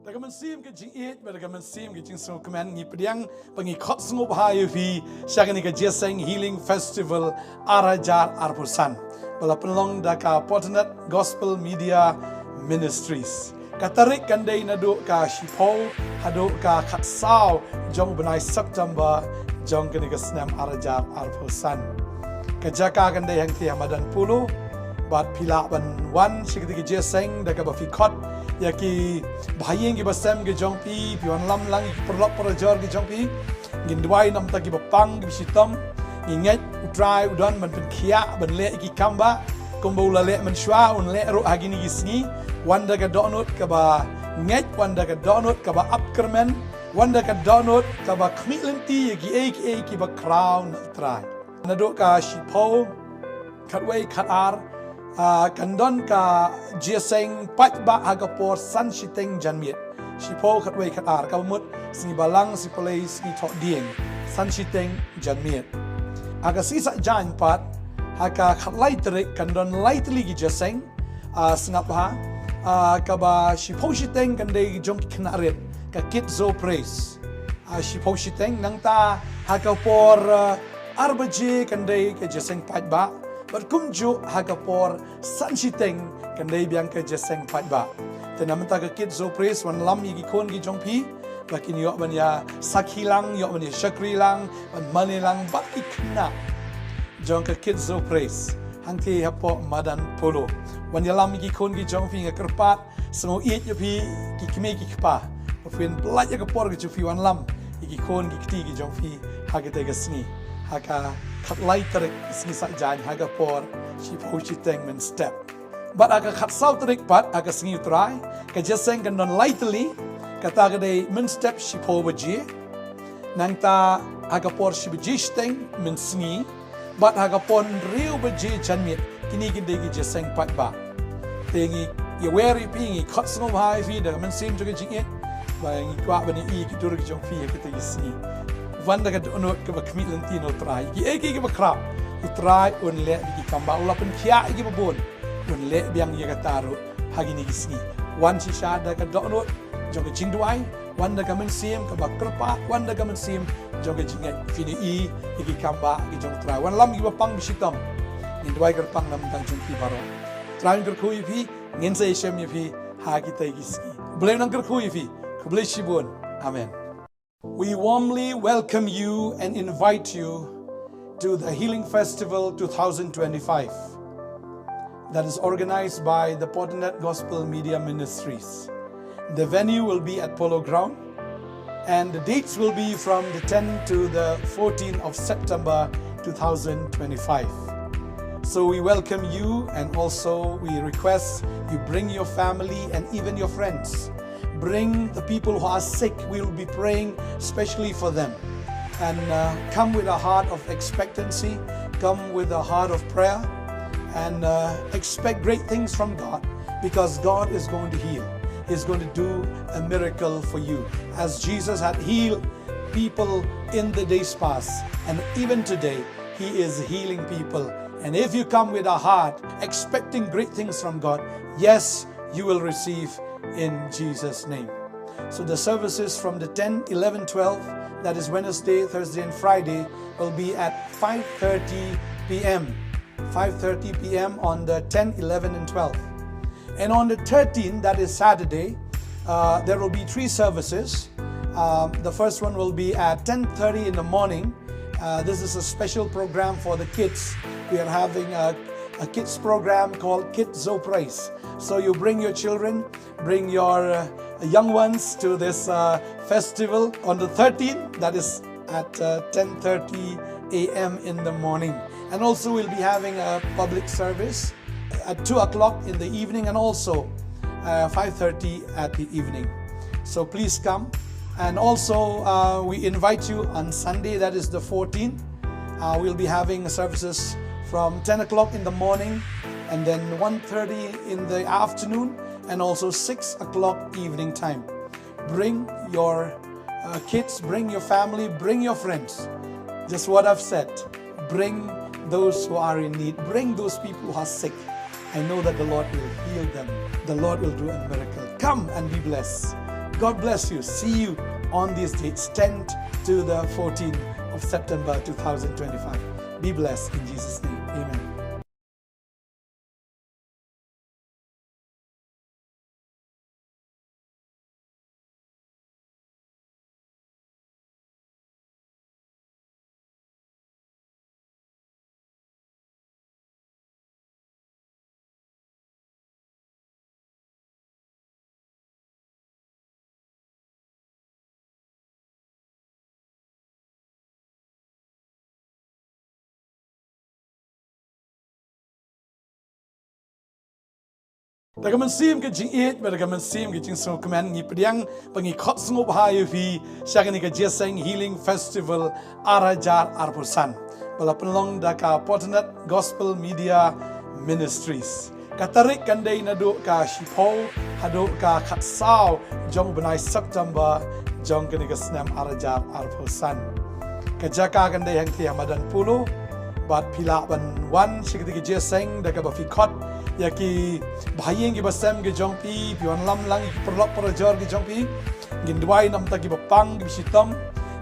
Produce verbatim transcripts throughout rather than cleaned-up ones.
Da ka mynsiem ka jingïeit bad da ka mynsiem ka jingsngewkmen ngi pdiang bad ngi khot sngewbha ïa phi sha kane ka Jingïaseng Healing Festival ar hajar arphew san ba la pynlong da ka Portinet Gospel Media Ministries. Ka tarik kan dei naduh ka shiphew haduh ka khatsaw jong u bnai September jong kane ka snem ar hajar arphew san. Ka jaka kan dei hangtei ha Madan Polo bad phi lah ban wan sha kata ka jingïaseng da kaba phi khot ïa ki bahaïing ki basem ki jong phi, phi wan lam lang ïa ki paralok parajor ki jong phi. Ngin duwai namar ki bapang ki bashitom. Ngi ngeit U Trai u don ban pynkhiah ban leh ïa ki kambah kumba u la leh mynshuwa, un leh ruh ha kine ki sngi. Wan da ka dohnud kaba ngeit, wan da ka dohnud kaba ap kyrmen, wan da ka dohnud kaba khmih lynti ïa kiei kiei kiba khraw na U Trai. Naduh ka shiphew khatwei khatar, ah, kan don ka jingïaseng paidbah ha ka por san shiteng janmiet. Shiphew khatwei khatar, kaba mut sngi Balang, sngi Pynlei, sngi Thohdieng, san shiteng janmiet. Ha ka sngi Saitjaiñ pat, ha ka khatlai tarik kan don lai tylli ki jingïaseng, ah, sngap bha, ah, kaba shiphew shiteng kan dei jong ki khynnah rit, ka Kids Zo Praise. Ah, shiphew shiteng, nangta ha ka por, ah, ar baje kan dei ka jingïaseng paidbah bad kumjuh ha ka por san shiteng kan dei biang ka jingïaseng paidbah. Te namar ka Kids Zo Praise, wan lam ïa ki khun ki jong phi ba kin ïoh ban ïa sakhi lang, ïoh ban ïa shakri lang, ban mane lang bad ki khynnah jong ka Kids Zo Praise hangtei hapoh Madan Polo. Wan ïalam ïa ki khun ki jong phi, nga kyrpad sngewbha ïa phi ki kmie ki kpa ba phin pynlait ïa ka por ka jong phi wan lam ïa ki khun ki kti ki jong phi ha kata ka sngi, ha ka khatlai tarik sngi Saitjaiñ ha ka por shiphew shiteng mynstep. Bad ha ka khatsaw tarik pat, ha ka sngi U Trai, ka jingïaseng kan don lai tylli, kata ka dei mynstep shiphew baje, nangta ha ka por shi baje shiteng mynsngi, bad ha ka por hynriew baje janmiet. Kine ki dei ki jingïaseng paidbah. Te ngi ïawer ïa phi, ngi khot sngewbha ïa phi da ka mynsiem jong ka jingïeit ba ngi kwah ban ïohi ïa ki dur ki jong phi ha kata ka sngi. Wan da ka dohnud kaba khmih lynti na U Trai. Kiei kiei kiba khraw, U Trai un leh ïa ki kambah, u la pynkhiah ïa kiba bun, un leh biang ïa kata ruh ha kine ki sngi. Wan shisha da ka dohnud jong ka jingduwai, wan da ka mynsiem kaba kyrpad, wan da ka mynsiem jong ka jingngeit. Phin ïohi ïa ki kambah ki jong U Trai. Wan lam ïa kiba pang bashitom. Ngin duwai kyrpang namar ka jong phi baroh. U Trai un kyrkhu ïa phi, ngin sa ïashem ïa phi ha kitei ki sngi. U Blei un nang kyrkhu ïa phi. Khublei shibun. Amen. We warmly welcome you and invite you to the Healing Festival two thousand twenty-five that is organized by the Portinet Gospel Media Ministries. The venue will be at Polo Ground, and the dates will be from the tenth to the fourteenth of September two thousand twenty-five. So we welcome you, and also we request you bring your family and even your friends. Bring the people who are sick. We will be praying specially for them. And uh, come with a heart of expectancy, come with a heart of prayer, and uh, expect great things from God, because God is going to heal. He's going to do a miracle for you. As Jesus had healed people in the days past, and even today, He is healing people. And if you come with a heart expecting great things from God, yes, you will receive in Jesus' name. So the services from the ten, eleven, twelve, that is Wednesday, Thursday, and Friday, will be at five thirty p.m. five thirty p.m. on the ten, eleven, and twelve. And on the thirteenth, that is Saturday, uh, there will be three services. Um, the first one will be at ten thirty in the morning. Uh, this is a special program for the kids. We are having a, a kids program called Kids Zo Praise. So you bring your children, bring your uh, young ones to this uh, festival on the thirteenth, that is at uh, ten thirty a.m. in the morning. And also we'll be having a public service at two o'clock in the evening, and also uh, five thirty at the evening. So please come. And also uh, we invite you on Sunday, that is the fourteenth. Uh, we'll be having services from ten o'clock in the morning, and then one thirty in the afternoon, and also six o'clock evening time. Bring your uh, kids, bring your family, bring your friends. Just what I've said. Bring those who are in need. Bring those people who are sick. I know that the Lord will heal them. The Lord will do a miracle. Come and be blessed. God bless you. See you on these dates, tenth to the fourteenth of September two thousand twenty-five. Be blessed in Jesus' name. Amen. Da ka mynsiem ka jingïeit bad da ka mynsiem ka jingsngewkmen ngi pdiang bad ngi khot sngewbha ïa phi sha kane ka Jingïaseng Healing Festival ar hajar arphew san ba la pynlong da ka Potternet Gospel Media Ministries. Ka tarik kan dei naduh ka shiphew haduh ka khatsaw jong u bnai September jong kane ka snem ar hajar arphew san. Ka jaka kan dei hangtei ha Madan Polo bad phi lah ban wan sha kata ka jingïaseng da kaba phi khot ïa ki bahaïing ki basem ki jong phi, phi wan lam lang ïa ki paralok parajor ki jong phi. Ngin duwai namar ki bapang ki bashitom.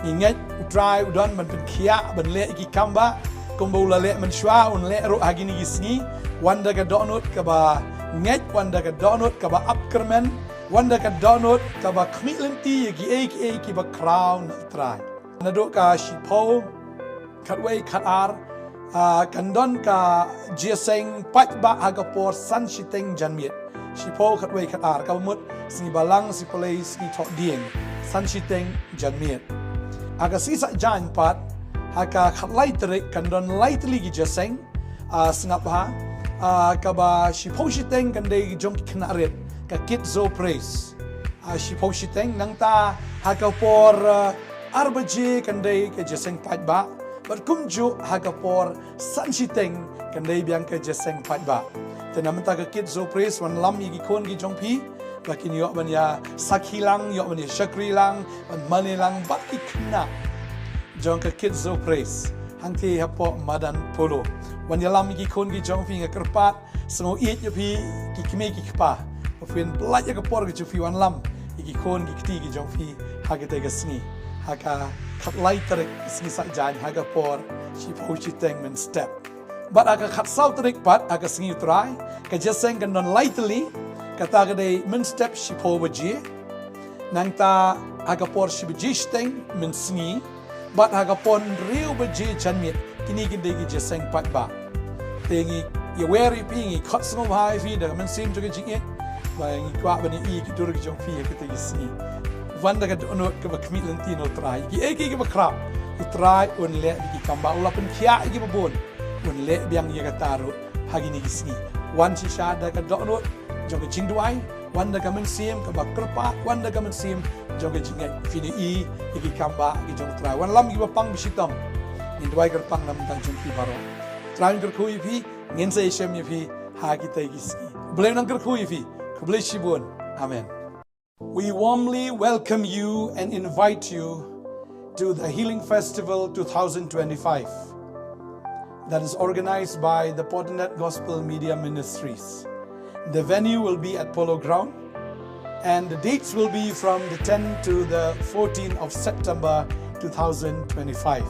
Ngi ngeit U Trai u don ban pynkhiah ban leh ïa ki kambah kumba u la leh mynshuwa, un leh ruh ha kine ki sngi. Wan da ka dohnud kaba ngeit, wan da ka dohnud kaba ap kyrmen, wan da ka dohnud kaba khmih lynti ïa kiei kiei kiba khraw na U Trai. Naduh ka shiphew khatwei khatar, ah, kan don ka jingïaseng paidbah ha ka por san shiteng janmiet. Shiphew khatwei khatar, kaba mut sngi Balang, sngi Pynlait, sngi Thohdieng, san shiteng janmiet. Ha ka sngi Saitjaiñ pat ha ka khatlai tarik kan don lai tylli ki jingïaseng, ah, sngap bha, ah, kaba shiphew shiteng kan dei jong ki khynnah rit, ka Kids Zone Praise. Ah, shiphew shiteng, nangta ha ka por, ah, ar baje kan dei ka jingïaseng paidbah bad kumjuh ha ka por san shiteng kan dei biang ka jingïaseng paidbah. Te na mynta ka Kids Zone Praise wan lam ïa ki khun ki jong phi ba kin ïoh ban ïa sakhi lang, ïoh ban ïa shakri lang, ban mane lang bad ki khynnah jong ka Kids Zone Praise hangtei hapoh Madan Polo. Wan ïalam ïa ki khun ki jong phi, nga kyrpad sngew ïeit ïa phi ki kmie ki kpa ba phin pynlait ïa ka por ka jong phi wan lam ïa ki khun ki kti ki jong phi ha katei ka sngi, ha ka khatlai tarik ka sngi Saitjaiñ ha ka por shiphew shiteng mynstep. Bad ha ka khatsaw tarik pat ha ka sngi U Trai ka jingïaseng kan don lai tylli, kata ka dei mynstep shiphew baje, nangta ha ka por shi baje shiteng mynsngi, bad ha ka por hynriew baje janmiet. Kine ki dei ki jingïaseng paidbah. Te ngi ïawer ïa phi, ngi khot sngewbha ïa phi da ka mynsiem jong ka jingïeit ba ngi kwah ban ïohi ïa ki dur ki jong phi ha katei ka sngi. Wan da ka dohnud kaba khmih lynti na U Trai. Kiei kiei kiba khraw, U Trai un leh ïa ki kambah, u la pynkhiah ïa kiba bun, un leh biang ïa kata ruh ha kine ki sngi. Wan shisha da ka dohnud jong ka jingduwai, wan da ka mynsiem kaba kyrpad, wan da ka mynsiem jong ka jingngeit. Phin ïohi ïa ki kambah ki jong U Trai. Wan lam ïa kiba pang bashitom. Ngin duwai kyrpang na bynta jong phi baroh. U Trai un kyrkhu ïa phi, ngin sa ïashem ïa phi ha kitei ki sngi. U Blei un nang kyrkhu ïa phi. Khublei shibun. Amen. We warmly welcome you and invite you to the Healing Festival two thousand twenty-five that is organized by the Potternet Gospel Media Ministries. The venue will be at Polo Ground, and the dates will be from the tenth to the fourteenth of September two thousand twenty-five.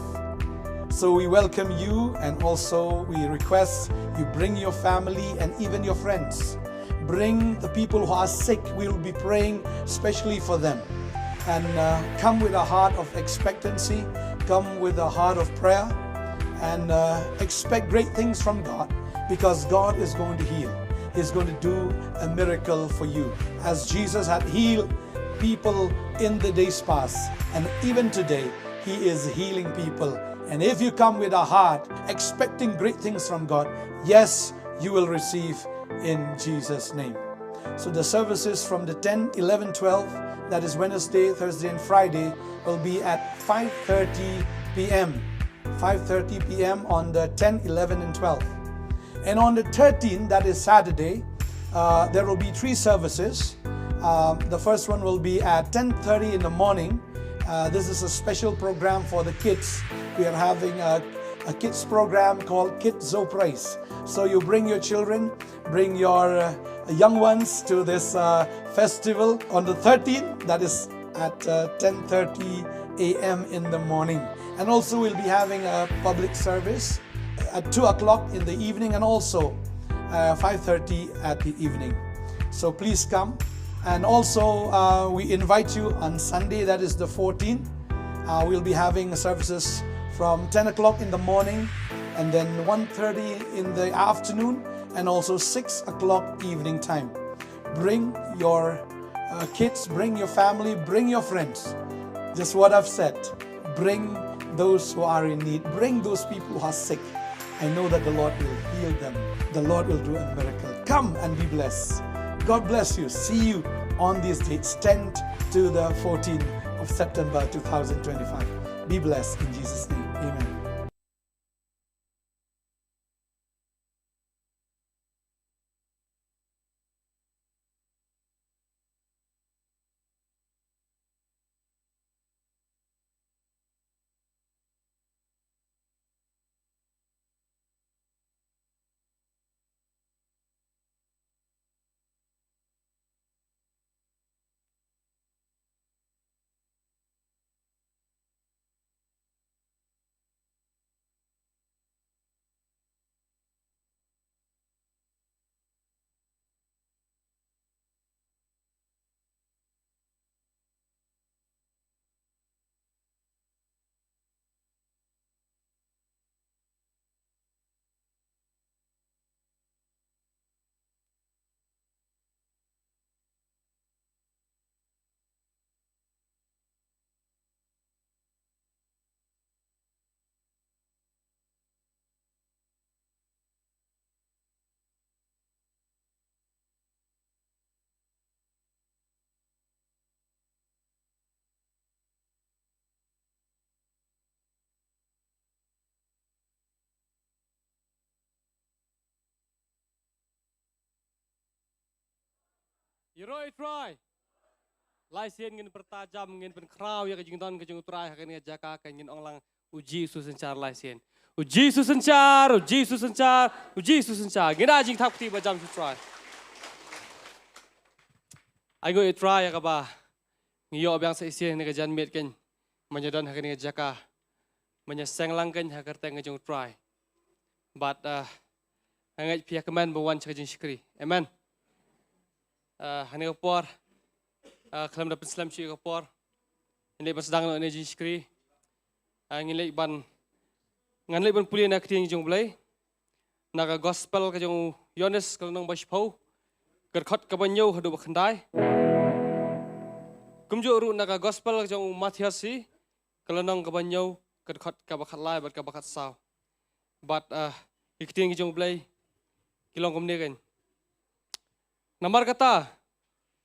So we welcome you, and also we request you bring your family and even your friends. Bring the people who are sick. We will be praying specially for them. And, uh, come with a heart of expectancy, come with a heart of prayer, and, uh, expect great things from God, because God is going to heal. He's going to do a miracle for you. As Jesus had healed people in the days past, and even today, He is healing people. And if you come with a heart expecting great things from God, yes, you will receive in Jesus' name. So the services from the ten, eleven, twelve, that is Wednesday, Thursday, and Friday, will be at five thirty p.m. five thirty p.m. on the ten, eleven, and twelve. And on the thirteenth, that is Saturday, uh, there will be three services. Um, the first one will be at ten thirty in the morning. Uh, this is a special program for the kids. We are having a a kids program called Kids Zoprais. So you bring your children, bring your uh, young ones to this uh, festival on the thirteenth, that is at uh, ten thirty a m in the morning. And also we'll be having a public service at two o'clock in the evening and also uh, five thirty at the evening. So please come. And also, uh, we invite you on Sunday, that is the fourteenth. Uh, we'll be having services from ten o'clock in the morning and then one thirty in the afternoon and also six o'clock evening time. Bring your uh, kids, bring your family, bring your friends. Just what I've said. Bring those who are in need. Bring those people who are sick. I know that the Lord will heal them. The Lord will do a miracle. Come and be blessed. God bless you. See you on these dates, tenth to the fourteenth of September two thousand twenty-five. Be blessed in Jesus' name. Amen. Ïaroh ïa u Trai. Lai sien ngin pyrta jam, ngin pynkhraw ïa ka jingdon ka jong u Trai ha kane ka jaka, kan ngin ong lang, U Jisu synshar lai sien. U Jisu synshar, U Jisu synshar, U Jisu synshar. Ngin ai jingthap kti ba jam sha u Trai. Ai nguh ïa u Trai ïa kaba ngi ïoh biang sa shisien ha kane ka janmiet, kan, ban ïadon ha kane ka jaka, ban ïaseng lang, kan, ha ka kyrteng ka jong u Trai. Bad, ah, nga ngeit phi ïa kmen ba wan sha ka jingshakri. Amen. Ah, ha kane ka por, ah, khlem da pynslem shuh ïa ka por, ngin leit ban sdang noh ïa kane ka jingshakri. Ah, ngin leit ban, ngan leit ban pule na ka ktien jong u Blei na ka Gospel ka jong u Ïoannis, ka lynnong ba shiphew, ka dkhot kaba hynñiew haduh ba khyndai. Kumjuh ruh na ka Gospel ka jong u Mathaios hi, ka lynnong kaba hynñiew, ka dkhot kaba khatlai bad kaba khatsaw. Bad, ah, ki ktien ki jong u Blei ki long kumne, kan. Namar kata,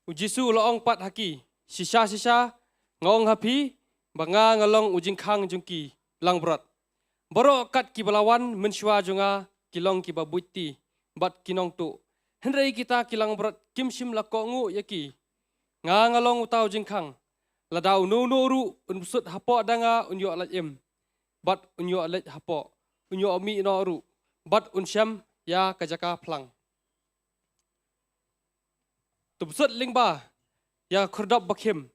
u Jisu u la ong pat ha ki, shisha shisha nga ong ha phi, ba nga nga long u jingkhang jong ki langbrot. Baroh kat kiba la wan mynshuwa jong nga ki long kiba buit ti bad ki nongtuh, hynrei kita ki langbrot kim shym la kohnguh ïa ki. Nga nga long uta u jingkhang. Lada uno uno ruh un bsut hapoh da nga un ïoh lait im, bad un ïoh leit hapoh, un ïoh mih noh ruh, bad un shem ïa ka jaka phlang. To bsut lyngba ïa ka khyrdop bakhim,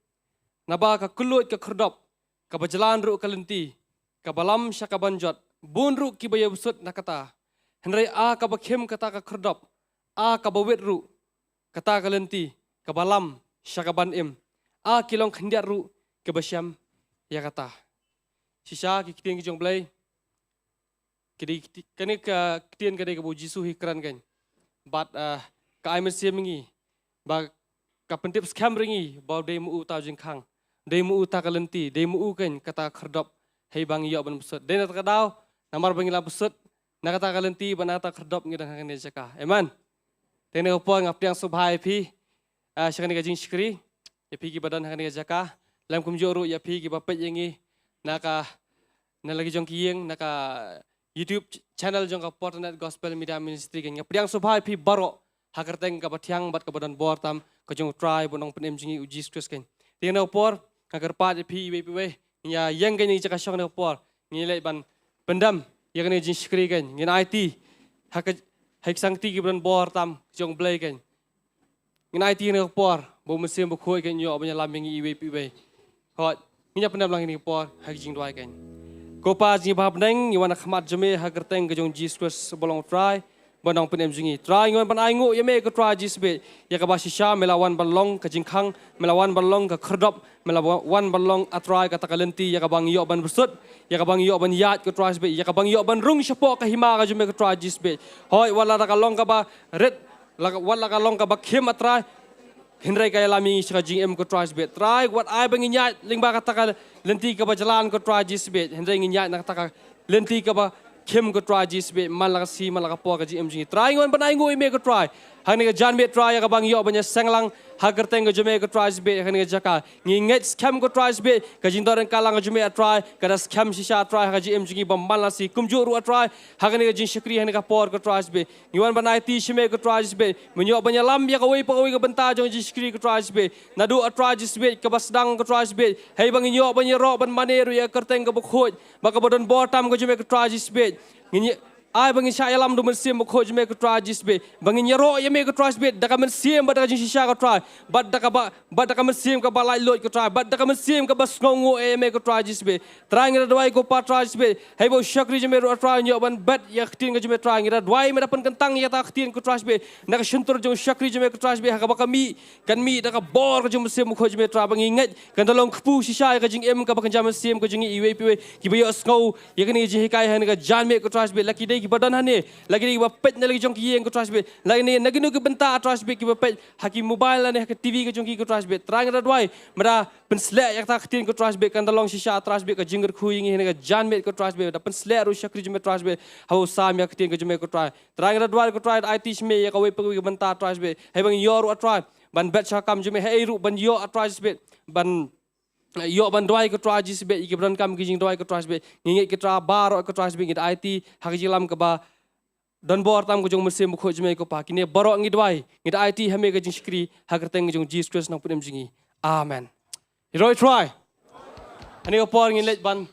naba ka kylluid ka khyrdop, kaba jlan ruh ka lynti, kaba lam sha kaban jot, bun ruh kiba ïa bsut na kata. Hynrei a kaba khim kata ka khyrdop, a kaba wit ruh kata ka lynti, kaba lam sha kaban im, a ki long khyndiat ruh kiba shem ïa kata. Shisha ki ktien ki jong u Blei, ki dei kti-, kane ka ktien ka dei kaba u Jisu hi kren, kan. Bad, ah, ka ai mynsiem ïa ngi, ba ka pyntip skhem ïa ngi ba u dei ma u uta u jingkhang, dei ma u uta ka lynti, dei ma u, kan, kata ka khyrdop, haba ngi ïoh ban bsut. Dei na kata ka daw, namar ba ngi la bsut na kata ka lynti bad na kata ka khyrdop, ngi don ha kane ka jaka. Amen. Te ha kane ka por nga pdiang sngewbha ïa phi, ah, sha kane ka jingshakri, ïa phi kiba don ha kane ka jaka, lem kumjuh ruh ïa phi kiba peit ïa ngi na ka, na la ki jong ki ïing, na ka YouTube ch-, channel jong ka Portanet Gospel Media Ministry, kan. Nga pdiang sngewbha ïa phi baroh ha ka kyrteng kaba thiang bad kaba don bor tam ka jong u Trai bad u Nongpynim jong ngi u Jisu Khrist, kan. Te ha kane ka por nga kyrpad ïa phi iwei pa iwei, ngin ïa ïeng, kan, ïa ka jaka shong ha kane ka por, ngin leit ban pyndem ïa kane ka jingshakri kein, ngin aiti ha ka, ha ki sangti kiba don bor tam jong U Blei kein. Ngin aiti ha kane ka por ba U Mynsiem Bakhuid kein un ïoh ban ïalam ïa ngi iwei pa iwei. Hooid, ngin ïa pyndem lang ha kane ka por ha ka jingduwai kein. Ko Pa jong ngi ba ha bneng, ngi wan ha khmat jong me ha ka kyrteng ka jong U Jisu Khrist uba long U Trai bad U Nongpynim jong ngi. Trai, ngi wan ban ainguh ïa me ko Trai Jisu Beit, ïa kaba shisha me la wan ban long ka jingkhang, me la wan ban long ka khyrdop, me la wa-, wan ban long, A Trai, kata ka lynti ïa kaba ngi ïoh ban bsut, ïa kaba ngi ïoh ban ïaid ko Trai Jisu Beit, ïa kaba ngi ïoh ban rung shapoh ka hima ka jong me ko Trai Jisu Beit. Hooid, wat la ka long kaba rit, la ka, wat la ka long kaba khim, A Trai, hynrei ka ïalam ïa ngi sha ka jingim ko Trai Jisu Beit. Trai, wat ai ba ngin ïaid lyngba kata ka lynti kaba jlan ko Trai Jisu Beit, hynrei ngin ïaid na kata ka lynti kaba khim ko Trai Jisu Beit, man la ka sngi man la ka por ka jingim jong ngi. Trai, ngi wan ban ainguh ïa me ko Trai ha kane ka janmiet Trai, ïa kaba ngi ïoh ban ïaseng lang ha ka kyrteng ka jong me ko Trai Jisu Beit ha kane ka jaka. Ngi ngeit skhem ko Trai Jisu Beit, ka jingdonkam lang ka jong me, A Trai, ka da skhem shisha, A Trai, ha ka jingim jong ngi ba man la ka sngi. Kumjuh ruh, A Trai, ha kane ka jingshakri ha kane ka por ko Trai Jisu Beit, ngi wan ban aiti sha me ko Trai Jisu Beit, me un ïoh ban ïalam ïa kawei pa kawei ka bynta jong ka jingshakri ko Trai Jisu Beit. Naduh, A Trai Jisu Beit, kaba sdang ko Trai Jisu Beit, hei ba ngin ïoh ban ïaroh ban mane ruh ïa ka kyrteng kaba khuid bad kaba don bor tam ka jong me ko Trai Jisu Beit. Ngin ïa-, ai ba ngin shah ïalam da U Mynsiem Bakhuid jong me ko Trai Jisu Beit, ba ngin ïaroh ïa me ko Trai Jisu Beit da ka mynsiem bad da ka jingshisha ko Trai, bad da kaba, bad da ka mynsiem kaba laitluid ko Trai, bad da ka mynsiem kaba sngewnguh ïa me ko Trai Jisu Beit. Trai, ngi da duwai ko Pa Trai Jisu Beit, hei ba u shakri jong me ruh, A Trai, un ïoh ban bet ïa ka ktien ka jong me Trai. Ngi da duwai me da pynkyntang ïa kata ka ktien ko Trai Jisu Beit na ka shyntur jong u shakri jong me ko Trai Jisu Beit, ha kaba ka mih, kan mih da ka bor ka jong U Mynsiem Bakhuid jong me Trai, ba ngi ngeit kan da long kpu shisha ïa ka jingim kaba kynja mynsiem ka jong ngi iwei pa iwei kiba ïohsngew ïa kane ka jinghikai ha kane ka janmiet ko Trai Jisu Beit. La ki dei kiba don hangne, la ki dei kiba peit na la ki jong ki ïing ko Trai Jisu Beit, la ki dei na kino ki bynta Trai Jisu Beit kiba peit ha ki mobile lane ha ka T V ka jong ki ko Trai Jisu Beit. Trai, ngi da duwai me da pynsleh ïa kata ka ktien ko Trai Jisu Beit, kan da long shisha Trai Jisu Beit ka jingkyrkhu ïa ngi ha kane ka janmiet ko Trai Jisu Beit. Da pynsleh ruh u shakri jong me Trai Jisu Beit haba u sam ïa ka ktien ka jong me ko Trai. Trai, ngi da duwai ko Trai, da aiti sha me ïa kawei pa kawei ka bynta Trai Jisu Beit, hei ba ngin ïoh ruh, A Trai, ban bet sha ka kam jong me, hei ruh ban ïoh, A Trai Jisu Beit, ban ïoh ban duwai ko Trai Jisu Beit ïa kiba donkam ki jingduwai ko Trai Jisu Beit. Ngi ngeit ko Trai, baroh ko Trai Jisu Beit, ngi da aiti ha ka jingïalam kaba don bor tam ka jong U Mynsiem Bakhuid jong me ko Pa. Kine baroh ngi duwai, ngi da aiti ha me ka jingshakri ha ka kyrteng ka jong U Jisu Khrist U Nongpynim jong ngi. Amen. Ïaroh ïa U Trai. Ha kane ka por ngin leit ban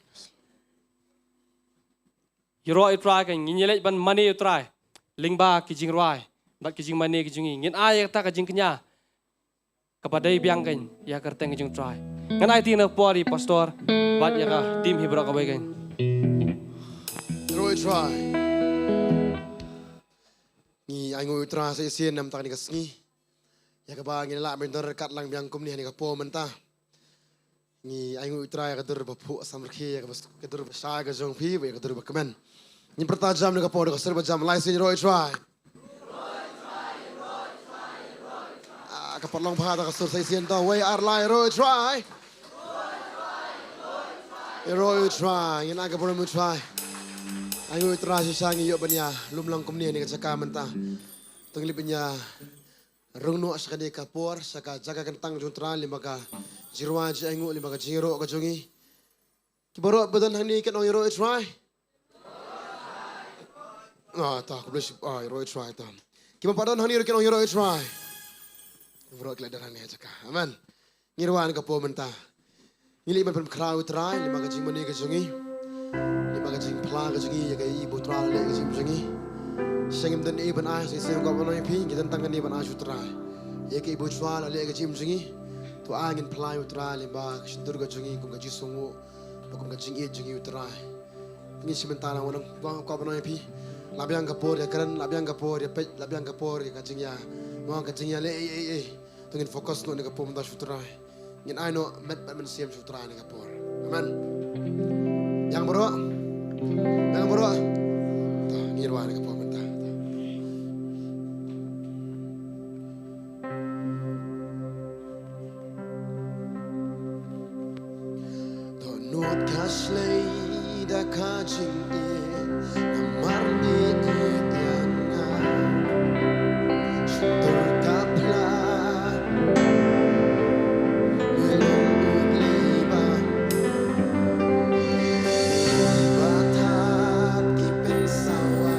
ïaroh ïa U Trai, kan ngin ïaleit ban mane ïa U Trai lyngba ki jingrwai bad ki jingmane ki jong ngi. Ngin ai ïa kata ka jingkñia kaba dei biang kan ïa ka kyrteng ka jong U Trai. Ngan aiti na ka por ïa Pastor bad ïa ka team hi baroh kawei kan. Ïaroh ïa U Trai. Ngi ainguh ïa U Trai sa shisien namar kane ka sngi ïa kaba ngin lah ban don ryngkat lang biang kumne ha kane ka por mynta. Ngi ainguh ïa U Trai ïa ka dur ba phuh samrkhie, ïa ka bas-, ka dur ba shai ka jong phi, ïa ka dur ba kmen. Ngin pyrta jam ha kane ka por da ka sur ba jam, lai sien, ïaroh ïa U Trai. Ah, ka pat long bha da ka sur sa shisien, to wei ar lai, ïaroh ïa U Trai. Ïaroh ïa U Trai, ngin ai ka burom ïa U Trai. Ainguh ïa U Trai shisha ngi ïoh ban ïa lum lang kumne ha kane ka jaka mynta. To ngin leit ban ïa rung noh sha kane ka por, sha ka jaka kyntang jong U Trai, lyngba ka jingrwai jingainguh, lyngba ka jingïaroh ka jong ngi. Ki baroh ba don hangne kin ong ïaroh ïa U Trai. Ah, ta, khublei shibun, ah, ïaroh ïa U Trai ta. Ki bym pat don hangne ruh kin ong ïaroh ïa U Trai. Ki baroh ki la don hangne ha jaka. Amen. Ngi rwai ha kane ka por mynta. Ngi leit ban pynkhraw ïa U Trai lyngba ka jingmane ka jong ngi, lyngba ka jingphla ka jong ngi ïa kaei ba U Trai u la leh ha ka jingim jong ngi. Shisha ngim don ei ban ai, sa shisien ko Kpa ba nong ïa phi, ngi don tang kane ban ai sha U Trai ïa kaei ba U Trai u la leh ha ka jingim jong ngi. To ai ngin phla ïa U Trai lyngba ka shyntur ka jong ngi kum ka jingsngewnguh bad kum ka jingïeit jong ngi ïa U Trai. Ngin shim bynta na wanang, ko Kpa ba nong ïa phi. Lah biang ka por ïa kren, lah biang ka por ïa peit, lah biang ka por ïa ka jingïa, mo, ka jingïaleh ei ei ei. To ngin focus noh ha kane ka por mynta sha U Trai. Ngin ai noh met bad mynsiem sha U Trai ha kane ka por. Amen. Biang baroh. Biang baroh. To ngin rwai ha kane ka por mynta. Dohnud ka shlei da ka jingïeit, namar ngi ïeit ïa nga. Shyntur ka phla, me long u Blei ba, ba thad ki pynsawa.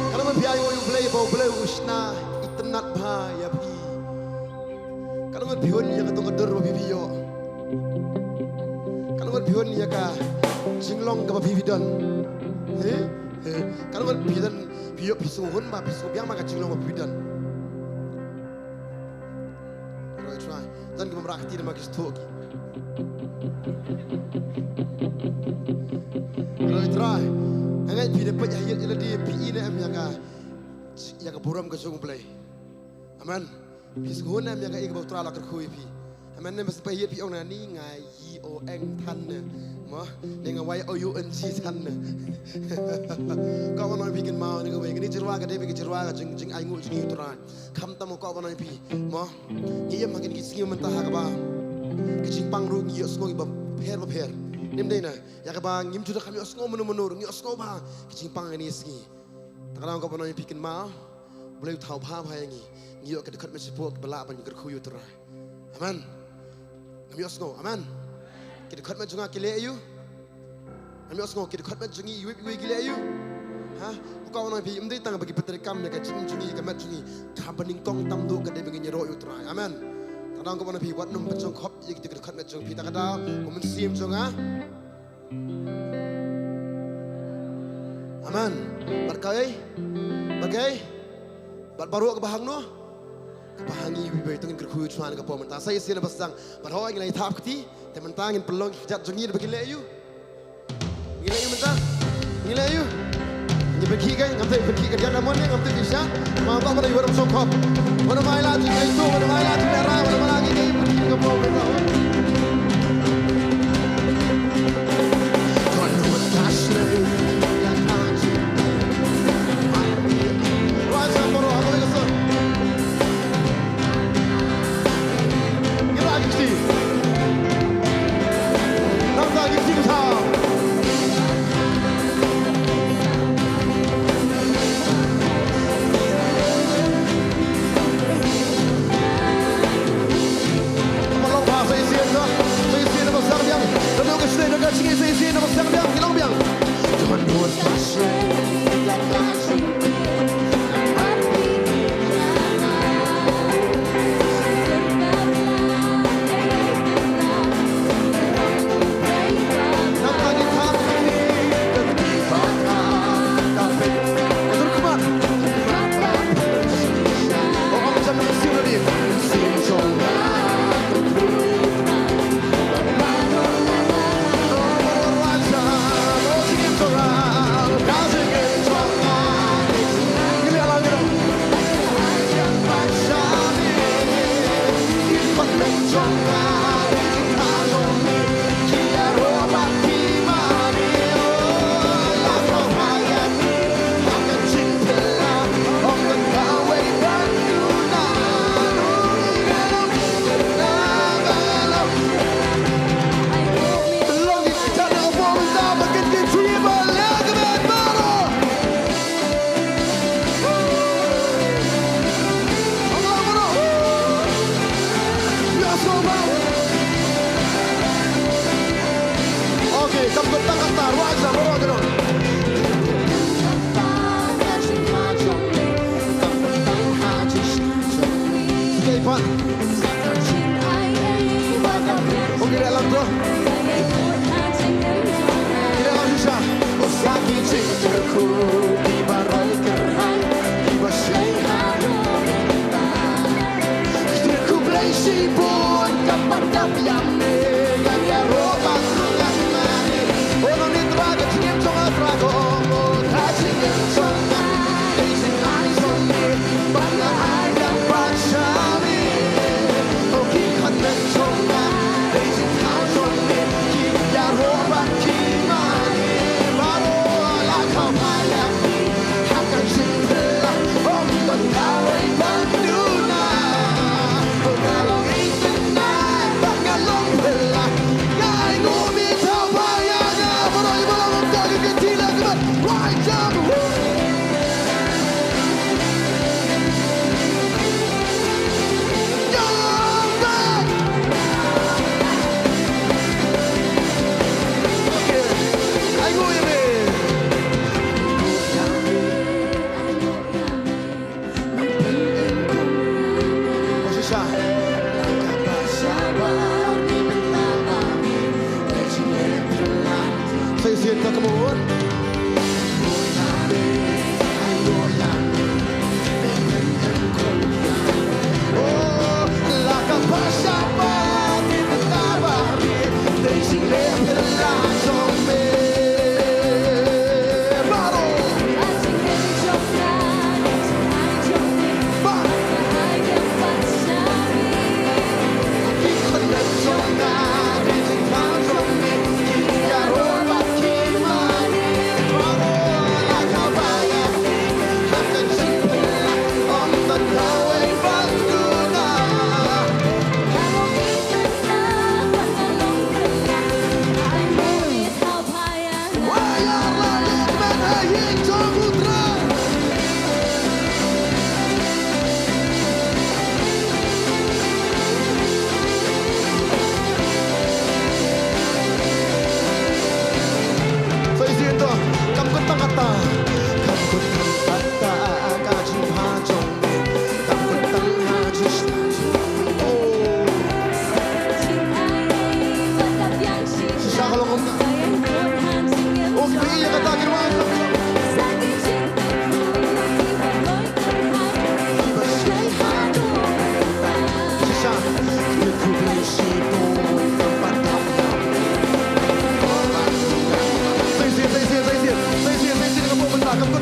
Ka long ban phi ai ïa U Blei ba U Blei u shna itynnat bha ïa phi. Ka long ban phi hun ïa ka dong ka dur ba phi phi ïoh. Ka long ban phi hun ïa ka jinglong kaba phi phi don. He? He. Ka long ban phi don phi ïoh phi sngewhun ba phi sngewbiang ma ka jinglong ba phi phi don. Roi trai. Don ki bym rah kti da ma ki sthok ki. Roi trai. Hangne phi da peit ha ïit ïa lade phi i ne em ïa ka, ïa ka burom ka jong U Blei. Amen. Phi sngewhun ne em ïa kaei kaba U Trai la kyrkhu ïa phi. Amen. Ne em phi peit ha ïit phi ong na ni nga i o eng than ne. Mo, ne nga wai o u n g than ne. Ka wan ong phi kynmaw ne kawei kane jyrwa ka dei ka jyrwa ka jing, jingainguh jong ngi U Trai. Khamtam ko ba nang phi. Mo. Ngi ïam ha kine ki sngi mynta ha kaba ka jingpang ruh ngi ïohsngew kiba pher ba pher. Nym dei na ïa kaba ngim ju da kham ïohsngew mano mano ruh ngi ïohsngew bha ka jingpang kine ki sngi. Ta ka daw ko ba nang phi kynmaw. Blei u thaw bha bha ïa ngi. Ngi ïoh ka dkhot met shapoh kiba lah ban ngi kyrkhu ïa U Trai. Amen. Ngam ïohsngew. Amen. Ki dkhot met jong nga ki leh ïa u. Ngam ïohsngew ki dkhot met jong ngi iwei pa iwei ki leh ïa u. Ha? Ko ba nang phi ym dei tang ba ki pyntrei kam ïa ka jingim jong ngi ïa ka met jong ngi. Kaba nyngkong tam duh ka dei ba ngin ïaroh ïa U Trai. Amen. Ta ka daw ko ba nang phi wat nym pynjongkhop ïa ki dkhot met jong phi ta ka daw. Ko mynsiem jong nga. Amen. Bad kaei? Bad kaei? Bad baroh kaba hangno? Kaba ha ngi iwei iwei to ngin kyrkhu ïa U Trai ha kane ka por mynta. Sa shisien ba sdang. Bad hooid ngi la ïa thap kti. Te mynta ngin pynlong ki kjat jong ngi ba kin leh ïa u. Ngin leh ïa u mynta. Ngin leh ïa u. Ngi pynkhih ka, ngam tip pynkhih ka ïa ka mon ne, ngam tip shisha. Mo, ba ba la ïa u ram song khop. Ba ba la ïa la jingkyrkhu, ba ba la ïa la jinglehrain, ba ba la ïa la jingkyrkhu.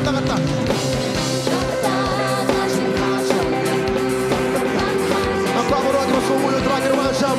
Kata. Nga kwah baroh kiba sngewbha ïa U Trai kin wan sham.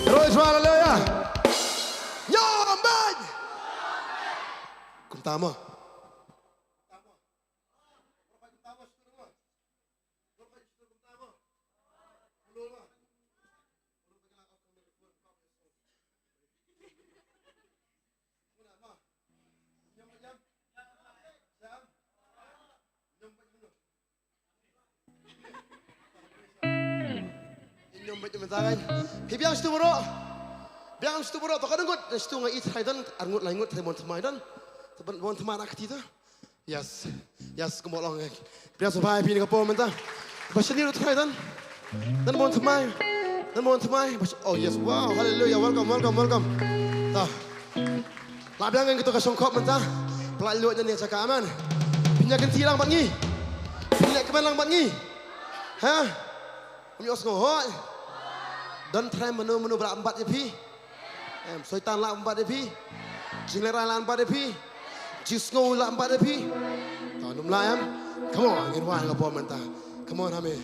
Praise, hallelujah. Nyo, bad. Kumta mo. Phi biang shatu baroh. Biang shatu baroh. To ka dang ngut shatu nga i trai don, ar ngut lai ngut trai mon thymmai don. Trai mon thymmai na kti to. Yes. Yes, kumba long eh. Biang sngewbha ïa phi na ka por mynta. Ba shane ruh trai don. Don mon thymmai. Don mon thymmai. Oh yes. Wow. Hallelujah. Welcome, welcome, welcome. Ta. La biang ngi kito ka shongkop mynta. Pynlait luid na ne jaka, amen. Phin ïa kynti lang bad ngi. Phin ïa kmen lang bad ngi. Ha? Ym ïohsngew hooid. Don trai mano mano ba lah ban bat ïa phi. Em, Soitan lah ban bat ïa phi. Jinglehraiñ lah ban bat ïa phi. Jingsngew lah ban bat ïa phi. To, nym lah em. Come on, ngin wan ka por mynta. Come on, hame.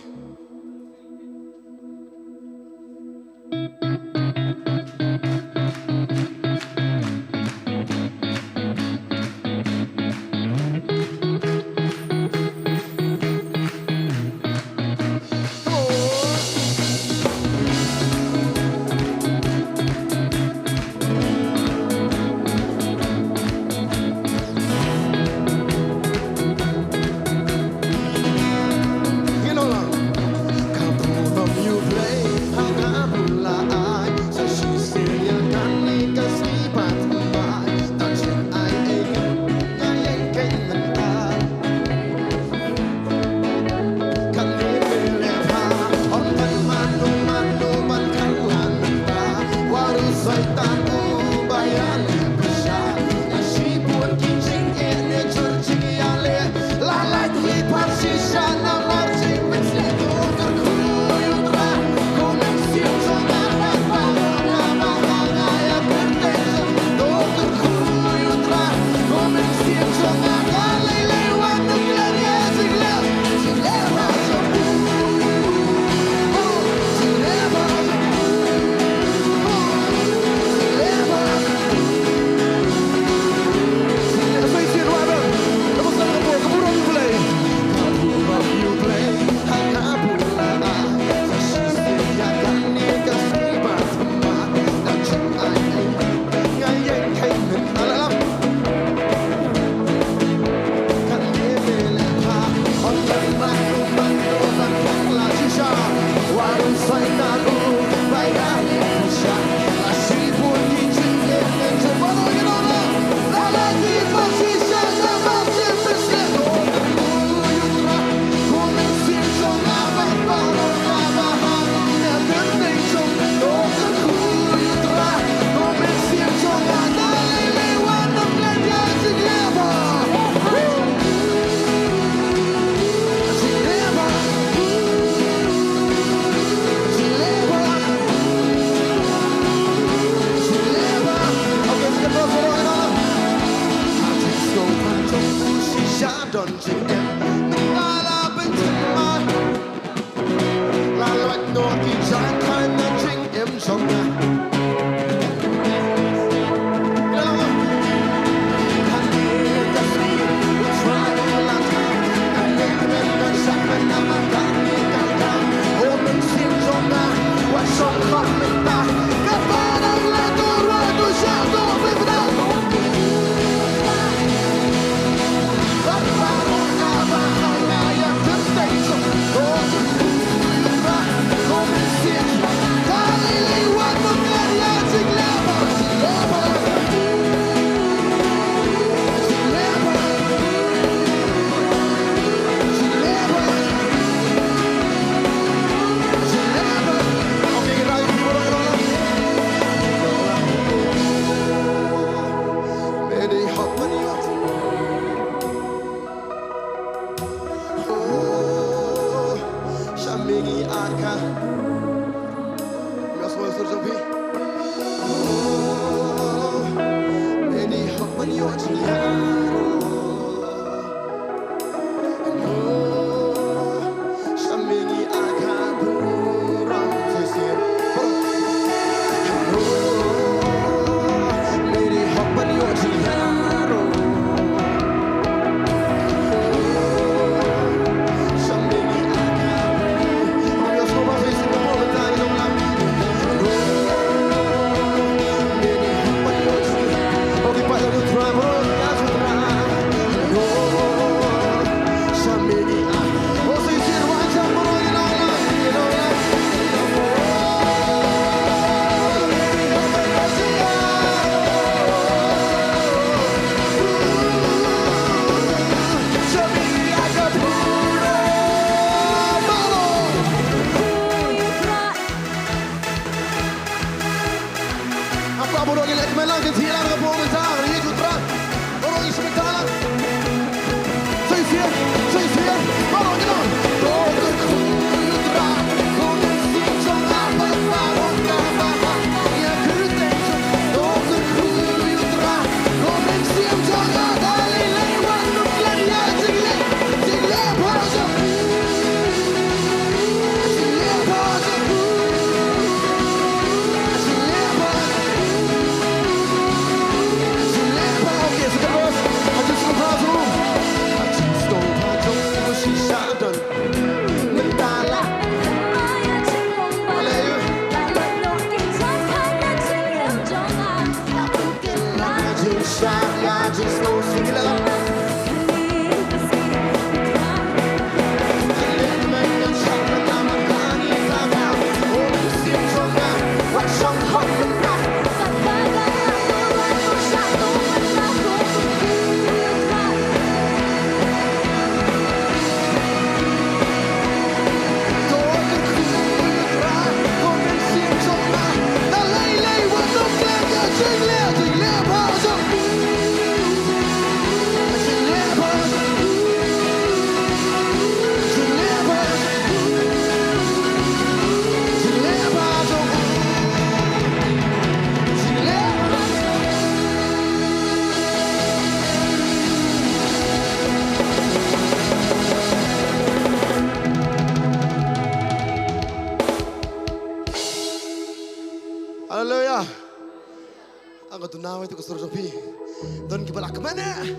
Hapoh baroh ngi leh kmen lang, kynthih lang hapoh mynta, ïa U Trai. Baroh ngi sngewbha lang. Sa shisien, sa shisien, baroh ngi don. Haleluya. Nga duna wei tu ka sur jong phi. Don kiba la kmen eh.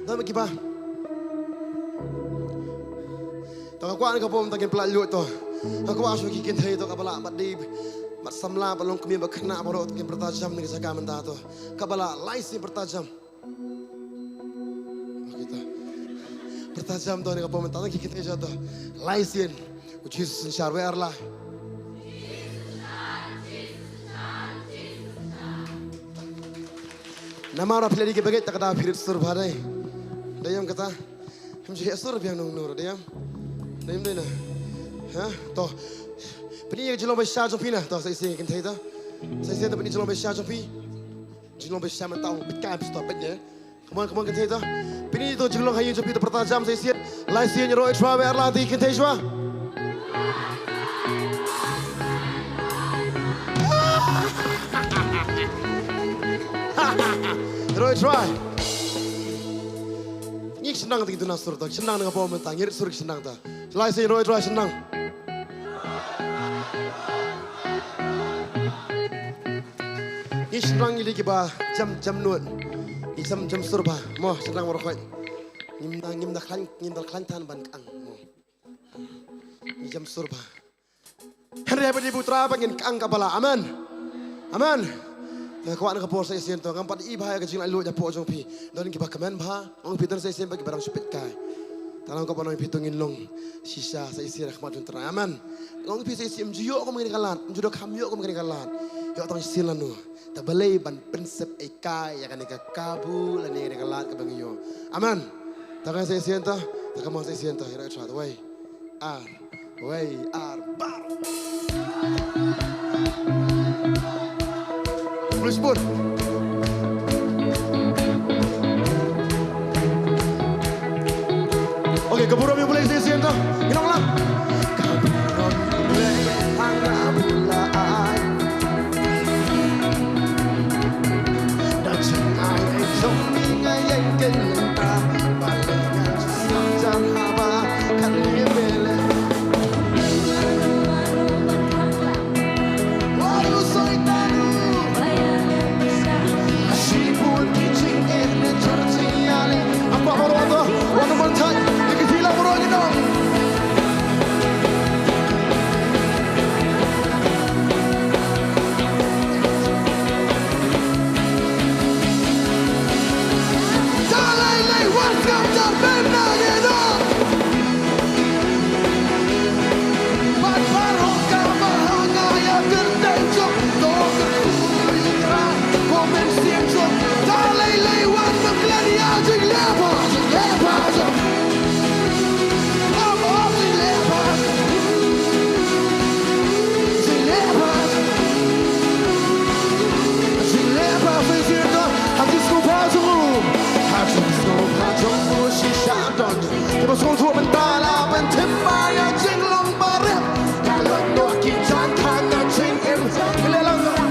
Don kiba. To nga kwah ïa ka bym tang kin pynlut to. Nga kwah shuh ki kynthei to kaba la bad dei bad samla bad long kmie bad khynnah baroh to kin pyrta jam na ka jaka mynta to. Kaba la lai sien pyrta jam. Kita pyrta jam to na ka bym tang ki kynthei jong to. Lai sien. U Jisu synshar, wei ar lai. Namar ba phi la dei kiba ngeit, te kata phi rit sur bha dei. Dei ïa kata. Phim ju heh sur biang nong nur, dei ïa. Dei ïa dei na. Ha? To. Pyni ïa ka jinglong ba shisha jong phi na. To, sa shisien kynthei to. Sa shisien to pyni jinglong ba shisha jong phi. Jinglong ba shisha mynta u bit ka bit to bit ne. Come on, come on, kynthei to. Pyni to jinglong ha ïing jong phi to pyrta jam sa shisien. Lai sien, ïaroh ïa U Trai, wei ar lai, te kynthei shuwa. Ïaroh ïa U Trai. Ngi Shynrang te ngi tuna sur ta, shynrang na ka por mynta, ngi rit sur ki shynrang ta. Shalai seiñ roi trai shynrang. Ngi shynrang ngi li kiba jam jam nud. Ngi jam jam sur ba. Mo shynrang baroh khoit. Ngim da ngim da khlaiñ ngim da khlaiñ than ban kang. Mo. Ngi jam sur ba. Hynrei haba dei ba U Trai ba ngin kang ka bala. Amen. Amen. Te kwah na ka por sa shisien to ngam pat i bha ïa ka jinglaitluid hapoh jong phi. Don kiba kmen bha, ong phi don sa shisien ba kiba dang shu peit kai. Te nang ka ba nang phi to ngin long shisha sa shisien ha khmat jong U Trai. Amen. Ong phi sa shisien ju ïoh kum kane ka lad, ju dohkha ïoh kum kane ka lad. Ïoh tang shisien lano. Te balei ban pynsep ei kai ïa kane ka kabu lane kane ka lad kaba ngi ïoh. Amen. Te ka sa shisien to, te ka mon sa shisien to, ïa Trai to wei. Ar. Wei, ar, bar. Plus pun. Okay, ka burom ïa U Blei sa shisien to. Ngi nang lang. Ka burom ïa U Blei ha nga bula ai. Da jong ai ai jong mi nga ïeng ken lynta. Ba lynta jong jar haba kan ïa bele. Kiba sngewthuh mynta la ban thim ba ïa jinglong barim. Ka long noh ki jingthan na jingim. Ka long noh.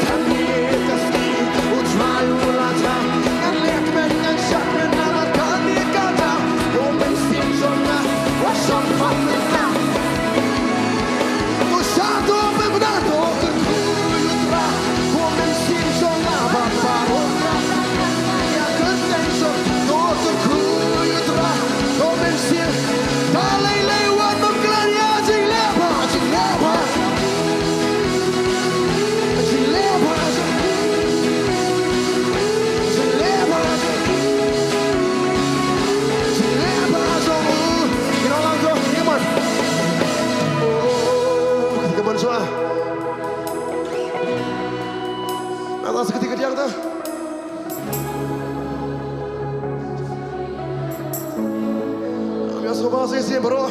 Kane ka sngi U Trai u la jam. Ngan leh kmen ngan shakmen namar kane ka jam. Ko mynsiem jong nga wat shong pang mynta. Ka ban shuwa. Nang sa kti kti ang ta. Am ya soba se se bro.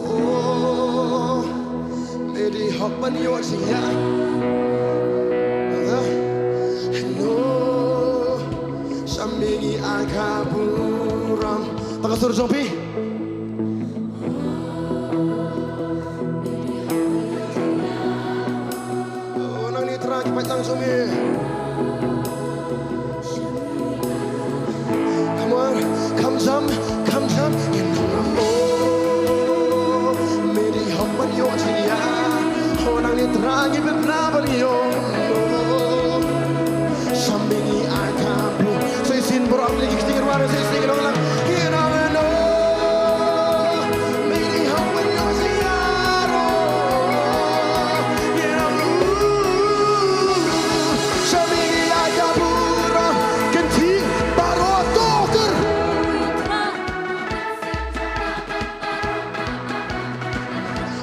Oh, medi hok ban yo siya. Nang sa. No. Shamini akaburam. Pakasur jong phi. Oh, nangne Trai ki paitang jong me. Come on, come jump, come jump. Oh, medi hok ban yo jia. Oh, nangne Trai ki bit na ban yo. Oh, shamini akabu. Sa shisien bro, leh ki kti ki ruar, sa shisien ki dong lang. Ki dong lang.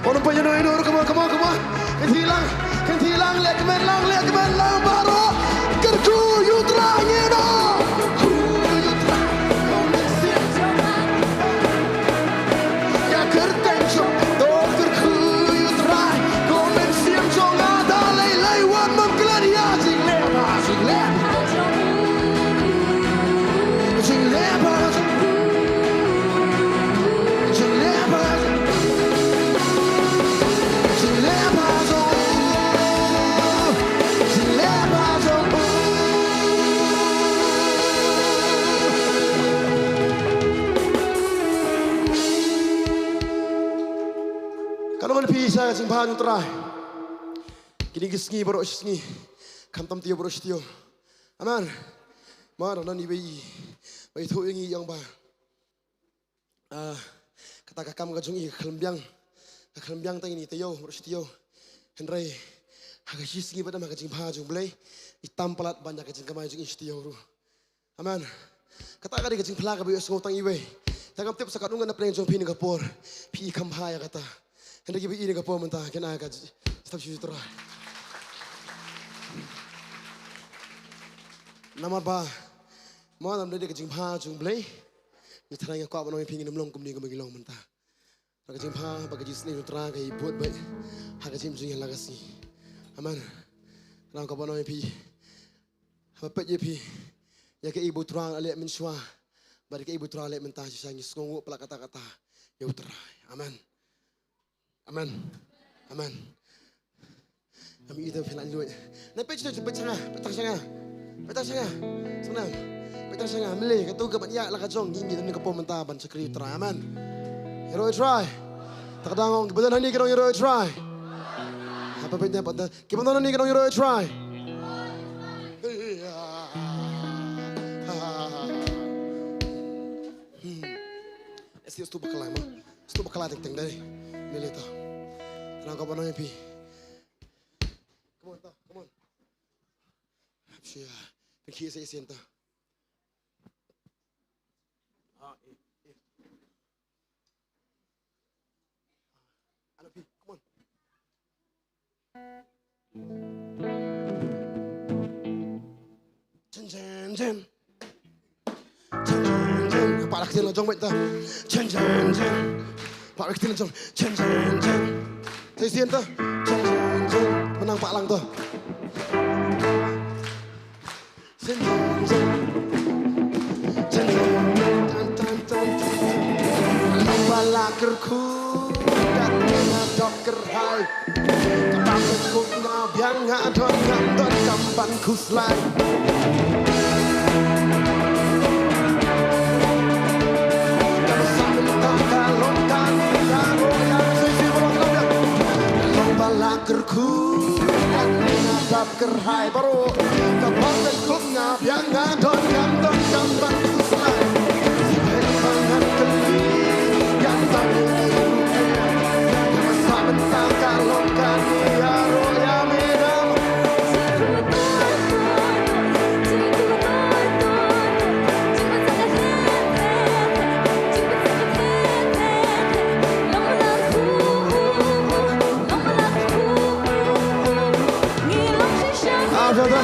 Wan ym pynïaid noh, ïaid noh, come on, come on, come on. Kynthih lang, kynthih lang, leh kmen lang, leh kmen lang baroh. Kyrkhu ïa U Trai, ngi ïaid noh. Kyrkhu ïa U Trai. Sha ka jingbha jong u Trai. Kine ki sngi baroh shi sngi. Khamtam taïew baroh shi taïew. Amen. Mo don iwei iba ithuh ïa ngi ïa ong ba, ah, kata ka kam ka jong i ka khlem biang. Ka khlem biang tang ine i taïew baroh shi taïew. Hynrei ha ka shi sngi ba don ha ka jingbha jong u Blei, i tam palat ban ïa ka jingkamai jong i shi taïew ruh. Amen. Kata ka dei ka jingphla kaba ïohsngew tang iwei. Te ngam tip sa katno ngan pynlong jong phi ïa ka por. Phi i kham bha ïa kata. Hynrei kiba i ïa ka por mynta kin ai ka j-, step shu tra. Namar ba mo ngam dei ka jingbha jong u Blei. Ngi tharai nga kwah ban ong ïa phi ngin ym long kumne kumba ngi long mynta. Ka jingbha ba ka jingsneng jong u Trai ka i bud bad ha ka jingim jong ngi ha la ka sngi. Amen. Nga kwah ban ong ïa phi. Haba peit ïa phi ïa kaei ba u Trai u la leh mynshuwa bad kaei ba u Trai u leh mynta, shisha ngi sngewnguh palat katta katta ïa u Trai. Amen. Amen. Amen. Ngam i te phi la lwet. Na peit sha, peit sha nga, peit tang sha nga. Peit tang sha nga. Sngewbha. Peit tang sha nga. Mele kato ka ban ïa la ka jong ngi, ngi don ka por mynta ban shakri u Trai. Amen. Ïaroh ïa u Trai. Te ka dang ong kiba don hangne ki ong ïaroh ïa u Trai. Haba peit ne pat. Kiba don hangne ki ong ïaroh ïa u Trai. Hmm. Esti stu bakla mo. Stu bakla teng teng dei. Mele to. Nga kwah ban ong ïa phi. Come on, ta, come on. Hapsia. Pynkhih sa shisien ta. Ah, eh, eh. Ano phi, come on. Chen, chen, chen. Chen, chen, chen. Pah la ktien la jong bad ta. Chen, chen, chen. Pah la ktien la jong. Chen, chen, chen. Sa shisien ta. Chen, chen, chen. Mynta pah lang ta. Chen, chen, chen. Chen, chen, chen. Tan, tan, tan, tan. Long ba la kyrkhu. Kat nga dap kyrhai. Ka bang ka kup nga biang nga don ngam don kam ban khuslai. Ka basa mynta ka long ka ïaroh ïa. Sa shisien ba long ka biang. Long ba la kyrkhu. Kat nga dap kyrhai baroh. Ka bang ka kup nga biang nga don ngam don kam ban khuslai. Sngewbha ban ngan kylli. Ïa ta dei ei ruh em. Ka basa mynta ka long ka ïaroh ïa me. Ah, brother.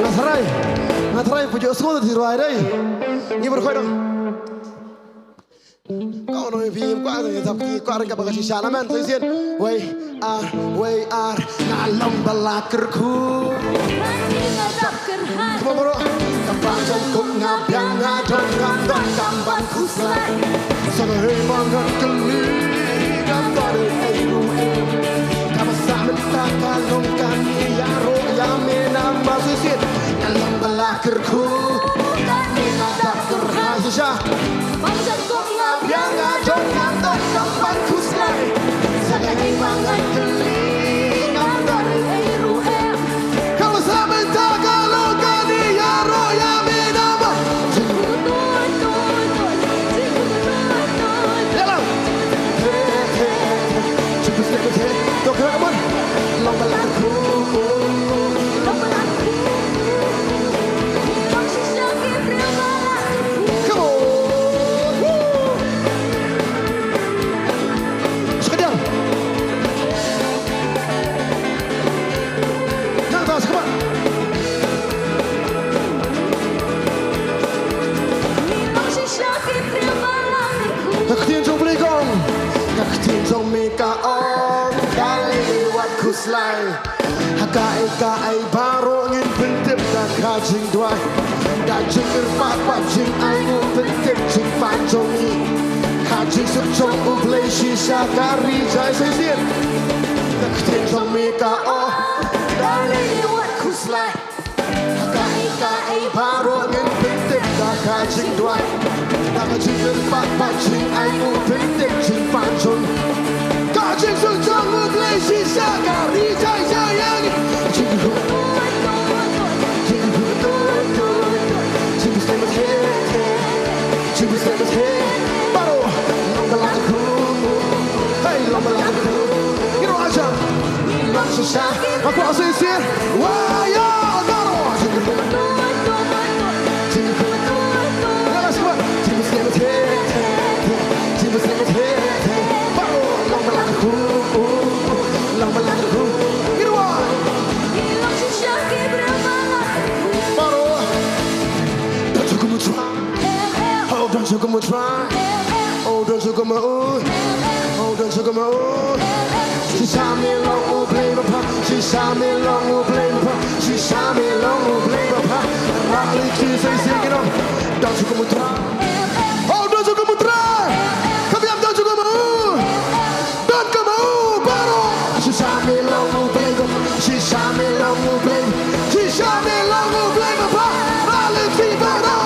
Nga tharai, nga tharai phi ju sngewthuh dei. Ngi bor khoi dong. Ka ono phi kwah dong ïa thap ki kwah reng ka ba ka shisha la man sa shisien. Wei ar, wei ar. Nga long ba la kyrkhu. Come on, bro. Ka ba jong kup nga biang nga don ngam don kam ban khuslai. Sa ka hei ba ngan kylli ngam don ei ruh em. Ka basa mynta ka long ka ïaroh ïa me namar sa shisien. Nga long ba la kyrkhu. Ka ni ka dap kyrhai shisha. Ba jong kup nga biang nga don ngam don kam ban khuslai. Sa ka hei ba ngan kylli ngam don ei ruh em. Ka basa mynta ka long ka ïaroh ïa me namar. Ïa la. Come on. Come on. Woo. Shkadiang. Nang ta, come on. Ka ktien jong u Blei ka ong, ka ktien jong me ka ong, da lei wat khuslai. Ha kaei kaei baroh ngin pyntip da ka jingduwai. Da jingkyrpad bad jingainguh pyntip jingpang jong ngi. Ka jingsuk jong u Blei shisha ka ri jai sa shisien. Ka ktien jong me ka ong, da lei wat khuslai. Ha kaei kaei baroh ngin pyntip da ka Jingduwai, na ka jingkyrpad bad jingainguh pyntip jingpynjot. Ka jingsuk jong U Blei shisha ka ri jai jai ïa ngi. Jingkyrkhu, jingkyrkhu, jingkyrkhu, jingpynshlur, jingpynshlur. Baroh long ba la kyrkhu, hey, long ba la kyrkhu. Ngi ruh aja. Long shisha. Nga kwah shisha. Wa ya, baroh. Oh, don't you come and try. Oh, don't you come and, ooh. Oh, don't you come and, ooh. Shisha me long U Blei ba pha. Shisha me long U Blei ba pha. Shisha me long U Blei ba pha. Rah lynti sa shisien, you know. Don't you come and try. Oh, don't you come and try. Come here, don't you come and, ooh. Don't come and, ooh, baroh. Shisha me long U Blei ba pha. Shisha me long U Blei. Shisha me long U Blei ba pha. Rah lynti baroh.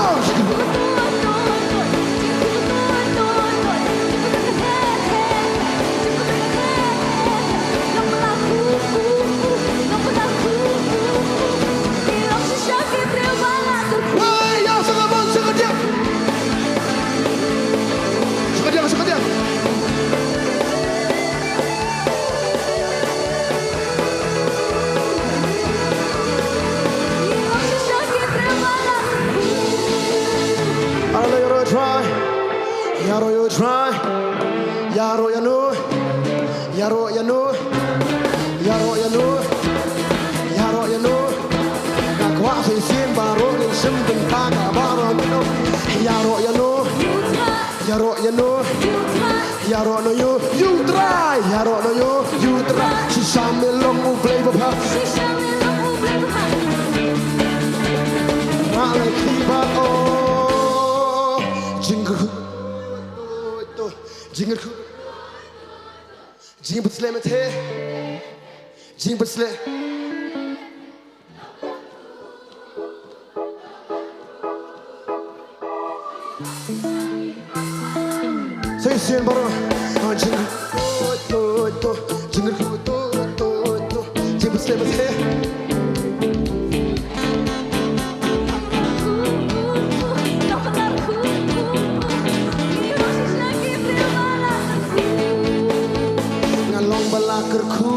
Wei, ïa, sa ka bun, sa ka diang. Sa ka diang, sa ka diang. Hallelujah, ïaroh ïa U Trai. Ïaroh ïa U Trai. Ïaroh ïano. Ïaroh ïano. Ïaroh ïano. Ïaroh ïano. Nga kwah shisien baroh ngin shim bynta ka baroh ngin ong. Ïaroh ïano. Ïaroh ïano. Ïaroh noh ïa U Trai. Ïaroh noh ïa U Trai. Shisha me long U Blei ba pha. Rah lynti baroh. Jingkyrkhu. Jingkyrkhu. Jingpynshlur mynta. Jingpynshlur. Sa shisien baroh. Jingkyrkhu. Jingkyrkhu. Jingpynshlur mynta. Nga long ba la kyrkhu.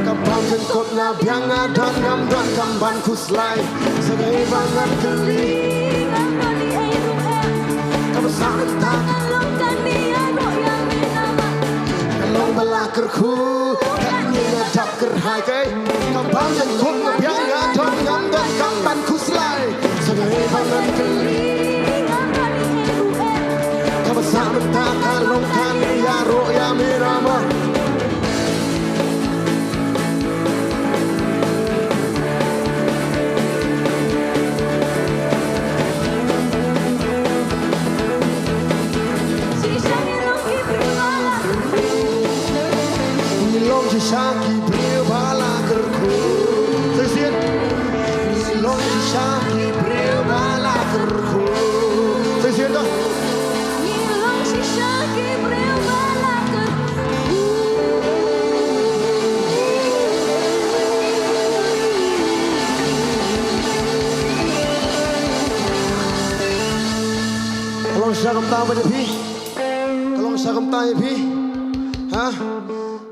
Ka bam jingkut nga biang, nga don ngam don kam ban khuslai. Sa kaei ba ngan kylli. Kaba sah mynta. Nga long ba la kyrkhu. Ka ngi nga dap kyrhai kaei. Ka bam jingkut nga biang, nga don ngam don kam ban khuslai. Sa kaei ba ngan kylli. Kaba sah mynta ka long kane, ïaroh ïa me namar. Ngi long shisha ki briew ba la kyrkhu. Sa shisien. Ngi long shisha ki briew ba la kyrkhu. Sa shisien to. Ngi long shisha ki briew ba la kyrkhu. Ka long shisha kumta ba ïa phi. Ka long shisha kumta ïa phi. Ha?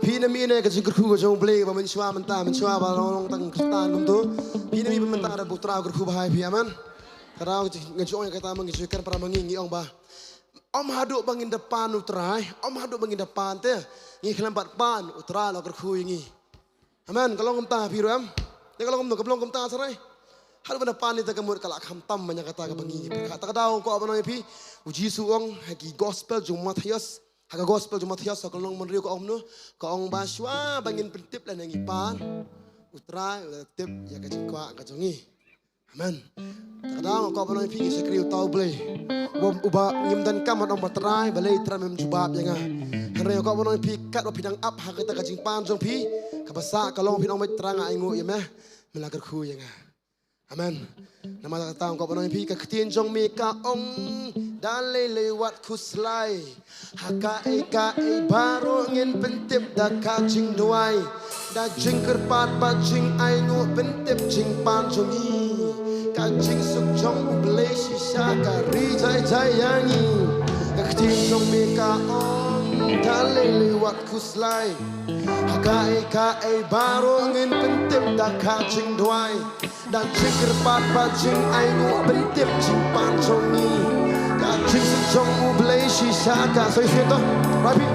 Phi na mih ne ka jingkyrkhu ka jong U Blei ba mynshuwa mynta, mynshuwa ba long, long tang Khristan kumto. Phi na mih ba mynta da ba U Trai u kyrkhu bha ïa phi, amen. Ka daw nga ju ong ïa kata ma ngi ju kren para ma ngi, ngi ong ba ym haduh ba ngin da pan U Trai, ym haduh ba ngin da pan te ngi khlem pat pan U Trai la kyrkhu ïa ngi. Amen. Ka long kumta phi ruh em? Te ka long kumno, ka long kumta sarai. Haduh ban da pan ïa te ka mut ka la kham tam ma ïa kata kaba ngi pyrkhat. Ta ka daw ko ba nang ïa phi. U Jisu u ong ha ki gospel jong Mathaios. Ha ka gospel jong Mathaios, ha ka lynnong hynriew ka ong kumno? Ka ong ba shuwa ba ngin pyntip lane ngi pan, U Trai u la tip ïa ka jingkwah ka jong ngi. Amen. Ta ka daw nga kwah ban ong ïa phi, ngi shakri uta U Blei uba, uba ngim donkam ban ong ba Trai, balei Trai mem jubab ïa nga. Hynrei nga kwah ban ong ïa phi, katba phi dang ap ha kata ka jingpan jong phi, kaba sah ka long phin ong ba Trai nga ainguh ïa me, me la kyrkhu ïa nga. Amen. Namar kata nga kwah ban ong ïa phi, ka ktien jong me ka ong, da lei lei wat khuslai. Ha kaei kaei baroh ngin pyntip da ka jingduwai, da jingkyrpad bad jingainguh pyntip jingpan jong ngi. Ka jingsuk jong U Blei shisha ka ri jai jai ïa ngi. Ka ktien jong me ka ong, da lei lei wat khuslai. Ha kaei kaei baroh ngin pyntip da ka jingduwai, da jingkyrpad bad jingainguh pyntip jingpan jong ngi. Ka jingsuk jong U Blei shisha ka. Sa ïa to, rapi.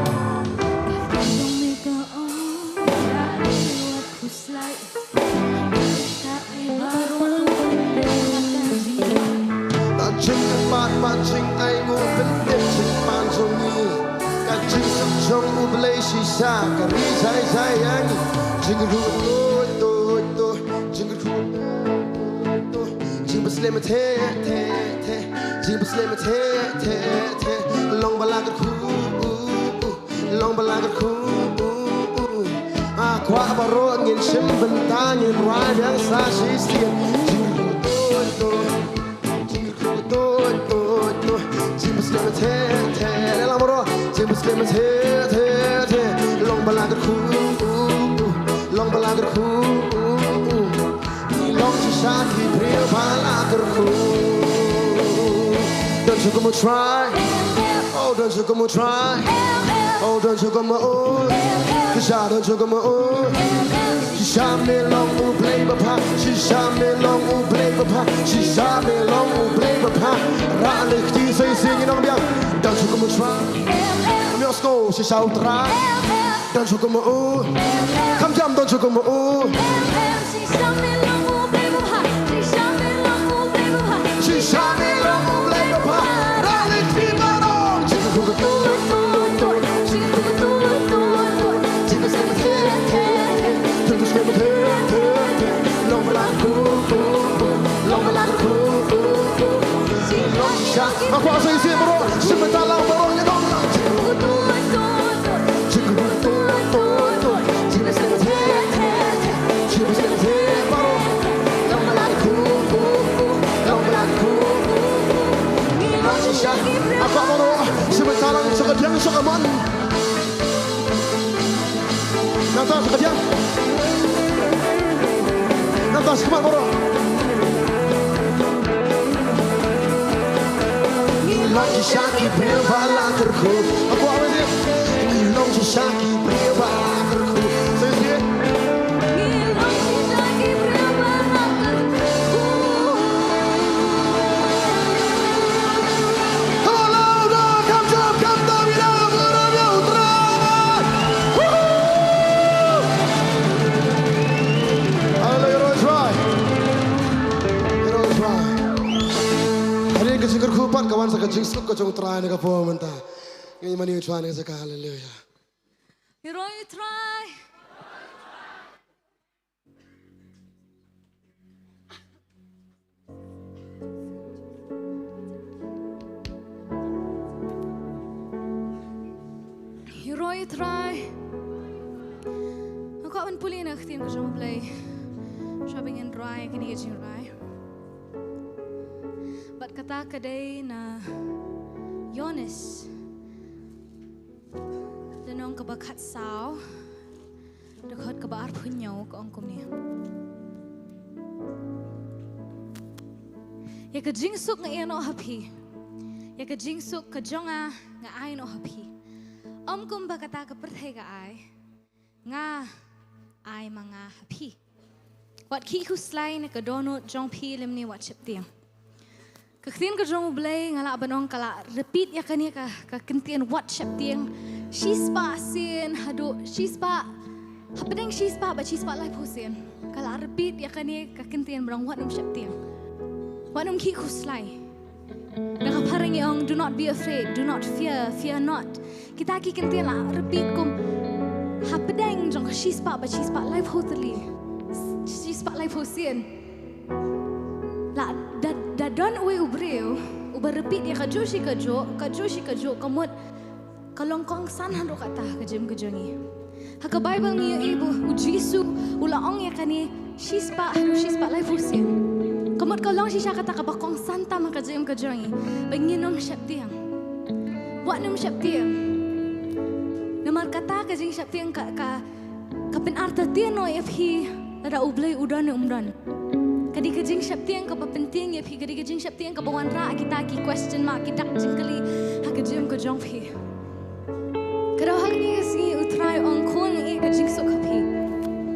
Da jingkyrpad bad jingainguh pyntip jingpan jong ngi. Ka jingsuk jong U Blei shisha ka ri jai jai ïa ngi. Jingkyrkhu tuid tuid tuid, jingkyrkhu tuid tuid, jingpynshlur te te te, jingpynshlur te te te. Long ba la kyrkhu, long ba la kyrkhu. Ah, kwah baroh ngin shim bynta, ngin rwai biang sa shisien. Jingkyrkhu tuid tuid, jingkyrkhu tuid tuid tuid, jingpynshlur te te te. Lang baroh, jingpynshlur te te te. Long ba la kyrkhu, long ba la kyrkhu. Ngi long shisha ki briew ba la kyrkhu. Don shu kum u trai. Oh, don shu kum u trai. Oh, don shu kum u. Shisha don shu kum u. Shisha me long U Blei ba bha. Shisha me long U Blei ba bha. Shisha me long U Blei ba bha. Rah lei kti sa shisien, ngi ong biang. Don shu kum u trai. Miosko shisha u trai. Don shu kum u. Kham jam don shu kum u. Shisha me long U Blei ba bha. Rah lei kti baroh. Long ba la kyrkhu. Long ba la kyrkhu. Shisha. Nga kwah sa shisien baroh. Shim bynta lang baroh, ngi ong. Nga kwah baroh. Shim bynta lang, sha ka diang, sha ka mon. Nangta sha ka diang. Nangta sha ka mon baroh. Ngi long shisha ki briew ba la kyrkhu. Nga kwah ba shisien. Ngi long shisha ki briew ba la kyrkhu. Sa shisien. Ngi long shisha ki briew ba la kyrkhu. Come on, louder, come down, come down, you know, come on, you try. Woo! Hallelujah, you're all try. You're all try. Hadien ka jingkyrkhu pat ka wan sa ka jingsuk ka jong U Trai na ka por mynta. Ngi mane U Trai na ka jaka, hallelujah. You're all try. Ngi rwai, Trai. Nga kwah ban pule na ka ktien ka jong U Blei. Sha ba ngin rwai kane ka jingrwai. Bad kata ka dei na Ïoannis. Lynnong kaba khatsaw. Dkhot kaba arphew hynñiew ka ong kumne. Ïa ka jingsuk nga ai noh ha phi. Ïa ka jingsuk ka jong nga nga ai noh ha phi. Ym kumba kata ka pyrthei ka ai. Nga ai ma nga ha phi. Wat khih khuslai na ka dohnud jong phi lymne wat sheptieng. Ka ktien ka jong U Blei nga lah ban ong ka la repeat ïa kane ka, ka kyntien wat sheptieng. Shispah sien haduh shispah, hapdeng shispah bad shispah laiphew sien. Ka la repeat ïa kane ka kyntien ba ong wat nym sheptieng. Wat nym khih khuslai. Na ka phareng ngi ong, do not be afraid, do not fear, fear not. Kita ki kyntien la repeat kum hapdeng jong ka shispah bad shispah laiphew tylli. Shispah laiphew sien. La da, da don uwei u briew uba repeat ïa kajuh shi kajuh, kajuh shi kajuh, ka mut ka long kongsan haduh katta ka jingim ka jong ngi. Ha ka Baibl ngi ïohi ba U Jisu u la ong ïa kane shispah haduh shispah laiphew sien. Ka long shisha kata kaba kongsan tam ha ka jingim ka jong ngi ba ngin ym sheptieng. Wat nym sheptieng. Namar kata ka jingsheptieng ka, ka, ka pynartatien noh ïa phi lada U Blei u don ne um don. Ka dei ka jingsheptieng kaba pyntieng ïa phi, ka dei ka jingsheptieng kaba wanrah kita ki question mark, ki dak jingkylli ha ka jingim ka jong phi. Ka daw ha kane ka sngi U Trai u ong, khun, ïa ka jingsuk ha phi.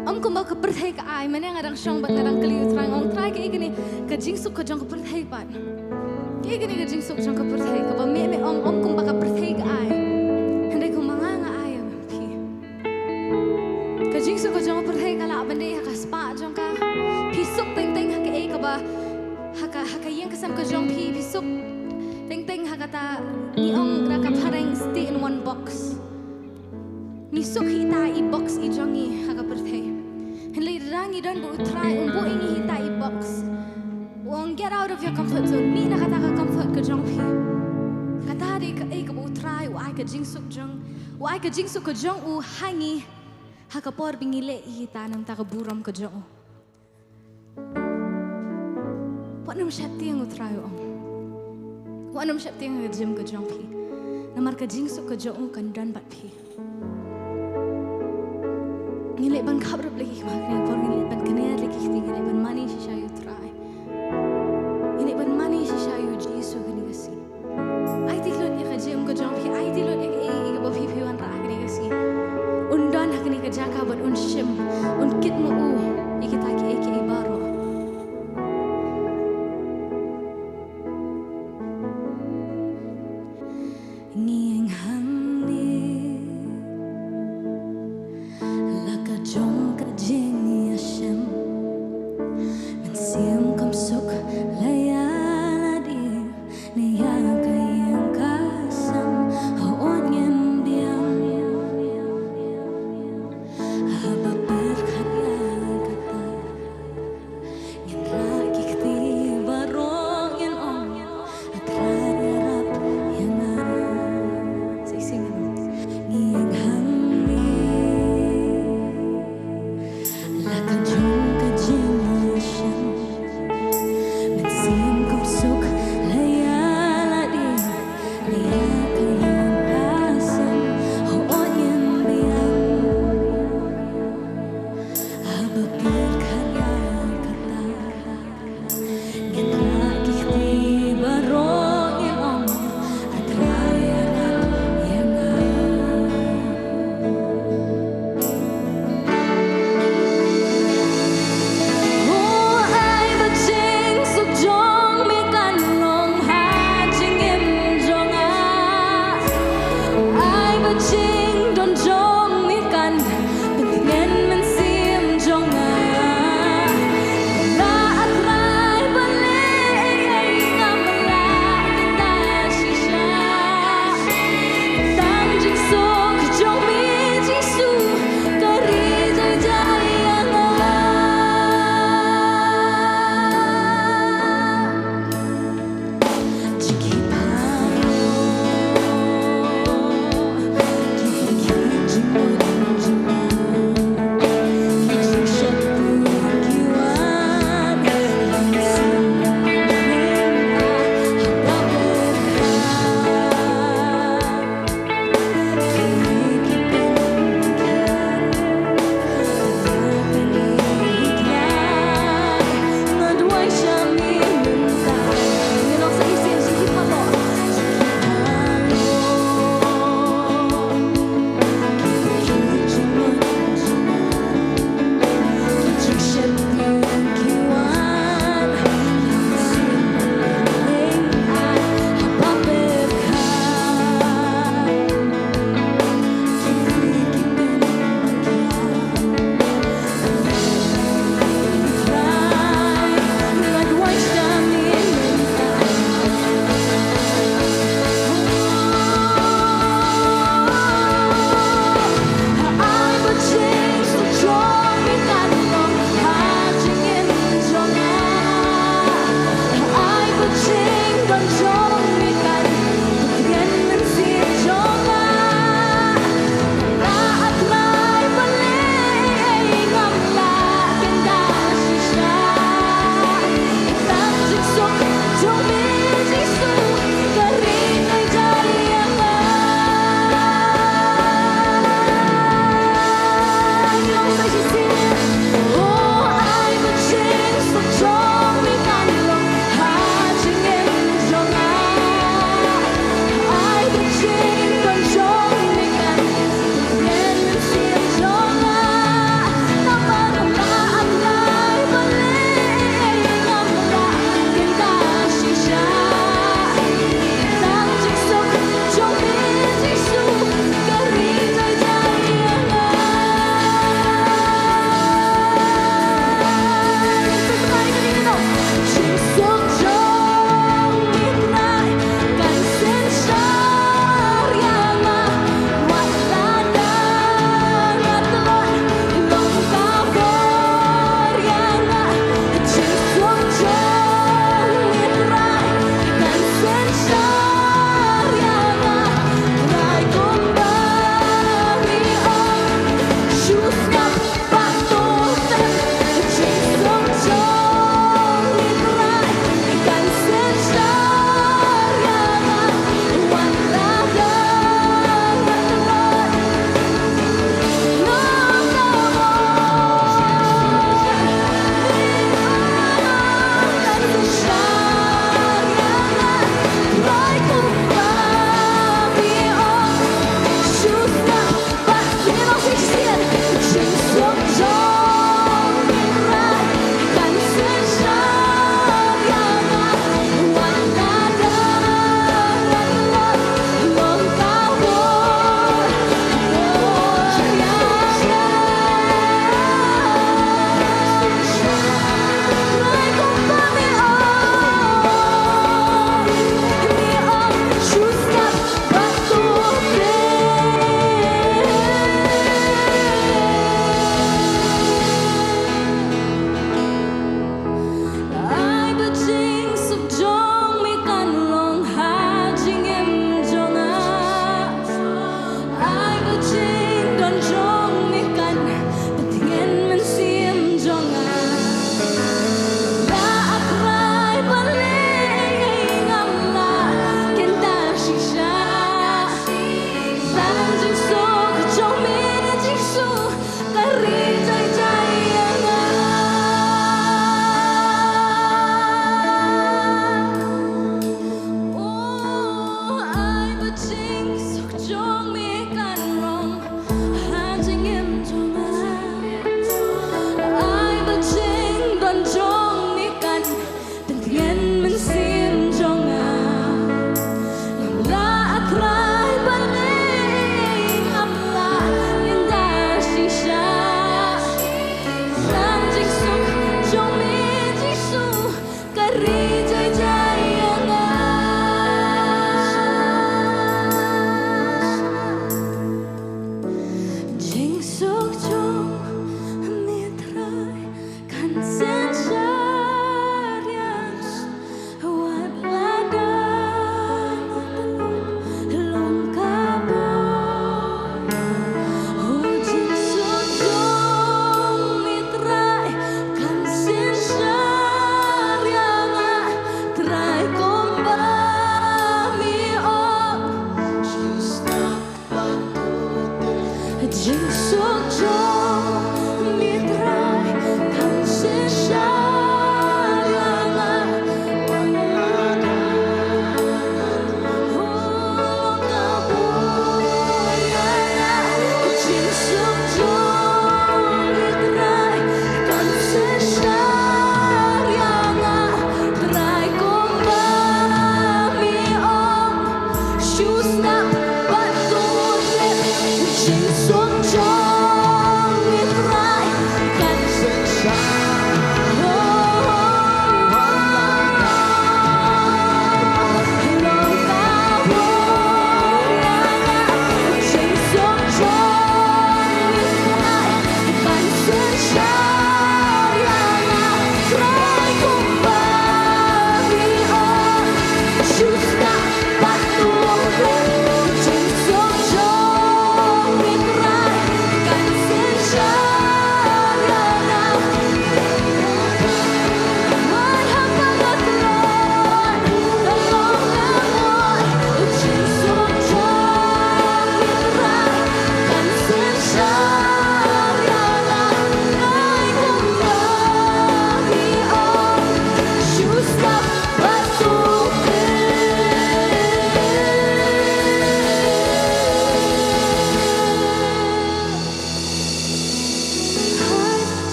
Ym kumba ka pyrthei ka ai, mynne nga dang shong bad nga dang kylli U Trai, nga ong, Trai, kaei kane ka jingsuk ka jong ka pyrthei pat? Kaei kane ka jingsuk jong ka pyrthei kaba me me ong, ym kumba ka pyrthei ka ai, hynrei kumba nga nga ai ïa phi. Ka jingsuk ka jong ka pyrthei ka lah ban dei ha ka spah jong ka. Phi suk teng teng ha kaei kaba ha ka, ha ka ïing ka sem ka jong phi, phi suk teng teng ha kata, ngi ong da ka phareng, stay in one box. Ngi suk hi ita i box i jong ngi ha ka pyrthei. Hynrei lada ngi don bad U Trai, um buh ïa ngi hi ita i box. U ong, get out of your comfort zone. Mih na kata ka comfort ka jong phi. Kata dei kaei kaba U Trai u ai ka jingsuk jong, u ai ka jingsuk ka jong u ha ngi ha ka por ba ngi leh ïa kita na ka bynta ka burom ka jong u. Wat nym sheptieng, U Trai u ong. Wat nym sheptieng ha ka jingim ka jong phi. Namar ka jingsuk ka jong u kan don bad phi. Ngin leit ban khap ryp lei ki khmat ha kane ka por, ngin leit ban kner lei ki kti, ngin leit ban mane shisha ïa U Trai. Ngin leit ban mane shisha ïa U Jisu ha kane ka sngi. Aiti lut ïa ka jingim ka jong phi, aiti lut ïa kaei kaei kaba phi phi wanrah ha kane ka sngi. Un don ha kane ka jaka bad un shim, un kit ma u ïa kita kiei kiei baroh. Ngi ïeng hangne la ka jong ka jingïashem. Mynsiem kam suk la ïa la ding, ne ïa ka ïing ka sem ha ot ngin biang. Haba pyrkhat ïa kata, ngin rah ki kti baroh, ngin ong, A Trai ïarap ïa nga. Sa shisien ngin ong, ngi ïeng hangne la ka jong ka jingïashem. Mynsiem kam suk la ïa la ding, la ïa ka ïing ka sem ha ot ngin biang. Haba pyrkhat ïa kata, ngin rah ki kti baroh, ngin ong, A Trai ïarap ïa nga. Oh, ai ba jingsuk jong me kan long ha jingim jong nga. Ai ba jingdon jong me kan pyntngen mynsiem jong nga. La A Trai ban leh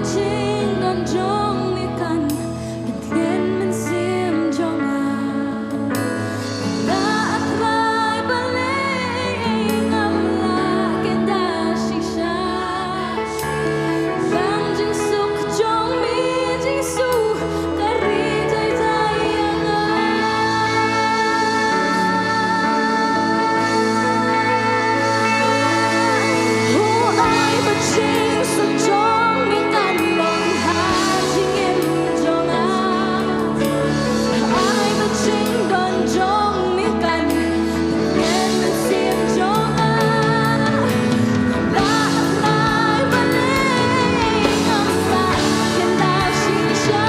Jingdon jong me kan pyntngen mynsiem jong nga. Nga, A Trai balei ngam lah kynda shisha. Tang jingsuk jong me Jisu ka ri jai jai ïa nga. Ai ba jingsuk jong me kan long ha jingim jong nga. Ai ba jingdon jong me kan pyntngen mynsiem jong nga. Ngam lah, Trai balei ngam lah kynda shisha.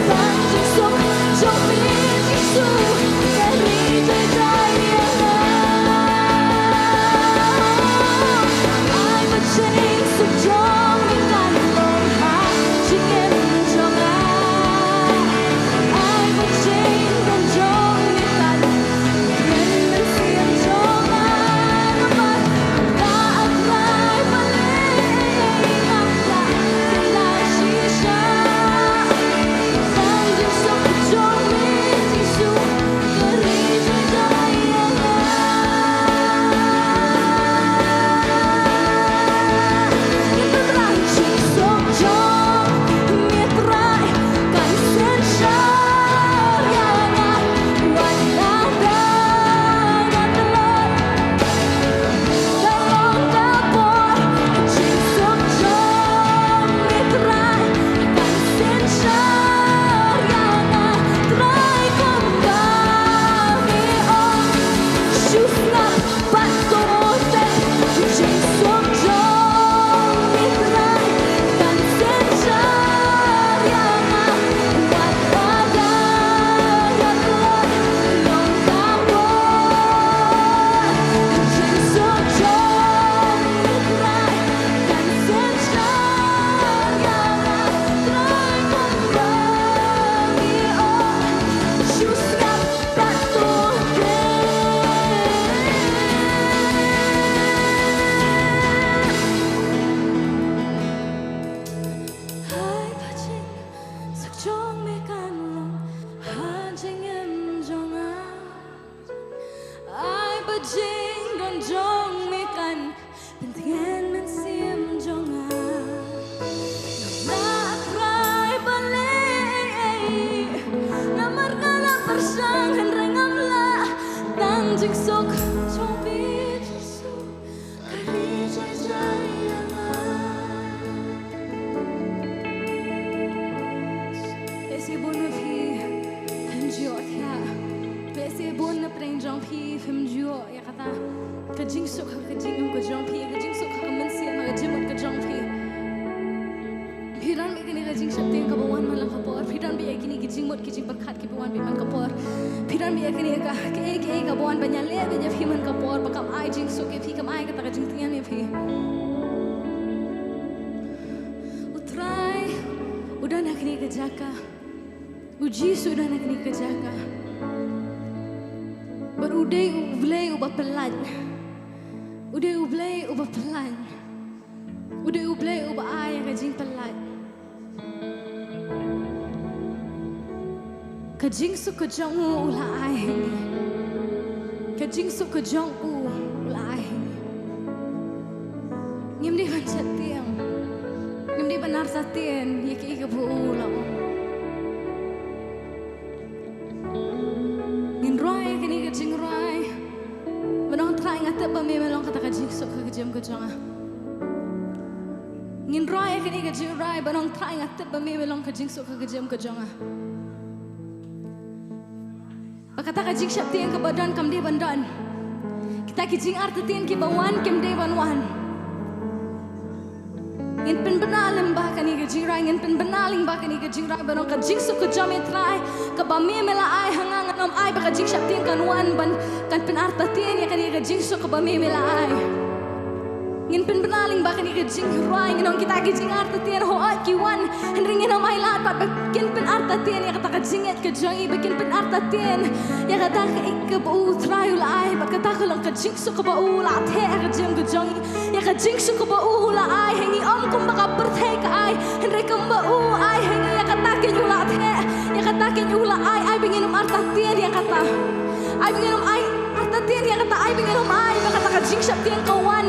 Tang jingsuk jong me Jisu ka ri jai jai ïa nga. Ai ba jingsuk jong me kan long ha jingim jong nga. Ai ba jingdon jong me kan pyntngen mynsiem jong nga. Namar nga, A Trai balei ngam lah kynda shisha. Tang jingsuk jong me Jisu ka ri jai jai ïa nga. Tang jingsuk jong me Trai kan synshar ïa nga. Wat la dang nga tlot, ka long ka por, ka jingsuk jong me Trai kan synshar ïa nga. Trai, kumba me ong, shu sngap bad to teh. Ka jingsuk jong me Trai kan synshar ïa nga. Wat la dang nga tlot, long ka por, ka jingsuk jong me Trai kan synshar ïa nga. Trai, kumba me ong, shu sngap bad to teh. Ai ba jingsuk jong me kan long ha jingim jong nga. Ai ba jingdon jong me kan pyntngen mynsiem jong nga. Nga, A Trai balei, namar nga la pyrshang hynrei ngam lah. Tang jingsuk jong me Jisu ka ri jai jai ïa nga. Lehse bun na phi phim ju ïoh thiah. Lehse bun na pdeng jong phi phim ju ïoh ïa kata ka jingsuk ha ka jingim ka jong phi, ka jingsuk ha ka mynsiem, ha ka jingmut ka jong phi. Phi don bad kane ka jingsheptieng kaba wan man la ka por. Phi don bad kine ki jingmut ki jingpyrkhat kiba wan bad man ka por. Phi don bad kane ka, kaei kaei kaba wan ban ïaleh bad ïa phi man ka por, ba kam ai jingsuk ïa phi, kam ai kata ka jingtngen ïa phi. U Trai u don ha kane ka jaka. U Jisu u don ha kane ka jaka. Bad u dei U Blei uba pyllait. U dei U Blei uba pyllait. U dei U Blei uba ai ïa ka jingpyllait. Ka jingsuk ka jong u u la ai ha ngi. Ka jingsuk ka jong u u la ai ha ngi. Ngim dei ban sheptieng. Ngim dei ban artatien ïa kaei kaba u la ong. Ngin rwai ïa kane ka jingrwai. Ban ong, Trai, nga tip ba me me long kata ka jingsuk ha ka jingim ka jong nga. Ngin rwai ïa kane ka jingrwai, ban ong, Trai, nga tip ba me me long ka jingsuk ha ka jingim ka jong nga. Ba kata ka jingsheptieng kaba don kam dei ban don. Kita ki jingartatien kiba wan kim dei ban wan. Ngin pynbna lyngba kane ka jingrwai, ngin pynbna lyngba kane ka jingrwai, ban ong, ka jingsuk ka jong me Trai, kaba me me la ai ha nga, ngan ym ai ba ka jingsheptieng kan wan ban, kan pynartatien ïa kane ka jingsuk kaba me me la ai. Ngin pynbna lyngba kane ka jingrwai, ngin ong, kita ki jingartatien hooid ki wan, hynrei ngin ym ailad pat ba kin pynartatien ïa kata ka jingngeit ka jong ngi, ba kin pynartatien ïa kata kaei kaba U Trai u la ai, bad kata ka long ka jingsuk kaba u la theh ha ka jingim ka jong ngi. Ïa ka jingsuk kaba u la ai ha ngi, ym kumba ka pyrthei Ba u ai ha ngi ïa kata keiñ u la theh, ïa kata keiñ u la ai, ai ba ngin ym artatien ïa kata. Ai ba ngin ym ai artatien ïa kata, ai ba ngin ym ai ba kata ka jingsheptieng ka wan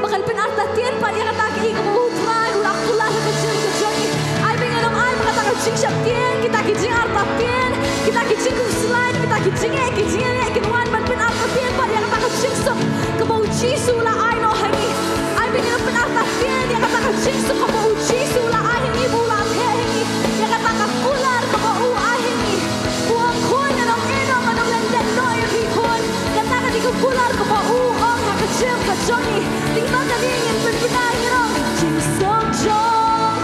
ba kan pynartatien pat ïa kata kaei kaba u Trai u la kular ha ka jingim ka jong ngi. Ai ba ngin ym ai ba kata ka jingsheptieng, kita ki jingartatien, kita ki jingkhuslai, kita ki jingeh, ki jingeh kin wan ban pynartatien pat ïa kata ka jingsuk kaba u Jisu u la ai noh ha ngi. Ai ba ngin ym pynartatien ïa kata ka jingsuk kaba u Jisu u la ai ha ngi, ba u la theh ha ngi, ïa kata ka kular kaba u ai ha ngi. U ong khun, ngan ym ïehnoh, ngan ym leh lehnoh ïa phi khun. Kata ka dei ka kular kaba u ong ha ka jingim ka jong ngi. Te mynta ka dei ngin pynbna, ngin ong: Jingsuk jong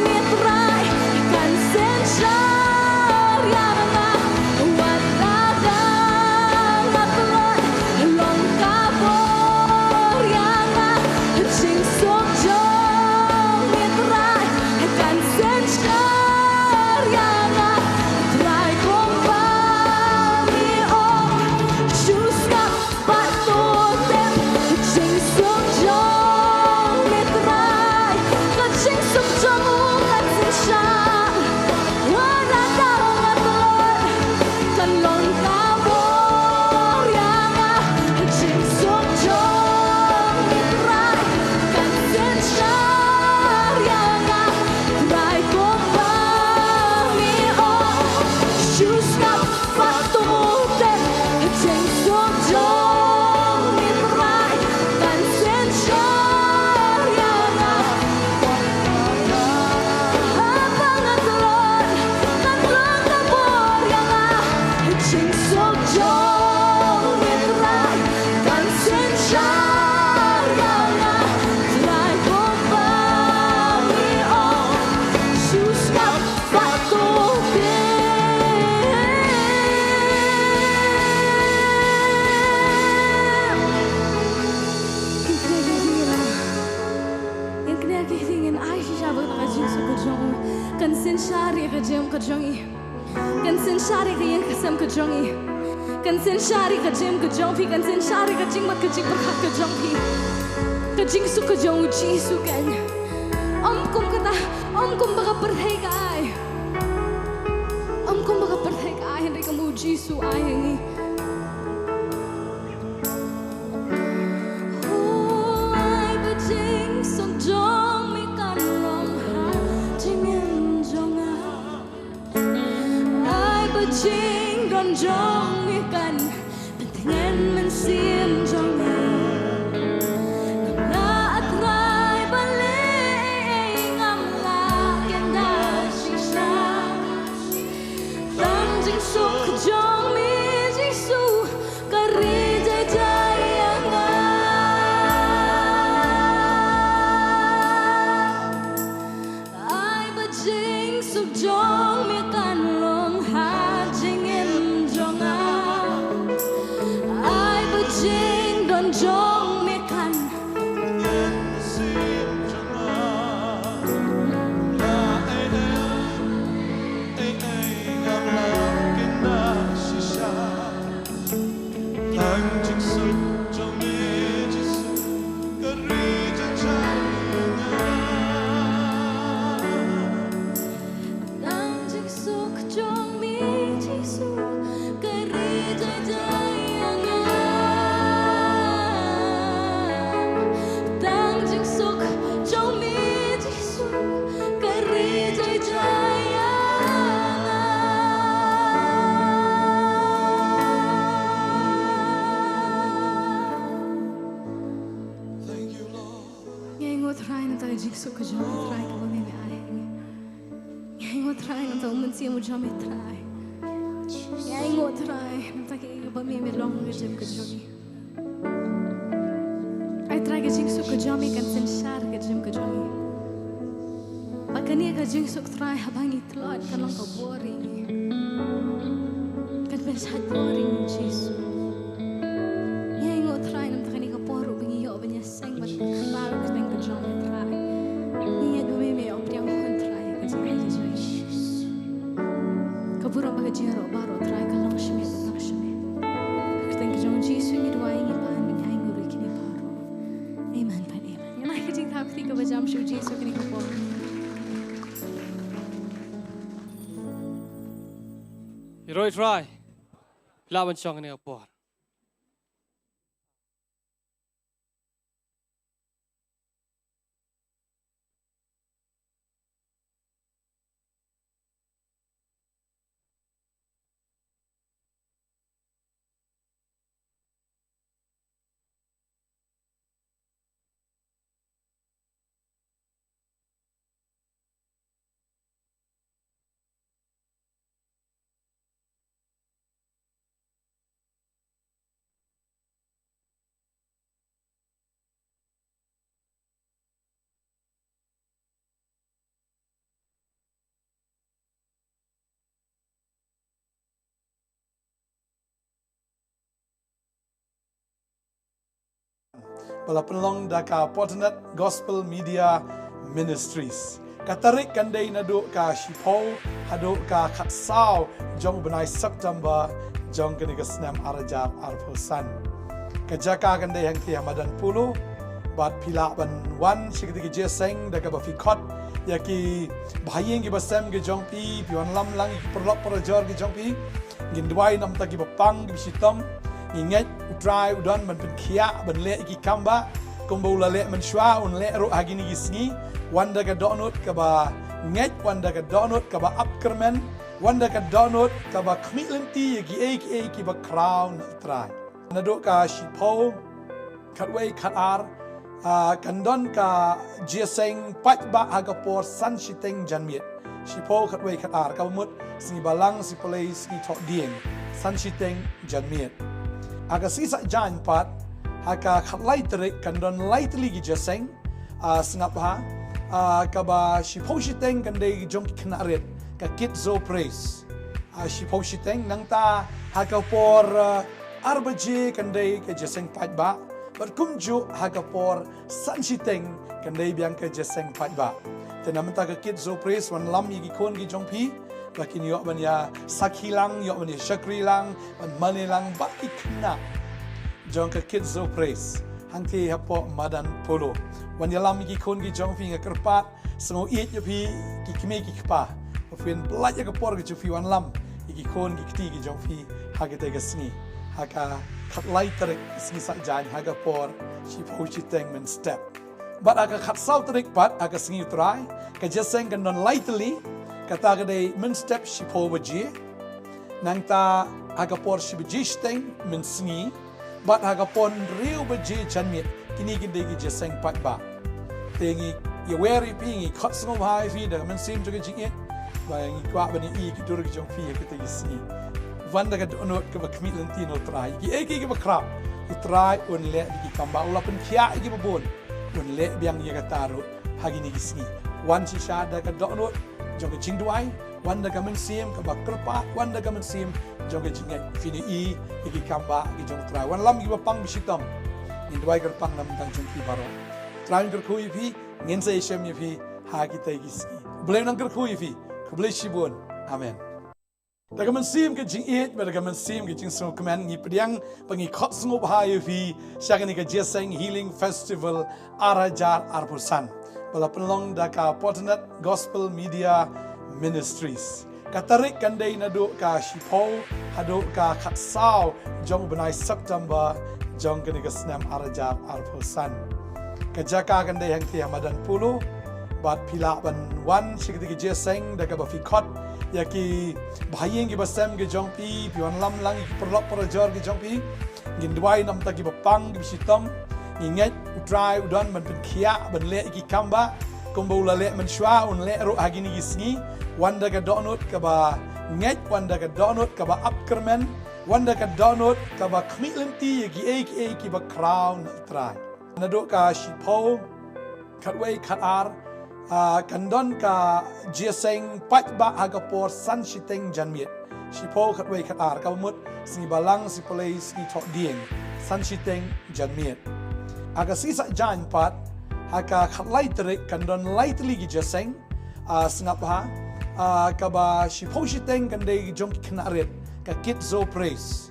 me Trai kan synshar ïa nga. Wat la dang nga tlot, long ka bor ïa nga. Jingsuk jong me Trai kan synshar ïa nga. Trai, kumba me ong, shu sngap pat to tep. Jingsuk jong me Trai, ka jingsuk jong u kan synshar. Wat la dang nga tlot, kan long ka bor ïa nga. Jingsuk jong me Trai kan synshar ïa nga. Trai, kumba me ong, shu sngap pat to tep. Jingsuk jong me Trai kan synshar ïa nga. Haba nga tlot, kan long ka bor ïa nga. Jingsuk jong me Trai kan synshar ïa nga. Trai, kumba me ong, shu sngap pat to tep. Ngin kynmaw ïa kine ki ktien, ngin ai shisha ba ka jingsuk ka jong u kan synshar ïa ka jingim ka jong ngi. Kan synshar ïa ka ïing ka sem ka jong ngi. Kan synshar ïa ka jingim ka jong phi, kan synshar ïa ka jingmut ka jingpyrkhat ka jong phi. Ka jingsuk ka jong u Jisu kan. Ym kum kata, ym kum ba ka pyrthei ka ai. Ym kum ba ka pyrthei ka ai, hynrei kum u Jisu ai ha ngi. Ai ba jingsuk jong me kan long ha jingim jong nga. Ai ba jingdon jong me kan pyntngen mynsiem jong nga. Nga, A Trai, balei ngam lah kynda shisha? Tang jingsuk jong me Jisu ka ri jai jai ïa nga. Ai ba jingsuk jong me kan long ha jingim jong nga. Ai ba jingdon jong me kan Tang jingsuk jong me Jisu ka ri jai jai ïa nga. Tang jingsuk jong me Jisu ka ri jai jai ïa nga. Thank you, Lord. Ngi ainguh Trai namar ka jingsuk ka jong me Trai kaba me me ai. Ngi ainguh Trai namar u Mynsiem u jong me Trai. Ngi ainguh Trai namar kaei kaba me me long ha ka jingim ka jong ngi. Ai Trai ka jingsuk ka jong me kan synshar ka jingim ka jong ngi. Ba kane ka jingsuk Trai haba ngi tlot kan long ka bor ïa ngi. Kan pynshait bor ïa ngi Jisu. Ngi ainguh Trai namar kane ka por ruh ba ngi ïoh ban ïa seng bad kynmaw ïa ka kyrteng ka jong me Trai. Ngi ngeit ba me me ïoh pdiang hun Trai ïa ka jingaiei ka jong ngi. Ka burom bad ka jingïaroh baroh Trai ka long sha me, ka long sha me. Ka kyrteng ka jong u Jisu ngi duwai, ngi pan, ngi ainguh ruh ïa kine baroh. Amen bad amen. Ngan ai ka jingthaw kti kaba jam sha u Jisu kane ka por. Ïaroh ïa u Trai. Lah ban shong ha kane ka por. Ba la pynlong da ka Fortinet Gospel Media Ministries. Ka tarik kan dei naduh ka shiphew haduh ka khatsaw jong u bnai September jong kane ka snem ar hajar arphew san. Ka jaka kan dei hangtei ha madan Polo. Bad phi lah ban wan sha kata ka jingïaseng da kaba phi khot ïa ki bahaïing ki basem ki jong phi, phi wanlam lang ïa ki paralok parajor ki jong phi. Ngin duwai namar ki bapang ki bashitom. Ngi ngeit u Trai u don ban pynkhiah ban leh ïa ki kam ba kumba u la leh mynshuwa un leh ruh ha kine ki sngi. Wan da ka dohnud kaba ngeit, wan da ka dohnud kaba ap kyrmen, wan da ka dohnud kaba khmih lynti ïa kiei kiei kiba khraw na u Trai. Naduh ka shiphew khatwei khatar, ah, kan don ka jingïaseng paidbah ha ka por san shiteng janmiet. Shiphew khatwei khatar, kaba mut sngi Balang, sngi Ploh, sngi Thohdieng, san shiteng janmiet. Ha ka sngi Saitjaiñ pat, ha ka khatlai tarik kan don lai tylli ki jingïaseng, ah, sngap bha, ah, kaba shiphew shiteng kan dei jong ki khynnah rit, ka Kids Praise. Ah, shiphew shiteng, nangta ha ka por, ah, ar baje kan dei ka jingïaseng paidbah. Bad kumjuh ha ka por san shiteng kan dei biang ka jingïaseng paidbah. Te na mynta ka Kids Praise wanlam ïa ki khun ki jong phi ba kin ïoh ban ïa sakhi lang, ïoh ban ïa shakri lang, ban mane lang bad ki khynnah jong ka Kids Praise hangtei hapoh madan Polo. Wan ïalam ïa ki khun ki jong phi, nga kyrpad, sngew ïeit ïa phi ki kmie ki kpa. Ba phin pynlait ïa ka por ka jong phi wanlam ïa ki khun ki kti ki jong phi ha katei ka sngi. Ha ka khatlai tarik sngi Saitjaiñ ha ka por shiphew shiteng mynstep. Bad ha ka khatsaw tarik pat ha ka sngi u Trai, ka jingïaseng kan don lai tylli, kata ka dei mynstep shiphew baje. Nangta ha ka por shi baje shiteng mynsngi. Bad ha ka por hynriew baje janmiet, kine ki dei ki jingïaseng paidbah. Te ngi ïawer ïa phi, ngi khot sngewbha ïa phi da ka mynsiem jong ka jingïeit. Ba ngi kwah ban ïohi ïa ki dur ki jong phi ha kata ka sngi. Wan da ka dohnud kaba khmih lynti na u Trai. Kiei kiei kiba khraw, u Trai un leh bad ki kam ba u la pynkhiah ïa kiba bun, un leh biang ïa kata ruh ha kine ki sngi. Wan shisha da ka dohnud jong ka jingduwai, wan da ka mynsiem kaba kyrpad, wan da ka mynsiem jong ka jingngeit. Phin ïohi ïa ki kam ba ki jong u Trai. Wanlam ïa ki bapang bashitom. Ngin duwai kyrpang na bynta jong ki baroh. Trai un kyrkhu ïa phi, ngin sa ïashem ïa phi ha kitei ki sngi. U Blei un nang kyrkhu ïa phi. Khublei shibun. Amen. Da ka mynsiem ka jingïeit bad da ka mynsiem ka jingsngewkmen ngi pdiang ba ngi khot sngewbha ïa phi sha kane ka jingïaseng Healing Festival ar hajar arphew san, ba la pynlong da ka Fortinet Gospel Media Ministries. Ka tarik kan dei naduh ka shiphew haduh ka khatsaw jong u bnai September jong kane ka snem ar hajar arphew san. Ka jaka kan dei hangtei ha madan Polo. Bad phi lah ban wan sha kata ka jingïaseng da kaba phi khot ïa ki bahaïing ki basem ki jong phi, phi wanlam lang ïa ki paralok parajor ki jong phi. Ngin duwai namar ki bapang ki bashitom. Ngi ngeit u Trai u don ban pynkhiah ban leh ïa ki kam ba kumba u la leh mynshuwa un leh ruh ha kine ki sngi. Wan da ka dohnud kaba ngeit, wan da ka dohnud kaba ap kyrmen, wan da ka dohnud kaba khmih lynti ïa kiei kiei kiba khraw na u Trai. Naduh ka shiphew khatwei khatar, ah, kan don ka jingïaseng paidbah ha ka por san shiteng janmiet. Shiphew khatwei khatar, kaba mut sngi Balang, sngi Ploh, sngi Thohdieng, san shiteng janmiet. Ha ka sngi Saitjaiñ pat ha ka khatlai tarik kan don lai tylli ki jingïaseng, ah, sngap bha, ah, kaba shiphew shiteng kan dei jong ki khynnah rit, ka Kids Praise.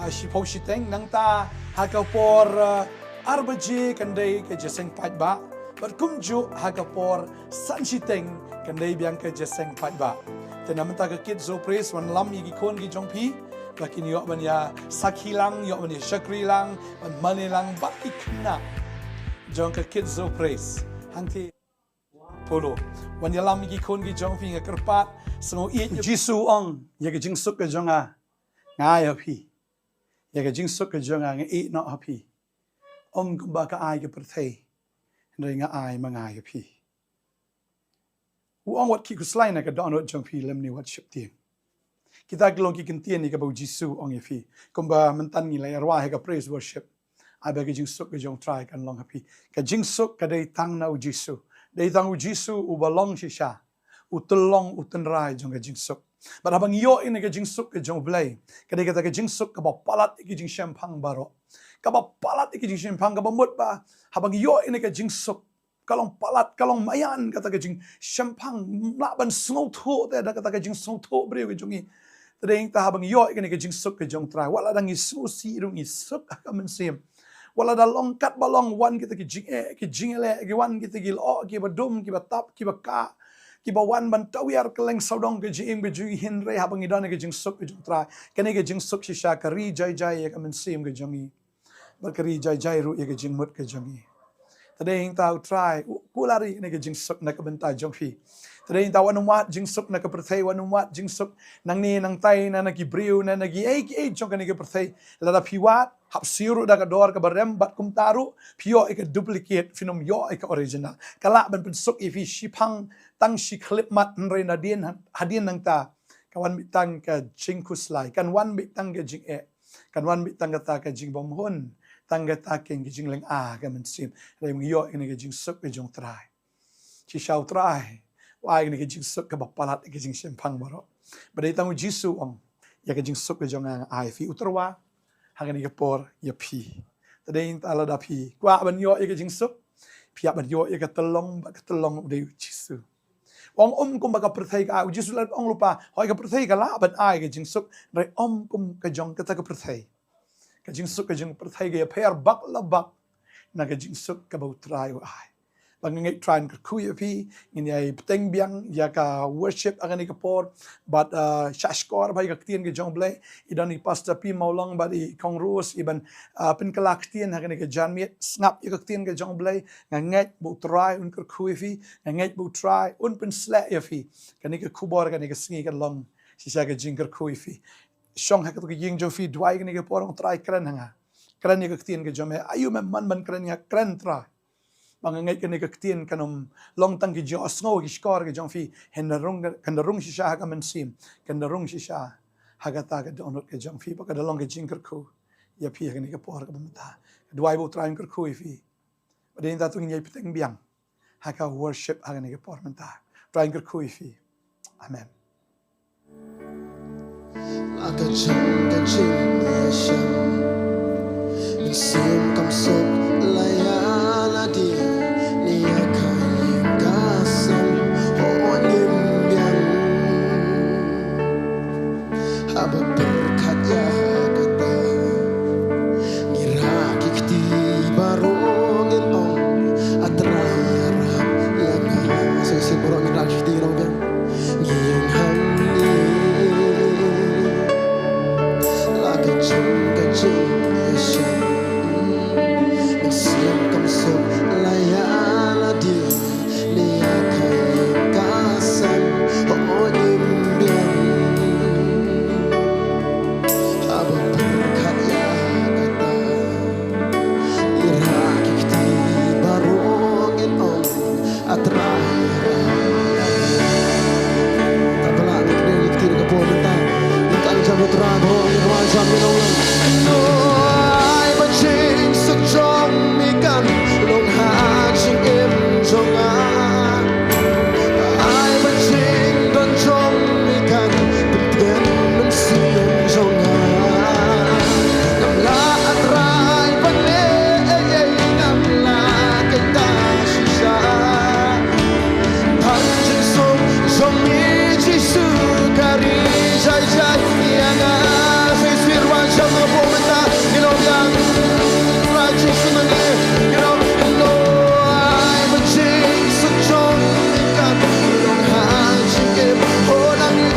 Ah, shiphew shiteng, nangta ha ka por, ah, ar baje kan dei ka jingïaseng paidbah. Bad kumjuh ha ka por san shiteng kan dei biang ka jingïaseng paidbah. Te na mynta ka Kids Zone Praise wan lam ïa ki khun ki jong phi ba kin ïoh ban ïa sakhi lang, ïoh ban ïa shakri lang, ban mane lang bad ki khynnah jong ka Kids Zone Praise. Hangtei Polo, wan ïa lam ïa ki khun ki jong phi, nga kyrpad, sngew ïeit. Jisu ong, ïa ka jingsuk ka jong nga nga ai ha phi, ïa ka jingsuk ka jong nga nga ïeh noh ha phi. Ym kumba ka ai ka pyrthei, hynrei nga ai ma nga ïa phi. U ong wat khie khuslai na ka dohnud jong phi lymne wat sheptieng. Kita ki long ki ktien ïa kaba u Jisu ong ïa phi. Kumba mynta ngi la ïa rwai ha ka praise worship, ai ba ka jingsuk ka jong u Trai kan long ha phi. Ka jingsuk ka dei tang na u Jisu. Dei tang u Jisu uba long shisha u tyllong u tynrai jong ka jingsuk. Bad haba ngi ïoh ïa kane ka jingsuk ka jong u Blei, ka dei kata ka jingsuk kaba palat ïa ki jingshemphang baroh. Kaba palat ïa ki jingshemphang, kaba mut ba haba ngi ïoh ïa kane ka jingsuk, ka long palat, ka long maïan kata ka jingshemphang. Ym lah ban sngewthuh te da kata ka jingsngewthuh briew ka jong ngi. Te dei ïa kata haba ngi ïoh ïa kane ka jingsuk ka jong u Trai, wat la dang ngi sngewsih ruh ngi suk ha ka mynsiem. Wat la da long katba long, wan kita ki jingeh, ki jingïaleh, ki wan kita ki lyoh, kiba dum, kiba tap, kiba kah, kiba wan ban tawiar kylleng sawdong ka jingim ka jong ngi, hynrei haba ngi don ïa ka jingsuk ka jong u Trai, kane ka jingsuk shisha ka ri jai jai ïa ka mynsiem ka jong ngi. Bad ka ri jai jai ruh ïa ka jingmut ka jong ngi. Te dei ïa kata u Trai u kular ïa kane ka jingsuk na ka bynta jong phi. Te dei ïa kata wat nym wad jingsuk na ka pyrthei, wat nym wad jingsuk nangne nangtai, na na ki briew, na na kiei kiei jong kane ka pyrthei. Lada phi wad, hap siew ruh da ka dor kaba rem, bad kumta ruh phi ïoh ïa ka duplicate, phin ym ïoh ïa ka original. Ka lah ban pynsuk ïa phi shiphang tang shi khyllipmat, hynrei nadien, hadien nangta kan wan beit tang ka jingkhuslai, kan wan beit tang ka jingeh, kan wan beit tang kata ka jingbymhun, tang kata ka jinglynga ka mynsiem. Hynrei ngi ïoh ïa kane ka jingsuk ka jong u Trai. Shisha u Trai u ai ïa kane ka jingsuk kaba palat ïa ka jingshemphang baroh. Ba dei tang u Jisu u ong, ïa ka jingsuk ka jong nga nga ai phi. U tyrwa ha kane ka por ïa phi. Te dei ïa kata lada phi kwah ban ïoh ïa ka jingsuk, phi hap ban ïoh ïa ka tyllong, bad ka tyllong u dei u Jisu. Ym kum ba ka pyrthei ka ai. U Jisu u la ong lypa, hooid ka pyrthei ka lah ban ai ka jingsuk, hynrei ym kum ka jong kata ka pyrthei. Ka jingsuk ka jong ka pyrthei ka ïapher bak la bak na ka jingsuk kaba u Trai u ai. Ba nga ngeit u Trai un kyrkhu ïa phi. Ngin ïai bteng biang ïa ka worship ha kane ka por. Bad, ah, shah shkor bha ïa ka ktien ka jong u Blei. I don i Pastor P Mawlong bad i Kong Rose i ban, ah, pynkylla ktien ha kane ka janmiet. Sngap ïa ka ktien ka jong u Blei. Nga ngeit ba u Trai un kyrkhu ïa phi. Nga ngeit ba u Trai un pynsleh ïa phi. Kane ka khubor kane ka sngi kan long shisha ka jingkyrkhu ïa phi. Shong ha kato ka ïing jong phi, duwai kane ka por, ong Trai kren ha nga. Kren ïa ka ktien ka jong me. Aïu me mon ban kren ïa nga, kren Trai. Ba nga ngeit kane ka ktien kan ym long tang ka jingïohsngew ha ki shkor ka jong phi, hynrei kan da rung shisha ha ka mynsiem, kan da rung shisha ha kata ka dohnud ka jong phi, ba ka da long ka jingkyrkhu ïa phi ha kane ka por kaba mynta. Duwai ba u Trai un kyrkhu ïa phi. Ba dei ïa kata to ngin ïai bteng biang ha ka worship ha kane ka por mynta. Trai un kyrkhu ïa phi. Amen. La ka jong ka jingïashem, mynsiem kam suk la ïa la die, ne ïa ka ïing ka sem, ho ngim biang. Haba pyrkhat ïa kata, ngi rah ki kti baroh ngin ong, A Trai ïarap ïa nga. Sngewsih baroh ngin rah ki kti, ngin ong biang. Ngi ïeng hangne la ka jong ka jingïashem, mynsiem kam suk la ïa la die, ne ïa ka ïing ka sem, ho ngim biang. Haba pyrkhat ïa kata, ngi rah ki kti baroh ngin ong, A Trai ïarap. Te ba la ngi kdew ngi kti ha ka por mynta, ngi kynjah ïa U Trai baroh ngin wan jam, ngin ong lang. Ai ba jingsuk jong me kan long ha jingim jong nga. Ai ba jingdon jong me kan pyntieng mynsiem jong nga. Ngam lah, A Trai, ban leh ei ei, ngam lah kata shisha. Tang jingsuk jong me Jisu ka ri jai jai ïa nga. Sa sngewsih wan jam ha ka por mynta, ngin ong biang. Trai Jisu, nang ïa, ngin ong, ai ba jingsuk jong me kan long ha jingim. Ho nang ïa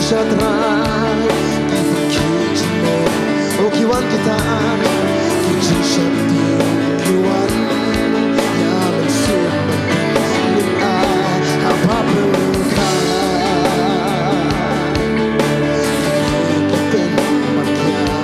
Sha Trai, ki pynkhiah jingmut, oh ki wan kita, ki jingsheptieng ki wan, ïa mynsiem ban pynlyngngoh, ha ba pyrkhat, ki pynkhiah.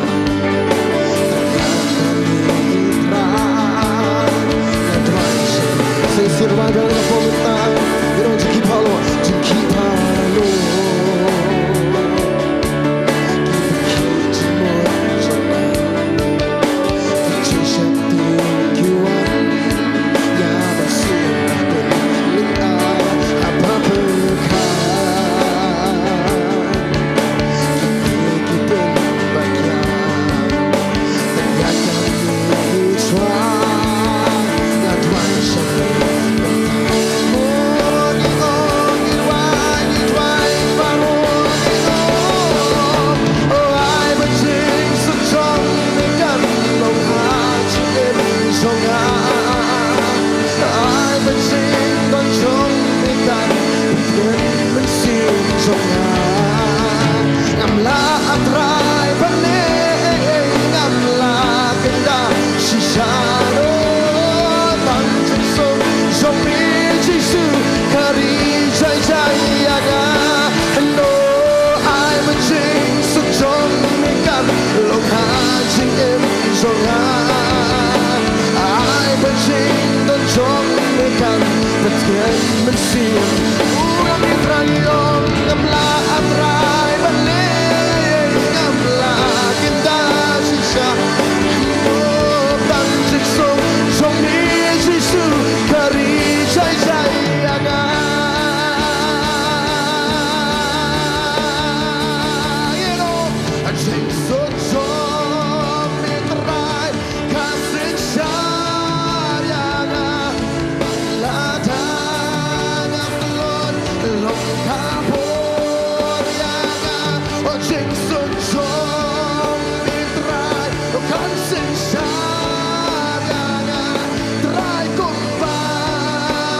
Ai ba jingdon jong me kan pynkmen mynsiem jong nga. Ngam lah, ah Trai, ban leh ei ei, ngam lah kynda shisha ruh. Tang jingsuk jong me Jisu ka ri jai jai ïa nga. Hynno ai ba jingsuk jong me kan long ha jingim jong nga. Ai ba jingdon jong me kan pynkmen mynsiem. U ngam ïa Trai ïong, ngam lah, ah Trai, ban leh, ngam lah kynda shisha. Hynno tang jingsuk jong me Jisu ka ri jai jai ïa nga. Ïa no, jingsuk jong me Trai kan synshar ïa nga. Bad lada nga tlot, long ka bor ïa nga. Oh, jingsuk jong me Trai kan synshar ïa nga. Trai kumba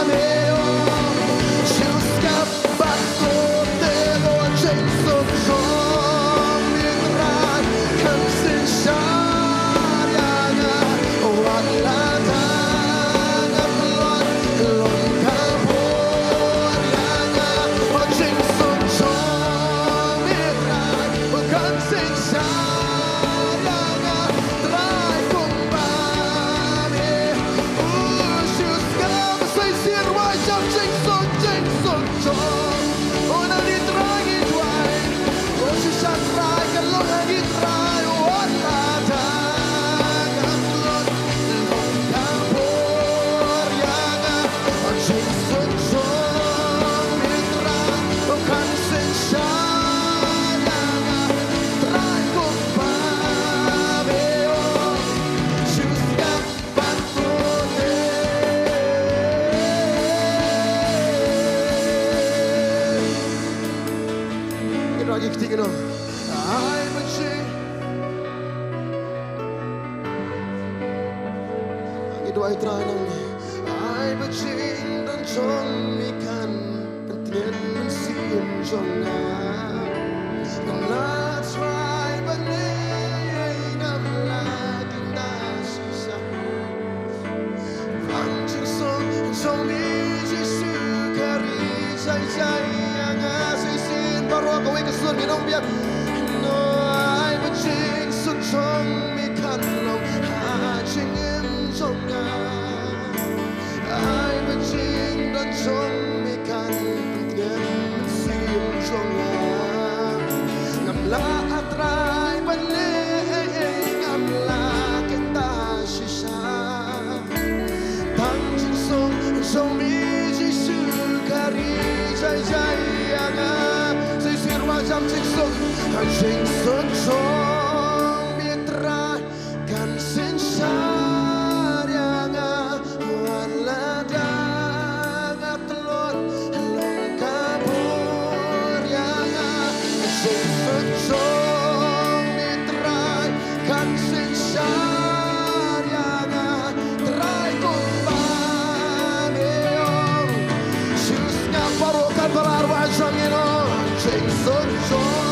me ong, shu sngap bad to te, oh, jingsuk jong me Trai kan synshar ïa nga. Wat lada nga tlot, long ka bor ïa nga. Oh, jingsuk jong me Trai kan synshar ïa nga. Trai kumba me. U shu sngap, sa shisien ruh jam, jingsuk, jingsuk jong. Oh, na ngi Trai ngi duwai. Oh, shisha Trai kan long ha ngi Trai, wat lada nga tlot, long ka bor ïa nga. Oh, jingsuk jong me Trai kan synshar ïa nga. Trai kumba me ong, shu sngap bad to te. Ngi duwai kti, ngi ong, ai ba jing, ngi duwai Trai nangne. Ai ba jingdon jong me kan pyntngen mynsiem jong nga. Ngam lah Trai ban leh, ngam lah kynda shisha. Tang jingsuk jong me Jisu ka ri jai jai ïa nga. Sa shisien baroh kawei ka sur, ngin ong biang. Hynno ai ba jingsuk jong me kan long ha jingim jong nga. Ai ba jingdon jong me kan pyntngen mynsiem jong nga. Ngam lah, ah Trai, ban leh ei ei, ngam lah kynda shisha. Tang jingsuk jong me Jisu ka ri jai jai ïa nga. Sa shisien ruh jam, jingsuk, jingsuk jong me Trai kan synshar ïa nga. Wat lada nga tlot, long ka bor ïa nga. Jingsuk jong me Trai kan synshar ïa nga. Trai kumba me ong. Shu sngap baroh, katba la arwah jong ngi, nong. Jingsuk jong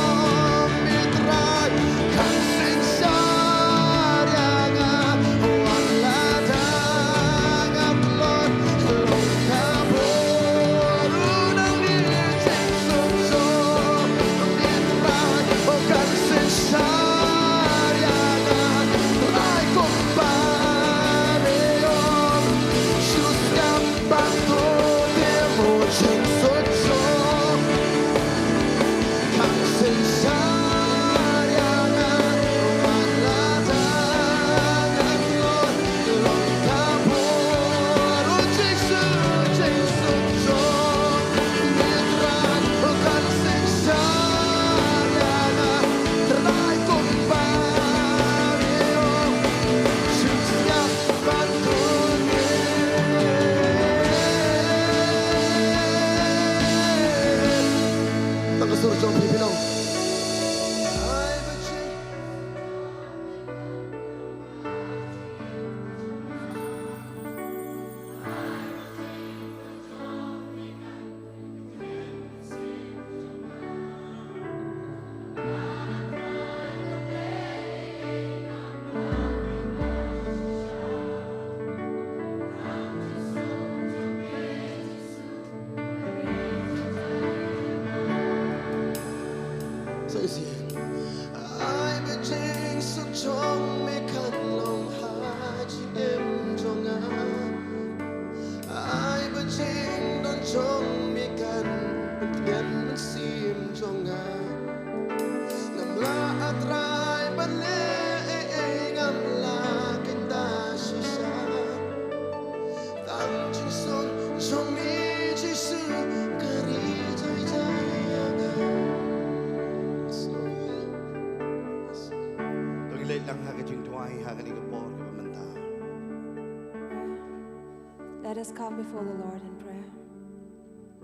Tur jong phi phi long. Sa isi. Ai ba jingsuk jong me kan long ha jingim jong nga. Ai ba jingdon jong me kan pyntieng mynsiem jong nga. Ngam lah, A Trai, ban leh ei ei, ngam lah kynta shisha. Tang jingsuk jong me Jisu ka ri jai jai ïa nga. To ngi leit lang ha ka jingduwai ha kane ka por kaba mynta. Let us come before the Lord in prayer.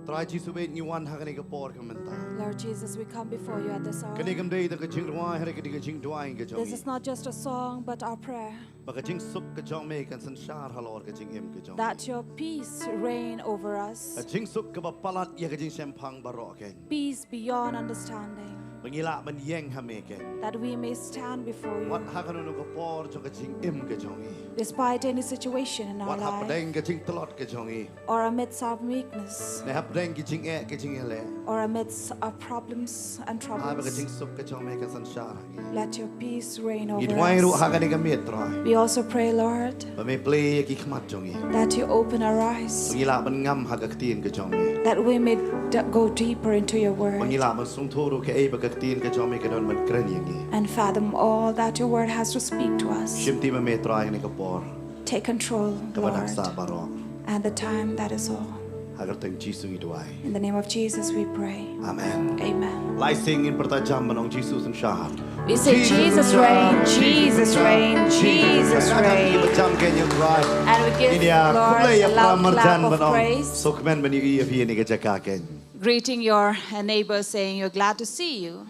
Trai Jisu, bad ngi wan ha kane ka por kaba mynta. Lord Jesus, we come before you at this hour. Kane kam dei tang ka jingduwai, hynrei ka dei ka jingduwai ka jong ngi. This is not just a song, but our prayer. Ba ka jingsuk ka jong me kan synshar halor ka jingim ka jong ngi. That your peace reign over us. Ka jingsuk kaba palat ïa ka jingshemphang baroh kein. Peace beyond understanding. Ba ngi lah ban ïeng ha me kein. That we may stand before you. Wat ha kano kano ka por jong ka jingim ka jong ngi. Despite any situation in our life. Wat hapdeng ka jingtlot ka jong ngi. Or amidst our weakness. Ne hapdeng ki jingeh ki jingïaleh. Or amidst our problems and troubles. Ai ba ka jingsuk ka jong me kan synshar ha ngi. Let your peace reign over us. Ngi duwai ruh ha kane ka miet, Trai. We also pray, Lord, ba me plie ïa ki khmat jong ngi. That you open our eyes. Ba ngi lah ban ngam ha ka ktien ka jong me. That we may d- go deeper into your word. Ba ngi lah ban sngewthuh ruh kaei ba ka ktien ka jong me ka don ban kren ïa ngi. And fathom all that your word has to speak to us. Shim ti ma me, Trai, ha kane ka por. Take control, Lord. Kaba dang sah baroh. And the time, that is all. Ha ka kyrteng Jisu ngi duwai. In the name of Jesus we pray. Amen. Amen. Lai sing ngin pyrta jam ban ong Jisu synshar. We say, "Jesus reign, Jesus reign, Jesus reign." Jam kein ïa u Trai. And we give, Lord, a loud clap of praise. Sngewkmen ban ïohi ïa phi ha kane ka jaka kein. Greeting your, uh, neighbor, saying, "You're glad to see you."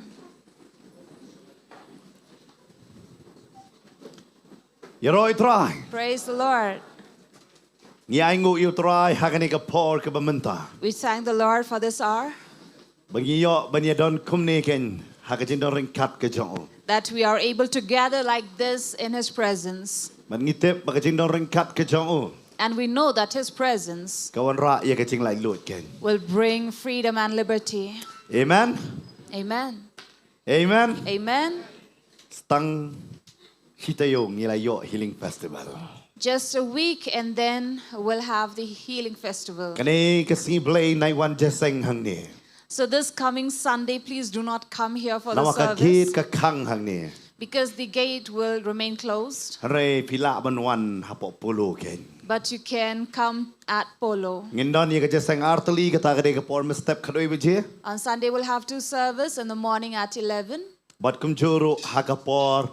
Ïaroh ïa u Trai. Praise the Lord. Ngi ainguh ïa u Trai ha kane ka por kaba mynta. We thank the Lord for this hour. Ba ngi ïoh ban ïadon kumne kein ha ka jingdon ryngkat ka jong u. That we are able to gather like this in his presence. Bad ngi tip ba ka jingdon ryngkat ka jong u. And we know that his presence. Ka wanrah ïa ka jinglaitluid kein. Will bring freedom and liberty. Amen. Amen. Amen. Amen. Tang shi taïew ngi la ïoh Healing Festival. Just a week and then we'll have the Healing Festival. Kane ka sngi Blei nai wan jingïaseng hangne. So this coming Sunday, please do not come here for the service. Namar ka gate ka khang hangne. Because the gate will remain closed. Hynrei phi lah ban wan hapoh Polo kein. But you can come at Polo. Ngin don ïa ka jingïaseng artylli, kata ka dei ka por mynstep khatwei baje. On Sunday we'll have two service, in the morning at eleven. Bad kumjuh ruh ha ka por,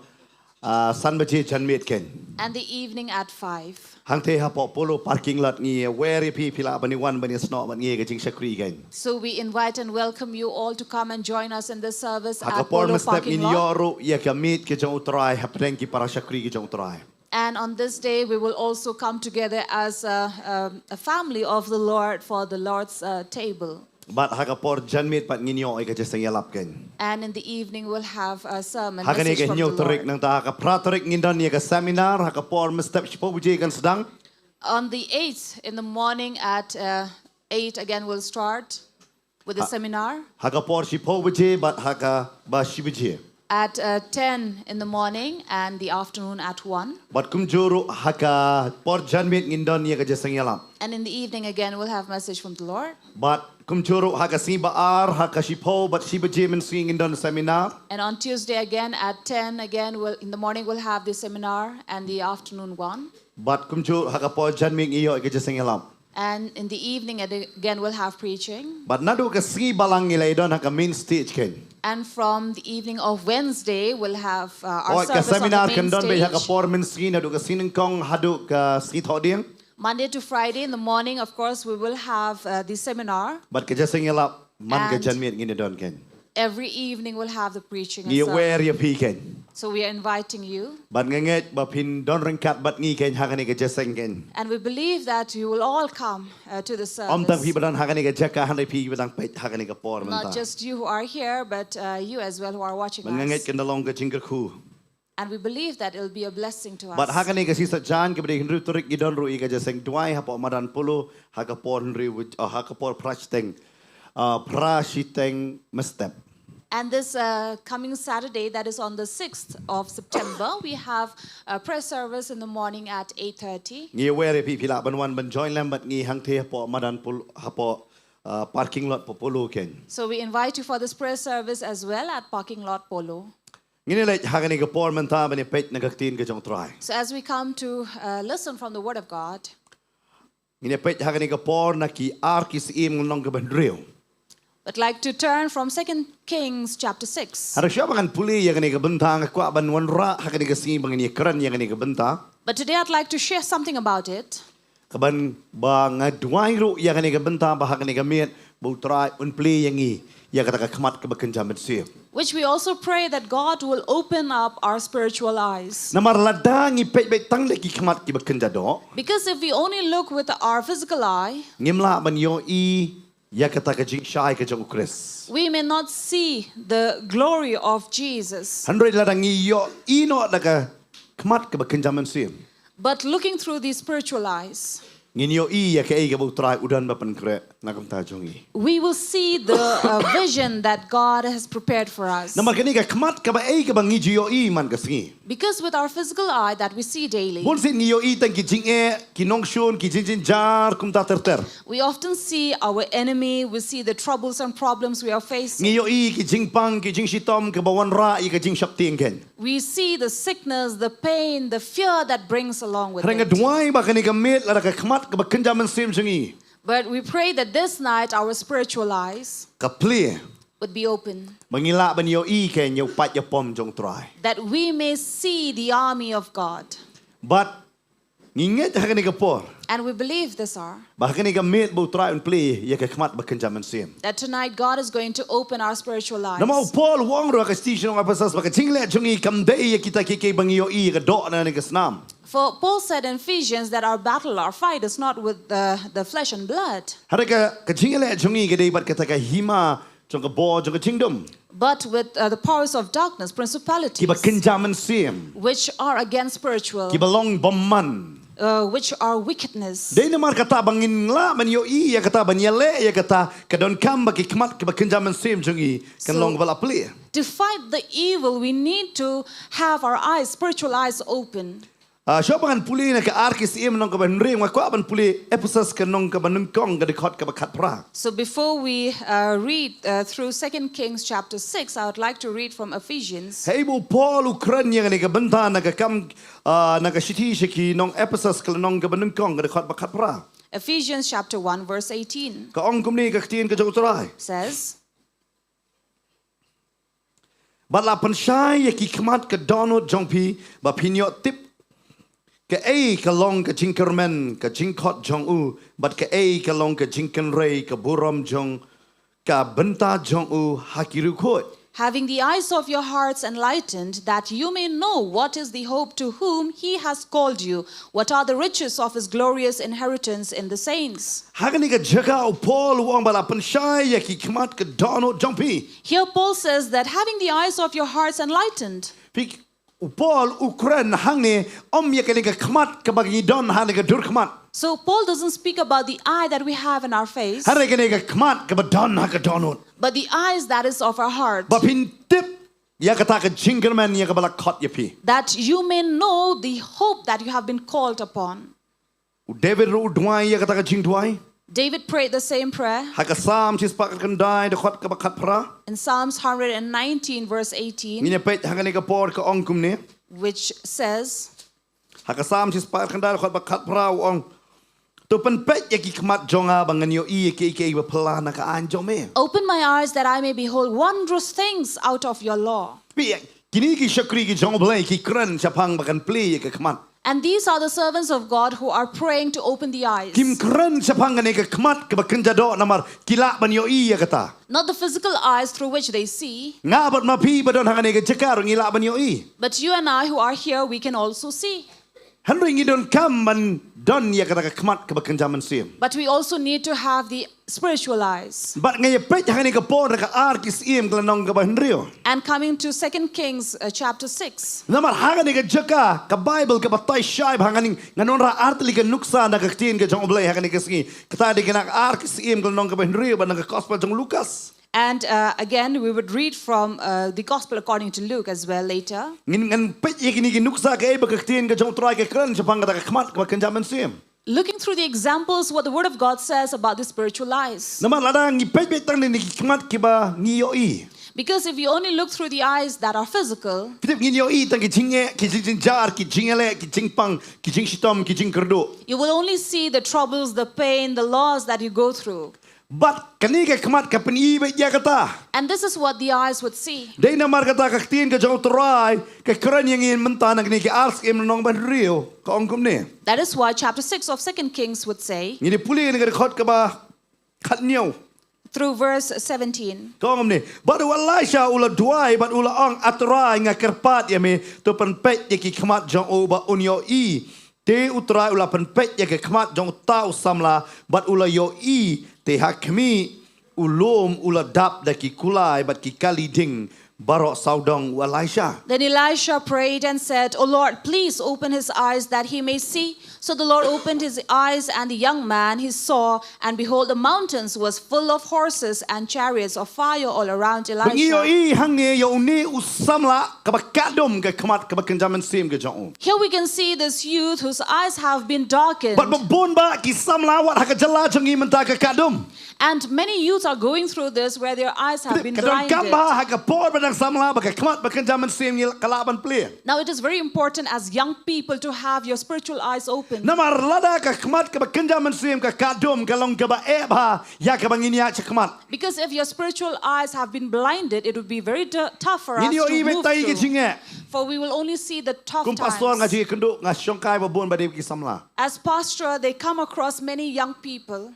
ah, san baje janmiet kein. And the evening at five. Hangtei hapoh Polo parking lot ngi wer ïa phi, phi lah ban ïa wan ban ïasnoh bad ngi ha ka jingshakri kein. So we invite and welcome you all to come and join us in this service at Polo parking lot. Ha ka por mynstep ngin ïoh ruh ïa ka miet ka jong u Trai hapdeng ki para shakri ki jong u Trai. And on this day, we will also come together as a, a, a family of the Lord for the Lord's, uh, table. Bad ha ka por janmiet pat ngin ïoh ïa ka jingïaseng ïalap kein. And in the evening, we'll have a sermon, message from the Lord. Ha kane ka hynñiew tarik, nangta ha ka phra tarik ngin don ïa ka seminar, ha ka por mynstep shiphew baje kan sdang. On the eighth, in the morning at, uh, eight again, we'll start with the seminar. Ha ka por shiphew baje bad ha kaba shi baje. At, uh, ten in the morning and the afternoon at one. Bad kumjuh ruh ha ka por janmiet ngin don ïa ka jingïaseng ïalap. And in the evening again, we'll have message from the Lord. Bad kumjuh ruh ha ka sngi ba ar, ha ka shiphew bad shi baje mynsngi ngin don seminar. And on Tuesday again at ten again, we'll, in the morning we'll have the seminar and the afternoon one. Bad kumjuh ha ka por janmiet ngi ïoh ïa ka jingïaseng ïalap. And in the evening, and again, we'll have preaching. Bad naduh ka sngi Balang ngi la ïadon ha ka main stage kein. And from the evening of Wednesday, we'll have, uh, our service on the main stage. Hooid, ka seminar kan don beit ha ka por mynsngi naduh ka sngi nyngkong haduh ka sngi thohdieng. Monday to Friday in the morning, of course, we will have, uh, the seminar. Bad ka jingïaseng ïalap man ka janmiet ngin ïadon kein. Every evening we'll have the preaching and Ngi wer sermon. Ïa phi kein. So we are inviting you. Bad nga ngeit ba phin don ryngkat bad ngi kein ha kane ka jingïaseng kein. And we believe that you will all come uh, to the Ym tang phi service. Ba don ha kane ka jaka hynrei phi ba dang peit ha kane ka por mynta. Not just you who are here, but uh, you as well who are watching Ba nga ngeit us. Kan da long ka jingkyrkhu. And we believe that it will be a blessing to Bad ha us. Kane ka sngi Saitjaiñ kaba dei hynriew tarik ngi don ruh ïa ka jingïaseng duwai hapoh madan Polo ha ka por hynriew uh, ha ka por phra shiteng. Uh, phra shiteng mynstep. And this uh, coming Saturday, that is on the sixth of September, we have a prayer service in the morning at eight thirty. Ngi wer ïa phi phi lah ban wan ban join lem bad ngi hangtei hapoh madan Polo hapoh uh, parking lot Polo kein. So we invite you for this prayer service as well at parking lot Polo. Ngin ïa leit ha kane ka por mynta ban ïa peit na ka ktien ka jong U Trai. So as we come to uh, listen from the Word of God, Ngin ïa peit ha kane ka por na ki ar ki syiem lynnong kaba hynriew. I'd like to turn from Second Kings chapter six. Hynrei shuwa ba ngan pule ïa kane ka bynta nga kwah ban wanrah ha kane ka sngi ba ngin ïa kren ïa kane ka bynta. But today I'd like to share something about it. Kaban ba nga duwai ruh ïa kane ka bynta ba ha kane ka miet ba U Trai un plie ïa ngi ïa kata ka khmat kaba kynja mynsiem. Which we also pray that God will open up our spiritual eyes. Namar lada ngi peit beit tang da ki khmat kiba kynja doh. Because if we only look with our physical eye, ngim lah ban ïohi ïa kata ka jingshai ka jong U Khrist. We may not see the glory of Jesus. Hynrei lada ngi ïohi noh da ka khmat kaba kynja mynsiem. But looking through these spiritual eyes, ngin ïohi ïa kaei kaba U Trai u don ban pynkhreh na ka bynta jong ngi. We will see the uh, vision that God has prepared for us. Namar kane ka khmat kaba ei kaba ngi ju ïohi man ka sngi. Because with our physical eye that we see daily, bun sien ngi ïohi tang ki jingeh, ki nongshun, ki jingjynjar kumta ter ter. We often see our enemy, we see the troubles and problems we are facing. Ngi ïohi ki jingpang, ki jingshitom kaba wanrah ïa ka jingsheptieng kein. We see the sickness, the pain, the fear that brings along with it. Hynrei nga duwai ba kane ka miet lada ka khmat kaba kynja mynsiem jong ngi. But we pray that this night our spiritual eyes, ka plie, would be open. Ba ngi lah ban ïohi kein ïa u paid ïapom jong U Trai. That we may see the army of God. Bad ngi ngeit ha kane ka por. And we believe this hour. Ba ha kane ka miet ba U Trai un plie ïa ka khmat ba kynja mynsiem. That tonight God is going to open our spiritual eyes. Namar u Paul u ong ruh ha ka shithi sha ki nong Ephesus ba ka jingleh jong ngi kam dei ïa kita kiei kiei ba ngi ïohi ïa ka doh ne ka snam. For Paul said in Ephesians that our battle, our fight is not with the, the flesh and blood. Hynrei ka, ka jingleh jong ngi ka dei bad kata ka hima jong ka bor jong ka jingdum. But with uh, the powers of darkness, principalities, kiba kynja mynsiem, which are against spiritual, kiba long bymman, uh, which are wickedness. Dei namar kata ba ngin lah ban ïohi ïa kata, ban ïaleh ïa kata, ka donkam ba ki khmat kiba kynja mynsiem jong ngi kan long ba la plie. To fight the evil, we need to have our eyes, spiritual eyes open. Ah, shuwa ba ngan pule na ka ar ki syiem lynnong kaba hynriew, nga kwah ban pule Ephesus ka lynnong kaba nyngkong ka dkhot kaba khatphra. So before we uh, read uh, through Second Kings chapter six, I would like to read from Ephesians. Hei ba u Paul u kren ïa kane ka bynta na ka kam, ah, na ka shithi sha ki nong Ephesus ka lynnong kaba nyngkong ka dkhot ba khatphra. Ephesians chapter one verse eighteen. Ka ong kumne ka ktien ka jong U Trai. Says, bad la pynshai ïa ki khmat ka dohnud jong phi ba phin ïoh tip kaei ka long ka jingkyrmen ka jingkhot jong u, bad kaei ka long ka jingkynrei ka burom jong ka bynta jong u ha ki riewkhuid. Having the eyes of your hearts enlightened, that you may know what is the hope to whom he has called you, what are the riches of his glorious inheritance in the saints. Ha kane ka jaka u Paul u ong ba la pynshai ïa ki khmat ka dohnud jong phi. Here Paul says that having the eyes of your hearts enlightened. Phi, u Paul u kren hangne ym ïa kane ka khmat kaba ngi don hangne ka dur khmat. So Paul doesn't speak about the eye that we have in our face, hynrei kane ka khmat kaba don ha ka dohnud. But the eyes that is of our heart. Ba phin tip ïa kata ka jingkyrmen ïa kaba la khot ïa phi. That you may know the hope that you have been called upon. U David ruh u duwai ïa kata ka jingduwai. David prayed the same prayer. Ha ka Salm shispah khyndai dkhot kaba khatphra. In Psalms hundred and nineteen verse eighteen. Ngin ïa peit ha kane ka por ka ong kumne. Which says, ha ka Salm shispah khyndai dkhot ba khatphra u ong, to pynpeit ïa ki khmat jong nga ba ngan ïohi ïa kiei kiei ba phylla na ka aiñ jong me. Open my eyes that I may behold wondrous things out of your law. Phi, kine ki shakri ki jong U Blei ki kren shaphang ba kan plie ïa ka khmat. And these are the servants of God who are praying to open the eyes. Kim kren shaphang kane ka khmat kaba kynja doh namar ki lah ban ïohi ïa kata. Not the physical eyes through which they see, Nga bad ma phi ba don ha kane ka jaka ruh ngi lah ban ïohi. but you and I who are here, we can also see. Hynrei ngi donkam ban don ïa kata ka khmat kaba kynja mynsiem. But we also need to have the spiritual eyes. Bad nga ïa peit ha kane ka por na ka ar ki syiem ka lynnong kaba hynriew. And coming to Second Kings uh, chapter six. Namar ha kane ka jaka ka Baibl ka batai shai ba ha kane, ngan wanrah ar tylli ki nuksa na ka ktien ka jong U Blei ha kane ka sngi. Kata dei ka na ka ar ki syiem ka lynnong kaba hynriew bad na ka gospel jong u Lukas. And uh, again, we would read from uh, the Gospel according to Luke as well later. Ngin, ngan peit ïa kine ki nuksa kaei ba ka ktien ka jong U Trai ka kren shaphang kata ka khmat kaba kynja mynsiem. Looking through the examples, what the Word of God says about the spiritual eyes. Namar lada ngi peit beit tang na kine ki khmat kiba ngi ïohi. Because if you only look through the eyes that are physical, Phi tip, ngin ïohi tang ki jingeh, ki jingjynjar, ki jingïaleh, ki jingpang, ki jingshitom, ki jingkyrduh. you will only see the troubles, the pain, the loss that you go through. Bad kane ka khmat ka pyni beit ïa kata. And this is what the eyes would see. Dei namar kata ka ktien ka jong U Trai ka kren ïa ngi mynta na kane ka ar syiem lynnong ba hynriew, ka ong kumne. That is why chapter six of Second Kings would say, Ngi dei pule na ka dkhot kaba khathynñiew. through verse seventeen. Ka ong kumne. Bad u Elisha u la duwai bad u la ong, A Trai, nga kyrpad ïa me, to pynpeit ïa ki khmat jong u ba un ïohi. Te U Trai u la pynpeit ïa ka khmat jong uta u samla bad u la ïohi, te ha khmih, u lum u la dap da ki kulai bad ki kali ding baroh sawdong u Elisha. Then Elisha prayed and said, O Lord, please open his eyes that he may see. So the Lord opened his eyes, and the young man he saw, and behold, the mountains was full of horses and chariots of fire all around Ba ngi Elisha. ïohi hangne ïa une u samla kaba kah dum ka khmat kaba kynja mynsiem ka jong u. Here we can see this youth whose eyes have been darkened. Bad ba bun bah ki samla wat ha ka jylla jong ngi mynta ka kah dum. And many youths are going through this where their eyes have been Ka donkam blinded. bah ha ka por ba dang samla ba ka khmat ba kynja mynsiem ngi ka lah ban plie. Now it is very important as young people to have your spiritual eyes open. Namar lada ka khmat kaba kynja mynsiem ka kah dum ka long kaba eh bha ïa kaba ngin ïaid shakhmat. Because if your spiritual eyes have been blinded, it would be very t- tough for us Ngin ïohi to beit move tang ïa ki through. Jingeh. For we will only see the tough Kum pastor nga times. ju ïakynduh, nga shongkai ba bun ba dei ki samla. As pastor, they come across many young people.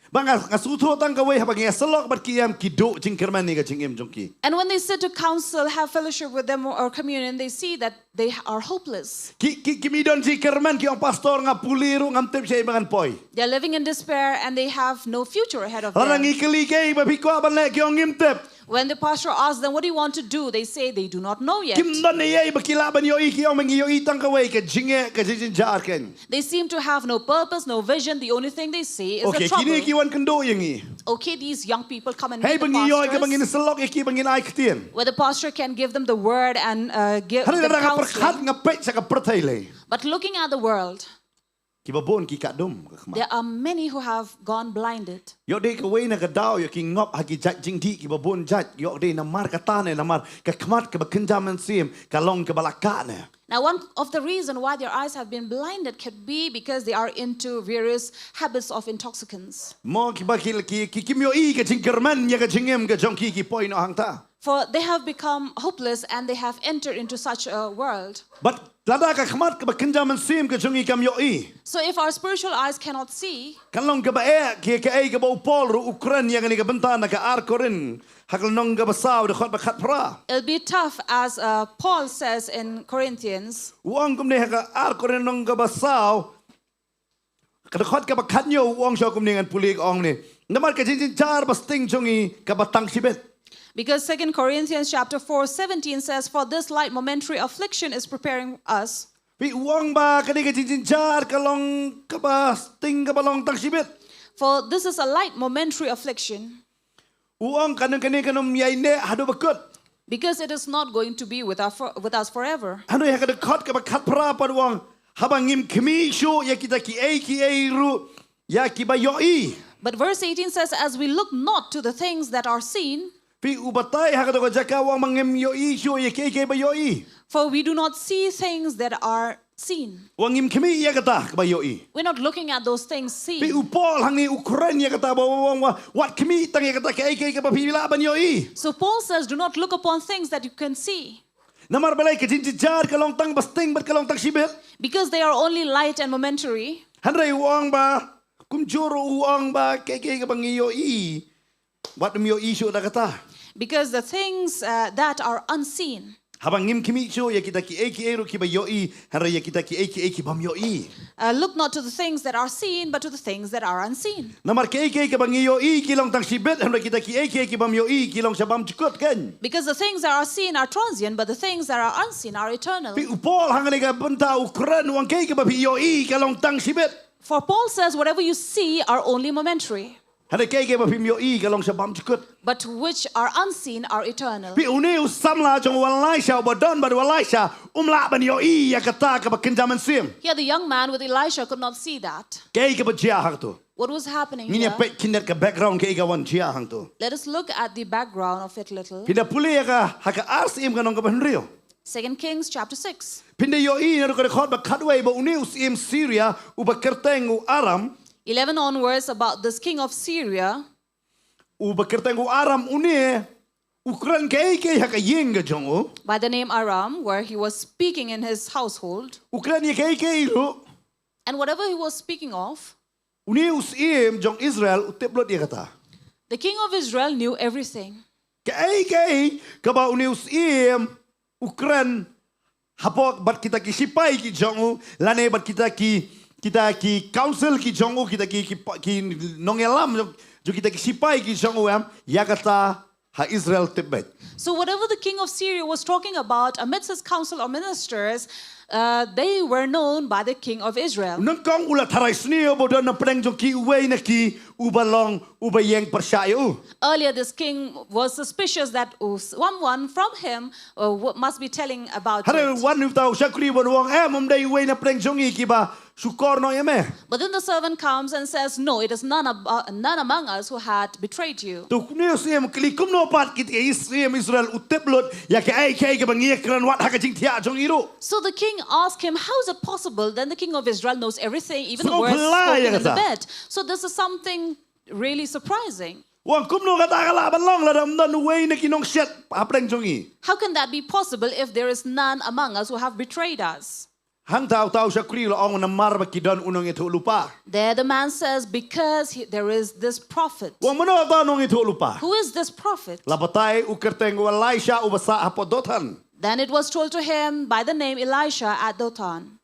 Ba nga, nga sngewthuh tang kawei haba ngi ïasyllok bad ki ïam, ki duh jingkyrmen ïa ka jingim jong ki. And when they sit to counsel, have fellowship with them or communion, they see that they are hopeless. Ki, ki, kim don jingkyrmen, ki ong, Pastor, nga pule ruh ngam tip shaei ba ngan poi. They're living in despair and they have no future ahead of Lada them. ngi kylli kiei ba phi kwah ban leh, ki ong ngim tip. When the pastor asks them, "What do you want to do?" they say they do not know yet. Kim don ei ei ba ki lah ban ïohi, ki ong ba ngi ïohi tang kawei ka jingeh, ka jingjynjar kein. They seem to have no purpose, no vision. The only thing they see is Okay, the trouble. kine ki wan kynduh ïa ngi. Okay, these young people come and Hei meet ba the ngi ïohi, ka ba pastors. Ngin syllok ïa ki, ba ngin ai ktien. Where the pastor can give them the word and uh, give Hynrei them lada nga pyrkhat, counseling. Nga peit sha ka pyrthei lei. But looking at the world, Ki ba bun ki kah dum ka khmat. There are many who have gone blinded. Ïoh dei kawei na ka daw ïoh ki ngop ha ki jait jingdih ki ba bun jait, ïoh dei namar kata ne, namar ka khmat kaba kynja mynsiem ka long kaba la kah ne. Now, one of the reason why their eyes have been blinded could be because they are into various habits of intoxicants. Mo ki ba ki, ki, ki kim ïohi ka jingkyrmen ïa ka jingim ka jong ki, ki poi noh hangta. For they have become hopeless and they have entered into such a world. Bad lada ka khmat kaba kynja mynsiem ka jong ngi kam ïohi. So if our spiritual eyes cannot see, kan long kaba eh, ki kaei kaba u Paul ruh u kren ïa kane ka bynta na ka Ar Korinth, ha ka lynnong kaba saw, dkhot ba khatphra. It'll be tough, as uh, Paul says in Corinthians. U ong kumne ha ka Ar Korinth lynnong kaba saw, ka dkhot kaba khathynñiew, u ong sha kumne, ngan pule, ka ong ne. Namar ka jingjynjar ba sting jong ngi kaba tang shibit. Because Second Corinthians chapter four seventeen says, "For this light momentary affliction is preparing us." Phi, u ong ba kane ka jingjynjar ka long kaba sting, kaba long tang shibit. For this is a light momentary affliction. U ong kane, kane kan ym ïai neh haduh ba kut. Because it is not going to be with, our for, with us forever. Hynrei ha ka dkhot kaba khatphra pat u ong, haba ngim khmih shuh ïa kita kiei kiei ruh ïa kiba ïohi. But verse eighteen says, "As we look not to the things that are seen." Phi, u batai ha kata ka jaka u ong ba ngim ïohi shuh ïa kiei kiei ba ïohi. For we do not see things that are seen. U ong ngim khmih ïa kata kaba ïohi. We're not looking at those things seen. Phi, u Paul hangne u kren ïa kata ba u ong, wat khmih tang ïa kata kiei kiei kaba phi lah ban ïohi. So Paul says, "Do not look upon things that you can see." Namar balei ka jingjynjar ka long tang ba sting bad ka long tang shibit. Because they are only light and momentary. Hynrei u ong ba kumjuh ruh u ong ba kaei kaei kaba ngi ïohi, wat ym ïohi shuh da kata. Because the things uh, that are unseen. Haba ngim khmih shuh ïa kita kiei kiei ruh kiba ïohi, hynrei ïa kita kiei kiei ki bym ïohi. Uh, look not to the things that are seen, but to the things that are unseen. Namar kiei kiei kiba ngi ïohi ki long tang shibit, hynrei kita kiei kiei ki bym ïohi ki long sha bymjukut, kan. Because the things that are seen are transient, but the things that are unseen are eternal. Phi, u Paul hangne ka bynta u kren u ong kaei kaba phi ïohi ka long tang shibit. For Paul says, whatever you see are only momentary, Hynrei kaei kaei ba phim ïohi ka long sha bymjukut. but which are unseen are eternal. Phi, une u samla jong u Elisha uba don bad u Elisha um lah ban ïohi ïa kata kaba kynja mynsiem. Here, the young man with Elisha could not see that. Kaei kaba jia hangto? What was happening Ngin ïa here? peit khyndiat ka background kaei ka wan jia hangto. Let us look at the background of it a little. Phin da pule ïa ka ha ka Ar Syiem ka lynnong kaba hynriew. Second Kings chapter six. Phin da ïohi na ka dkhot ba khatwei ba une u syiem Syria uba kyrteng u Aram. Eleven onwards about this king of Syria. Uba kyrteng u Aram une u kren kaei kaei ha ka ïing ka jong u. By the name Aram, where he was speaking in his household. U kren ïa kaei kaei ruh. And whatever he was speaking of, Une u syiem jong Israel u tip lut ïa kata. The king of Israel knew everything. Kaei kaei kaba une u syiem u kren hapoh bad kita ki sipai ki jong u, lane bad kita ki, kita ki council ki jong u, kita ki, ki, ki nongïalam jong, jong kita ki sipai ki jong u, em, ïa kata ha Israel tip beit. So whatever the king of Syria was talking about amidst his council of ministers, uh, they were known by the king of Israel. Nyngkong u la tharai sniew ba don na pdeng jong ki uwei na ki uba long uba ïeng pyrshah ïa u. Earlier, this king was suspicious that uh, someone from him uh, w- must be telling about Hynrei it. wan uta u shakri ban ong, em, ym dei uwei na pdeng jong ngi kiba shukor noh ïa me. But then the servant comes and says, no, it is none, ab- uh, none among us who had betrayed you. To une u syiem u kylli, kumno pat kito ki syiem Israel u tip lut ïa kaei kaei kaba ngi ïakren wat ha ka jingthiah jong ngi ruh. So the king asked him, how is it possible then the king of Israel knows everything, even the Sngewbha words ïa spoken in the kata. bed? So this is something really surprising. Wan, kumno kata ka lah ban long lada ym don uwei na ki nongsiat hapdeng jong ngi. How can that be possible if there is none among us who have betrayed us? Hangta uta u shakri u la ong, namar ba ki don u nongïathuhlypa. There the man says, because he, there is this prophet. Wan, mano uta u nongïathuhlypa? Who is this prophet? La batai, u kyrteng u Elisha uba sah hapoh Dothan. Then it was told to him by the name Elisha at Dothan.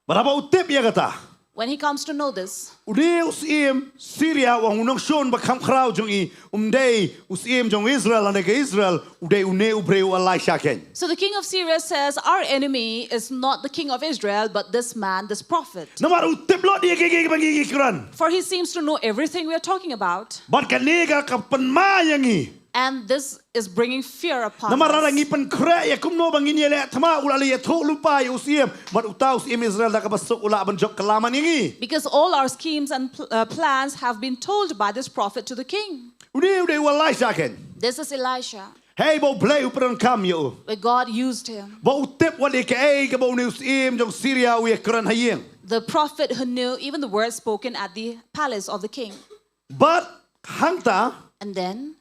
Bad haba u tip ïa kata, When he comes to know this, une u syiem Syria, wan, u nongshun ba kham khraw jong ngi, um dei u syiem jong Israel, lane ka Israel, u dei une u briew u Elisha keiñ. So the king of Syria says, our enemy is not the king of Israel, but this man, this prophet. Namar u tip lut ïa kaei kaei kaba ngi ïakren. For he seems to know everything we are talking about. Bad kane ka, ka pynmai ïa ngi. And this is bringing fear upon Namar lada ngi us. pynkhreh ïa kumno ba ngin ïaleh thma, u la leh ïathuhlypa ïa u syiem, bad uta u syiem Israel da kaba suk u lah ban jop kylla man ïa ngi. Because all our schemes and pl- uh, plans have been told by this prophet to the king. Une u dei u Elisha keiñ. This is Elisha, Hei ba U Blei u pyndonkam ïa u. where God used him. Ba u tip wat ïa kaei kaba une u syiem jong Syria u ïakren ha ïing. The prophet who knew even the words spoken at the palace of the king. Bad hangta, And then,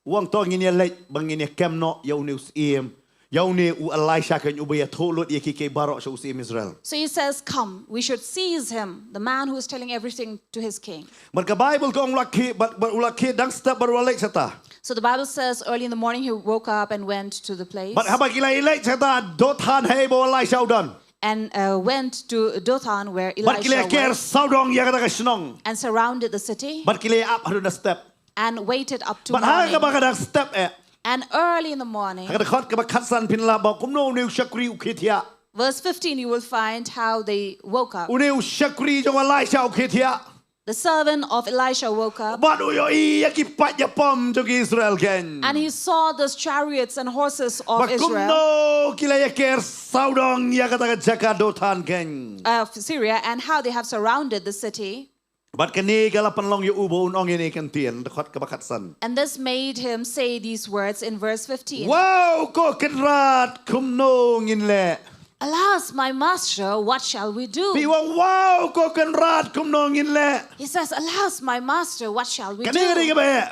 wan, to ngin ïaleit ba ngin ïakem noh ïa une u syiem, ïa une u Elisha keiñ uba ïathuh lut ïa kiei kiei baroh sha u syiem Israel. So he says, come, we should seize him, the man who is telling everything to his king. Bad ka Baibl ka ong u la khie, bad, bad u la khie dang step bad u la leit shata. So the Bible says early in the morning he woke up and went to the place. Bad haba ki la leit shata Dothan, hei ba u Elisha u don. And uh, went to Dothan where Bad ki la Elisha ker was sawdong ïa kata ka shnong. And surrounded the city Bad ki la ap haduh na step. And waited up to Bad ha morning. kaba ka dang step eh, And early in the morning, ha ka dkhot kaba khatsan phin lah ba kumno une u shakri u khie thiah. Verse fifteen, you will find how they woke up. Une u shakri jong u Elisha u khie thiah. The servant of Elisha woke up. Bad u ïohi ïa ki paid ïapom jong ki Israel keiñ. And he saw those chariots and horses of Bad Israel. Kumno ki la ïaker sawdong ïa kata ka jaka Dothan keiñ. Of Syria, and how they have surrounded the city. Bad kane ka la pynlong ïa u ba un ong ïa kane ka ktien, dkhot kaba khatsan. And this made him say these words in verse fifteen. Wow, ko kynrad, kumno ngin leh. Alas, my master, what shall we do? Phi wan, wow, ko kynrad, kumno ngin leh. He says, alas, my master, what shall we Kane ka dei do? kaba eh.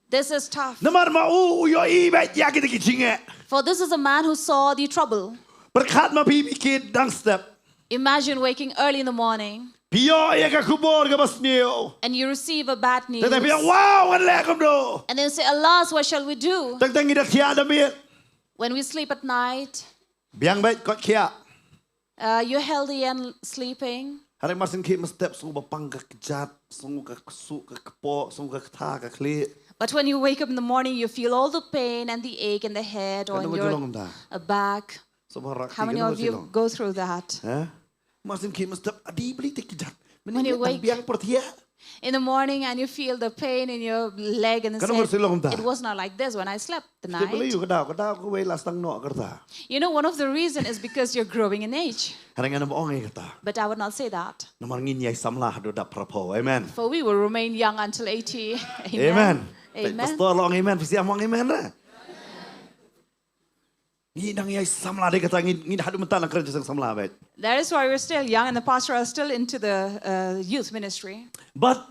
This is tough. Namar ma u u ïohi beit ïa kita ki jingeh. For this is a man who saw the trouble. Pyrkhat ma phi phi kit dang step. Imagine waking early in the morning. Phi ïoh ïa ka khubor kaba sniew. And you receive a bad news. Tang tang phi ong, wow, ngan leh kumno. And then say, "Alas, what shall we do?" Tang tang ngi da thiah da miet. When we sleep at night, biang beit, koit khiah. Uh, you're healthy and sleeping. Hynrei mar shu khie mynstep, sngew ba pang ka kjat, sngew ka ksuh ka kpoh, sngew ka ktha ka khlieh. But when you wake up in the morning, you feel all the pain and the ache in the head or in your, uh, back. How many of you go through that? Mar shu khie mynstep, adi bli te kjat. Mynne biang pyrthia. In the morning and you feel the pain in your leg and the side. It was not like this when I slept the night. You know, one of the reason is because you're growing in age. Hynrei ngan ym ong ïa kata. But I would not say that. Namar ngin ïai samla haduh dap phra phew. Amen. For we will remain young until eighty. Amen. Amen. Pastor la ong amen, phi ïa ong amen re. Ngi dang ïai samla, dei kata ngi, ngi haduh mynta nang kren jingsamla beit. That is why we're still young and the pastor are still into the, uh, youth ministry. But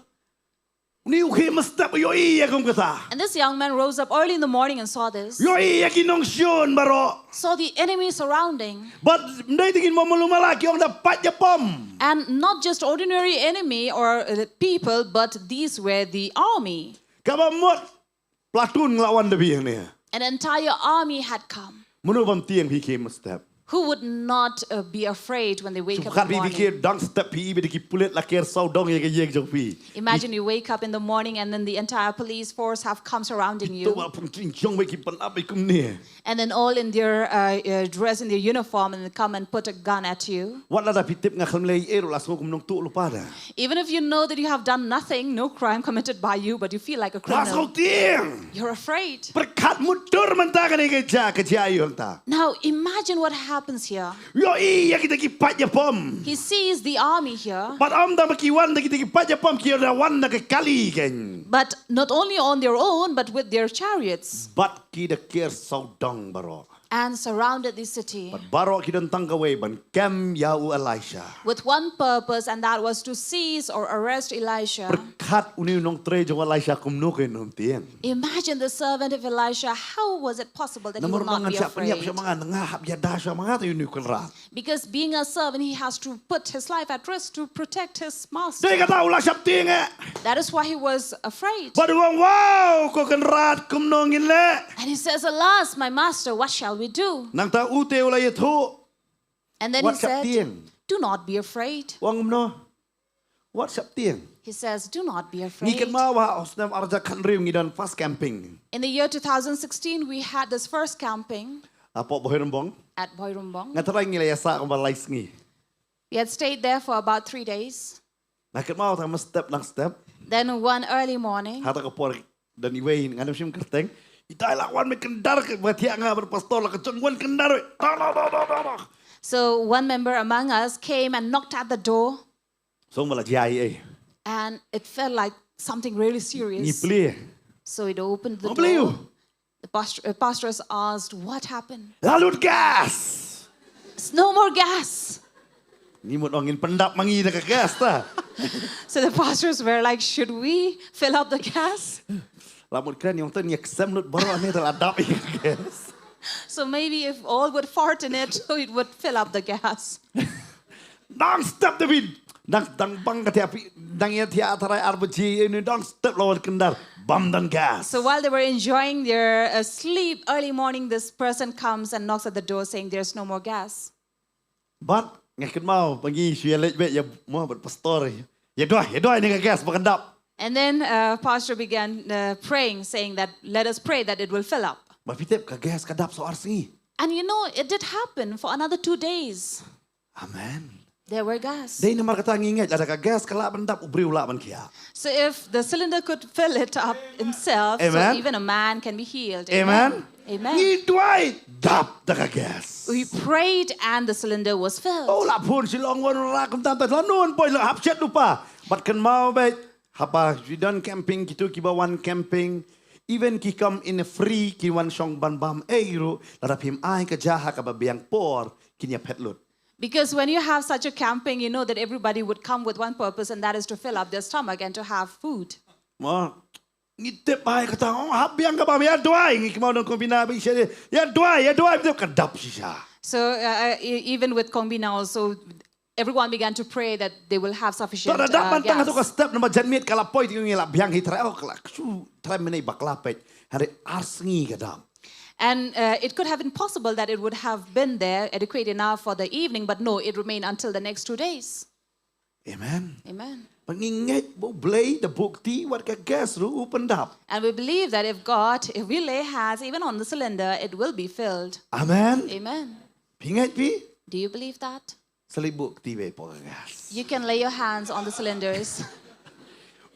une u khie mynstep, ïohi ïa kum kata. And this young man rose up early in the morning and saw this. Ïohi ïa ki nongshun baroh. Saw the enemy surrounding. But ym dei tang ki mawlung mawla, ki ong da paid ïapom. And not just ordinary enemy or, uh, people, but these were the army. Kaba mut platoon la wan da biang ne. An entire army had come. Mano bym tieng phi khie mynstep? Who would not, uh, be afraid when they wake up in the morning? Shu pyrkhat phi khie dang step, phi i ba da ki pulit la ker sawdong ïa ka ïing jong phi. Imagine you wake up in the morning and then the entire police force have come surrounding you. To ba pung jing jong ba ki pan ap ba kumne. And then all in their, uh, uh, dress, in their uniform, and come and put a gun at you. Wat lada phi tip nga khlem leh ei ei ruh, la sngew kum nongtuh lypa da. Even if you know that you have done nothing, no crime committed by you, but you feel like a criminal. La sngew tieng. You're afraid. Pyrkhat mutdur mynta kane ka jia, ka jia ïa u hangta. Now imagine what happens here. Ïohi ïa kita ki paid ïapom. He sees the army here. Bad ym da ma ki wan da kita ki paid ïapom, ki da wan da ka kali kein. But not only on their own, but with their chariots. Bad ki da ker sawdong baroh. And surrounded the city. Bad baroh ki don tang kawei, ban kem ïa u Elisha. With one purpose, and that was to seize or arrest Elisha. Pyrkhat une u nongtrei jong u Elisha kumno kein um tieng. Imagine the servant of Elisha, how was it possible that he would not be afraid? Namar ma ngan shah pynïap shuwa ma nga, nga hap ïada shuwa ma nga te une u kynrad. Because being a servant, he has to put his life at risk to protect his master. Dei kata u la shah tieng eh. That is why he was afraid. Bad u ong, wow, ko kynrad, kumno ngin leh? And he says, "Alas, my master, what shall we do?" Nangta u te u la ïathuh. And then he said, "Do not be afraid." Wat shah tieng. U ong kumno? Wat shah tieng. He says, "Do not be afraid." Ngi kynmaw ba ha u snem ar hajar khathynriew ngi don first camping. In the year two thousand sixteen, we had this first camping. Hapoh Bhoirymbong. At Bhoirymbong. Nga tharai ngi la ïasah kumba lai sngi. We had stayed there for about three days. Nga kynmaw tang mynstep nang step. Then one early morning. Hata ka por don iwei, ngam shym kyrteng. I dei la wan mei kyndar ka ba thiah nga bad pastor la ka jong wan kyndar. Ta, ta, ta, ta, ta, ta. So one member among us came and knocked at the door. Song ba la jia ei ei. And it felt like something really serious. Ngi plie. So it opened the door. Ong plie u. The pastor, uh, pastor has asked, "What happened?" La lut gas. "There's no more gas." Ngi mut ong ngin pyndap ma ngi da ka gas ta. So the pastors were like, "Should we fill up the gas?" La mut kren ïong ten ïa ksem lut baroh ne ta la dap ïa ka gas. So maybe if all would fart in it, so it would fill up the gas. Dang step David. Dang, dang bang ka thiah phi, dang ïa thiah tharai ar baje, ïa une dang step la wan kyndar. Bam dang gas. So while they were enjoying their, uh, sleep, early morning, this person comes and knocks at the door saying, "There's no more gas." Bad nga kynmaw ba ngi shu ïa leit beit ïa mo bad pastor. Ïa duwai, ïa duwai ne ka gas ba kan dap. And then, uh, pastor began, uh, praying, saying that, "Let us pray that it will fill up." Ba phi tip ka gas ka dap sa ar sngi. And you know, it did happen for another two days. Amen. There were gas. Dei namar kata ngi ngeit lada ka gas ka lah ban dap u briew lah ban khiah. So if the cylinder could fill it up himself, so even a man can be healed. Amen. Amen. Amen. Ngi duwai dap da ka gas. We prayed and the cylinder was filled. Oh, la phone shi long wan ra kum tam ta la nun poi la hap shet lupa. Bad kynmaw beit haba phi don camping, kito kiba wan camping, even ki kam in free, ki wan shong ban bam ei ruh, lada phim ai ka ja ha kaba biang por, kin ïa phet lut. Because when you have such a camping, you know that everybody would come with one purpose, and that is to fill up their stomach and to have food. Mo, Ngi tip ba ïa kata, oh, hap biang ka bam, ïa duwai, ngi kynmaw don Kong Bina ba ïa duwai, ïa duwai, ka dap shisha. So uh, uh, e- even with Kong Bina also, everyone began to pray that they will have sufficient To da dap uh, man tang gas. Hato ka step namba jan miet ka la poi ti ngi la biang hi trai, oh, ka la shu trai mynne ba ka la peit. Hynrei ar sngi ka dap. And uh, it could have been possible that it would have been there adequate enough for the evening, but no, it remained until the next two days. Amen. Amen. Ba ngi ngeit ba U Blei da buh kti wat ka gas ruh u pyndap. And we believe that if God, if we lay hands even on the cylinder, it will be filled. Amen. Amen. Phi ngeit phi? Do you believe that? Sa leit buh kti beit hapoh ka gas. You can lay your hands on the cylinders.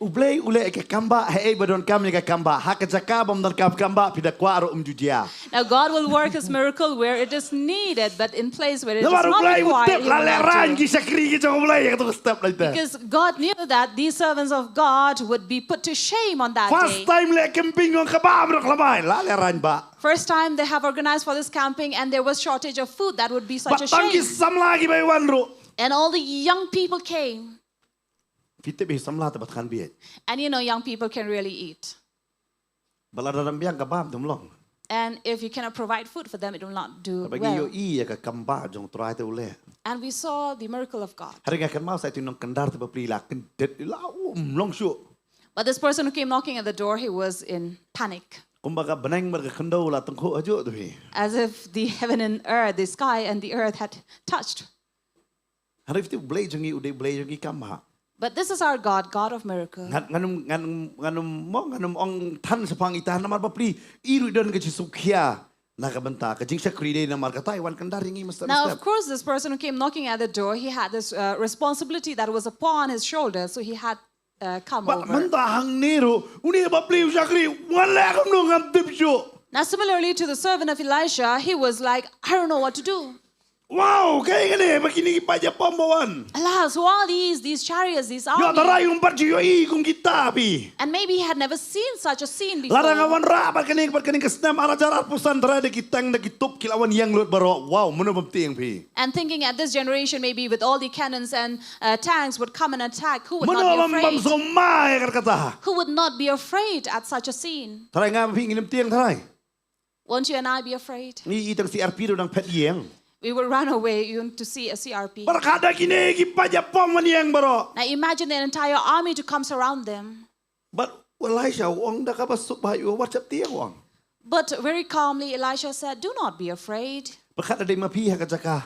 U Blei u leh ïa ka kambah, haei ba donkam ïa ka kambah. Ha ka jaka bym donkam kambah, phi da kwah ruh um ju jia. Now, God will work His miracle where it is needed, but in place where it is Namar U not Blei u required, tip He la will leh not rang do. Ki shakri ki jong U Blei ïa kato ka step laita. Because God knew that these servants of God would be put to shame on that First day. Time leh camping ong ka bam ruh ka la bai, la leh rang bah. First time they have organized for this camping, and there was shortage of food. That would be such Ba a tang ki shame. samla ki bai wan ruh. And all the young people came. Phi tip hi samla te ba than bieit. And you know, young people can really eat. Ba lada dang biang ka bam te um long. And if you cannot provide food for them, it will not do Ba ngi well. ïohi ïa ka kambah jong U Trai te u leh. And we saw the miracle of God. Hynrei nga kynmaw sa ïa uto u nongkyndar te bapli la kyndit, la um long shuh. But this person who came knocking at the door, he was in panic. Kumba ka bneng bad ka khyndew la tyngkhuh hajuh tu hi. As if the heaven and earth, the sky and the earth had touched. Hynrei phi tip U Blei jong ngi u dei U Blei jong ki kambah. But this is our God, God of miracle. Ngan ngan ym ngan ym ngan ym mo ngan ym ong than shaphang ita namar bapli i ruh i don ka jingsngewkhia na ka bynta ka jingshakri dei namar kata i wan kyndar ïa ngi mynstep Now, of mynstep. Course, this person who came knocking at the door, he had this uh, responsibility that was upon his shoulders, so he had uh, come Bad over. Mynta hangne ruh une bapli u shakri, wan leh kumno ngam tip shuh. Now, similarly to the servant of Elisha, he was like, I don't know what to do. Wow, kaei kane ba kine ki paid ïapom ba wan. Alas, who are these, these chariots, these Ïoh armies? Trai um pat ju ïohi kum kita phi. And maybe he had never seen such a scene Lada nga before. wanrah bad kane bad kane ka snem ar hajar arphew san, Trai, da ki tank da ki tup ki la wan ïeng lut baroh. Wow, mano bym tieng phi. And thinking at this generation, maybe with all the cannons and uh, tanks would come and attack, who would Mano not be bym bym afraid? sngewmai ïa kata. Who would not be afraid at such a scene? Trai, nga phi ngin ym tieng, Trai. Won't you and I be afraid? Ngi i tang C R P ruh dang phet ïeng. We will run away even to see a C R P. Bad ka da kine ki paid ïapom wan ïeng baroh. Now imagine the entire army to comes around them. Bad u Elisha u ong da kaba suk bha, u ong, wat sheptieng, u ong. But very calmly, Elisha said, do not be afraid. Pyrkhat lada dei ma phi ha ka jaka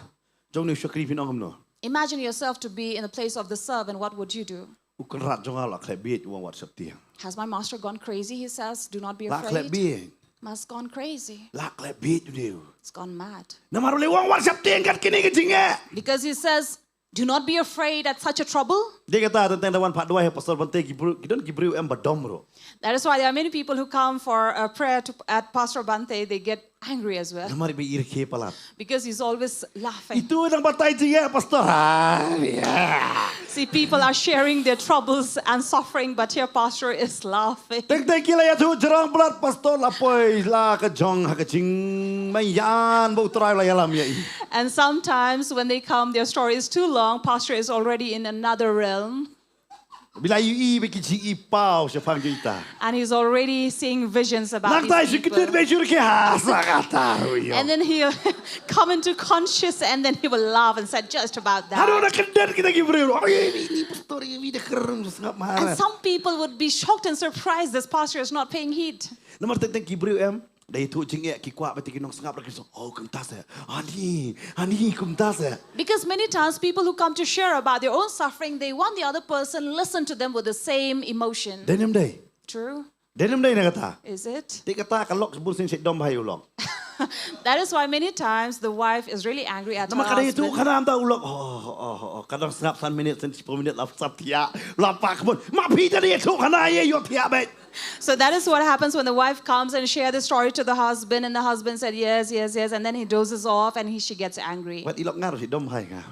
jong une u shakri, phin ong kumno. Imagine yourself to be in the place of the servant. What would you do? U kynrad jong nga u la khleh bieit, u ong, wat sheptieng. Has my master gone crazy? He says, do not be La khleh afraid. bieit. Must gone crazy. La khleh bieit une u. It's gone mad. Namar u la ong wat sheptieng kat kine ki jingeh. Because he says, do not be afraid at such a trouble. Dei kata teng teng da wan phah duwai ha Pastor Bante, ki briew, ki don ki briew em ba dom ruh. That is why there are many people who come for a prayer to, at Pastor Bante, they get angry as well. Namar ba i rakhe palat. Because he's always laughing. Itu nang batai jingeh, Pastor. Ah, yeah. See, people are sharing their troubles and suffering, but here Pastor is laughing. Teng teng ki la ïathuh jrong palat, Pastor la poi la ka jong ha ka jingmaïan ba u Trai u la ïalam ïa i. And sometimes when they come, their story is too long, Pastor is already in another realm. Ba la ïohi ba ki jingïohi paw shaphang jong ita. And he's already seeing visions about Nangta these shu kyndit people. beit shu rakhe ha sa kata ruh ïa. And then he'll come into conscious and then he will laugh and said, just about Haduh that. da kyndit kita ki briew. Oh, ïa, ini pastor, ïa, ini da kyrem sngap And maharat. Some people would be shocked and surprised, this pastor is not paying heed. Namar teng teng ki briew em, da ïathuh jingeh ki kwah ba ïa ki nongsngap ruh ki shu, oh, kumta seh. Ani, ani kumta seh. Because many times people who come to share about their own suffering, they want the other person listen to them with the same emotion. Dei ne ym dei? True? Dei ne ym dei na kata? Is it? Te kata ka lok bun sien shet dom bha ïa u lok. That is why many times the wife is really angry at her Namar ka da ïathuh husband. khana, ynda u lok, oh, oh, oh, oh, ka dang sngap san minit, san shiphew minit la sap thiah, la pak bun. Ma phi da ïathuh khana ïa, ïoh thiah beit. So that is what happens when the wife comes and share the story to the husband, and the husband said yes, yes, yes, and then he dozes off and he, she gets angry. Wat i lok nga ruh shet dom bha ïa nga.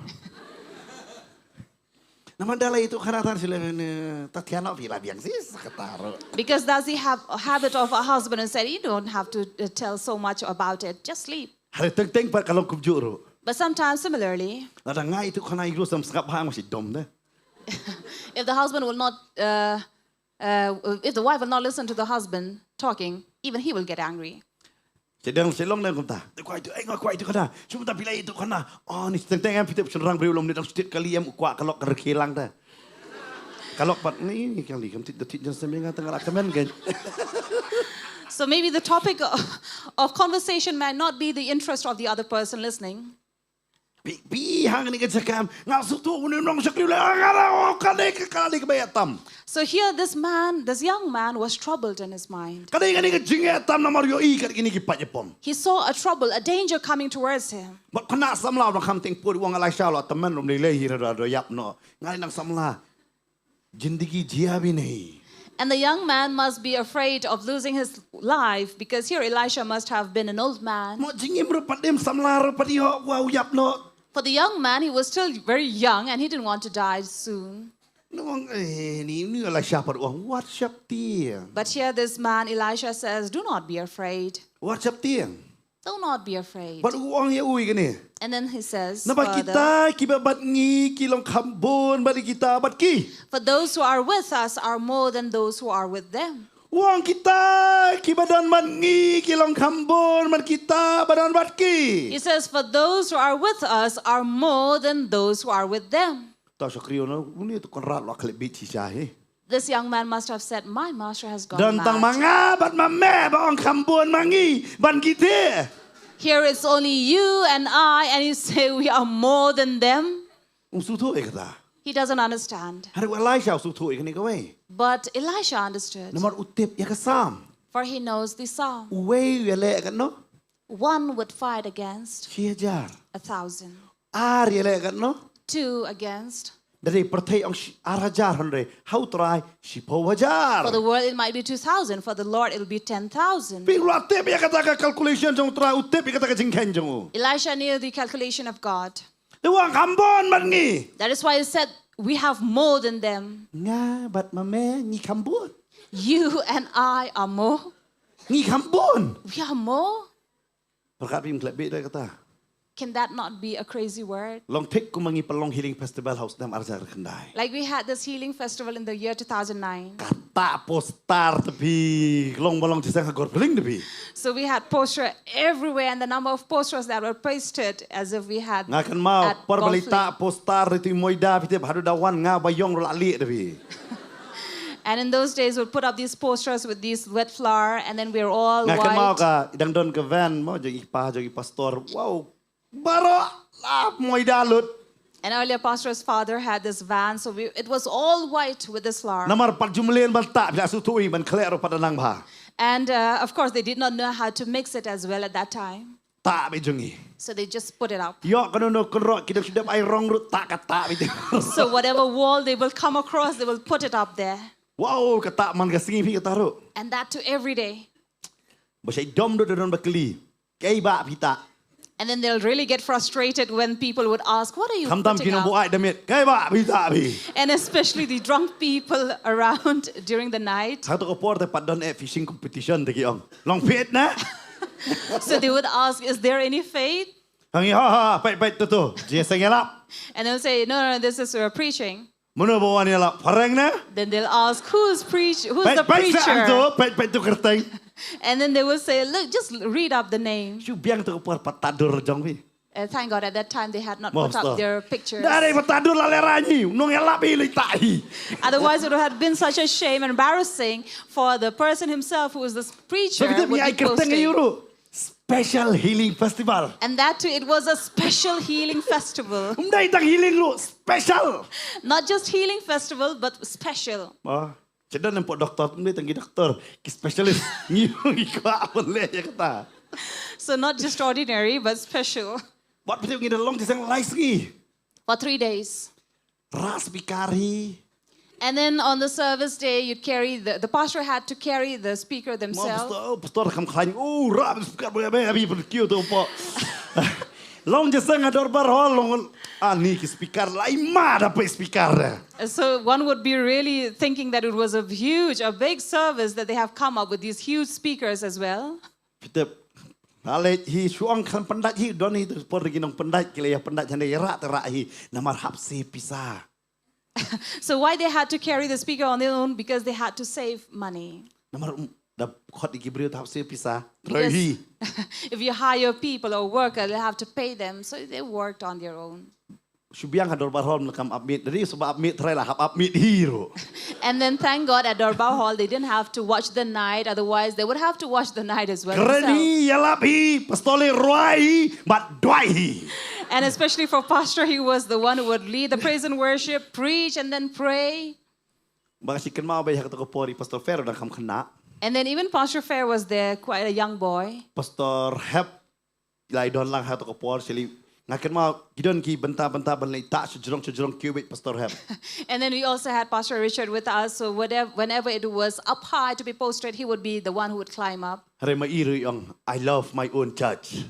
Namar da la ïathuh khana than shu leh, eh, ta thiah noh phi, la biang shisha kata ruh. Because does he have a habit of a husband and said, you don't have to uh, tell so much about it, just sleep. Hynrei teng teng pat ka long kumjuh ruh. But sometimes similarly, Lada nga ïathuh khana ïa u ruh, sam sngap bha, nga shet dom de. if the husband will not uh, uh, if the wife will not listen to the husband talking, even he will get angry. Te dang se long dang kumta. Te kwai tu, eh, nga kwai tu kana. Sum ta pilai tu kana. Oh, ni teng teng em phi te shynrang briew lom ni dang stit kali em u kwah ka lok ka rkhe lang ta. Ka lok pat ni, ni kali kam tit da tit jan sem nga tang la kamen gen. So maybe the topic of, of conversation might not be the interest of the other person listening. Pi, pi hang ni ka jakam. Nga suk tu uni nong shakri le. Nga la o ka ne ka kali ka bayat tam. So here this man, this young man was troubled in his mind. Ka dei ka ne ka jingeh tam namar ïohi ka kini ki pat ïa pom. He saw a trouble, a danger coming towards him. Bad kane samla ba kham teng pur wang Elisha la temen rum lei lei hi ra do yap no. Ngai nang samla. Jindagi jia bi nahi. And the young man must be afraid of losing his life because here Elisha must have been an old man. Mo jingim ru pat im samla ru pat ïoh wa u yap no. For the young man, he was still very young and he didn't want to die soon. Nong eh ni ni Elisha pat wang wat shap ti. But here this man Elisha says, "Do not be afraid." Wat shap ti. Do not be afraid. Bad u ong ïa u ïa kane. And then he says, "Naba further, kita kiba bad ngi ki long kham bun bad kita bad ki." For those who are with us are more than those who are with them. U ong kita kiba don bad ngi ki long kham bun bad kita ba don bad ki. He says, "For those who are with us are more than those who are with them." Ta shakri ono uni tu Konrad lo khlep bit shisha hi. This young man must have said, "My master has gone mad." Don tang ma nga bad ma me ba ong kham bun ma ngi ban ki te. Here it's only you and I, and you say we are more than them. Um suthu ïa kata. He doesn't understand. Hari u Elisha u suthu ïa kane kawei. But Elisha understood. Namar u tip ïa ka Psalm. For he knows the Psalm. Uwei ïa leh kat no? One would fight against shi hajar. A thousand. Ar ïa leh kat no? Two against. Da dei pyrthei ong shi, ar hajar hynrei ha u Trai shiphew hajar. For the world it might be two thousand, for the Lord it will be ten thousand. Phi u la tip ïa kata ka calculation jong u Trai, u tip ïa kata ka jingkheiñ jong u. Elisha knew the calculation of God. Te wang kham bun bad ngi. That is why he said, "We have more than them." Nga bad ma me ngi kham bun. You and I are more. Ngi kham bun. We are more. Pyrkhat bym khlep bit da kata. Can that not be a crazy word? Long thik kum ma ngi pynlong healing festival ha u snem ar hajar khyndai. Like we had this healing festival in the year two thousand nine. Kata poster te phi long ba long jingïaseng ha Golf Link te phi. So we had poster everywhere, and the number of posters that were pasted as if we had. Nga kynmaw por ba la ïta poster ri tu i Moida phi tip haduh da wan nga ba ïong ruh la lieh te phi. And in those days, we'd put up these posters with these wet flour, and then we're all white. Nga kynmaw ka i dang don ka van mo jong i pa jong i pastor. Wow. Baroh la Moida lut. And earlier, pastor's father had this van, so we, it was all white with this flour. Namar pat ju mlien ban tah, phi la shu tuh i ban khleh ruh pat da nang bha. And uh, of course, they did not know how to mix it as well at that time. Tah beit jong ngi. So they just put it up. Ïoh kano kano kynroh ki dang shu dep ai rong ruh tah ka tah beit jong ngi. So whatever wall they will come across, they will put it up there. Wow, ka tah man ka sngi phi kata ruh. And that too every day. Ba shai dom ruh da don ba kylli. Kaei ba phi tah? And then they'll really get frustrated when people would ask, "What are you putting up?" Khamtam ki nongbuaid da miet. Kaei ba phi tah phi? And especially the drunk people around during the night. Hato ka por te pat don eh fishing competition te ki ong. Long faith na? So they would ask, "Is there any faith?" Hangi ha ha, peit peit tu tu. Jingïaseng ïalap. And they'll say, "No, no, this is uh, preaching." Mano ba wan ïalap, phareng na? Then they'll ask, "Who's preach? Who's the preacher?" Peit peit sa tu, peit peit tu kyrteng. And then they will say, "Look, just read up the name." Shu biang tu ka por pat tadur jong phi. Uh, thank God at that time they had not put up their pictures. Dari pat tadur la lera ni, nong ïalap i lei tai. Otherwise it would have been such a shame and embarrassing for the person himself who is the preacher would be posting. Special Healing Festival. And that too, it was a special healing festival. Ym dei tang healing ruh, special. Not just healing festival, but special. Ah, chedan em pok doktor, ym dei tang ki doktor, ki specialist. Ngi ngi kwah ban leh ïa kata. So not just ordinary, but special. Wat phi ngi da long jingïaseng lai sngi. For three days. Rah speaker hi. And then on the service day, you'd carry the, the pastor had to carry the speaker themselves. Pastor, pastor kham khlaiñ. Oh, rah speaker ba ba ba ba kiew tu po. Long jingïaseng ha dorbar hall long ani ki speaker lai ma da peit speaker. So one would be really thinking that it was a huge, a big service that they have come up with these huge speakers as well. Phi tip. Naleit hi shu ong khlem pyndait hi don hi tu por ki nongpyndait ki la ïa pyndait hynrei ïa rah te rah hi namar hap save pisa. So why they had to carry the speaker on their own? Because they had to save money. Namar, um, da khot ïa ki briew ta hap siew pisa. Because if you hire people or worker, they'll have to pay them. So they worked on their own. Shu biang ha dorbar hall, kam ap miet. Dei shu ba ap miet, trai la hap ap miet hi ruh. And then thank God at Dorbar Hall they didn't have to watch the night, otherwise they would have to watch the night as well. Kren hi, ïalap hi, pastor leh rwai hi, bad duwai hi. And especially for pastor, he was the one who would lead the praise and worship, preach and then pray. Ba nga shu kynmaw ba ha kato ka por i Pastor Fair u dang kham khynnah. And then even Pastor Fair was there, quite a young boy. Pastor Hep la don lang ha kato ka por, shu leh nga kynmaw ki don ki bynta bynta ban leit tah sha jrong sha jrong, kiew beit Pastor Hep. And then we also had Pastor Richard with us. So whatever, whenever it was up high to be posted, he would be the one who would climb up. Hynrei ma i ruh i ong, "I love my own church."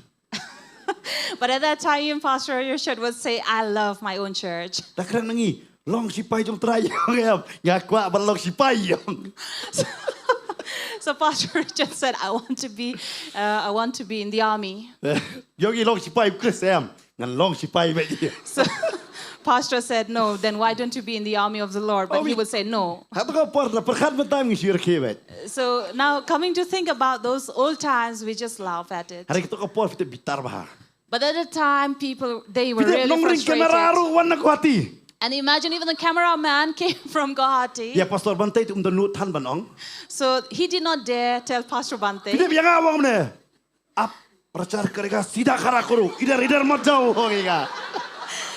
But at that time, Pastor Richard would say, "I love my own church." Da kren na ngi, "Long sipai jong Trai ïong em." Nga kwah ban long sipai ïong. So, so Pastor Richard said, "I want to be, uh, I want to be in the army." Ïong i long sipai Khrist em. Ngan long sipai beit. So Pastor said, "No, then why don't you be in the army of the Lord?" But he would say, "No." Hato ka por na pyrkhat mynta ngi shu rkhie beit. So now coming to think about those old times, we just laugh at it. Hynrei kato ka por phi tip bitar bha. But at the time, people, they were really frustrated. Phi tip nongring kamera ruh wan na Guwahati. And imagine, even the cameraman came from Guwahati. Ïa Pastor Bante te um don nud than ban ong. So he did not dare tell Pastor Bante. Phi tip ïa nga u ong kumne. Aap prachar karega, seedha khada karo, idhar idhar mat jao, ho gayega.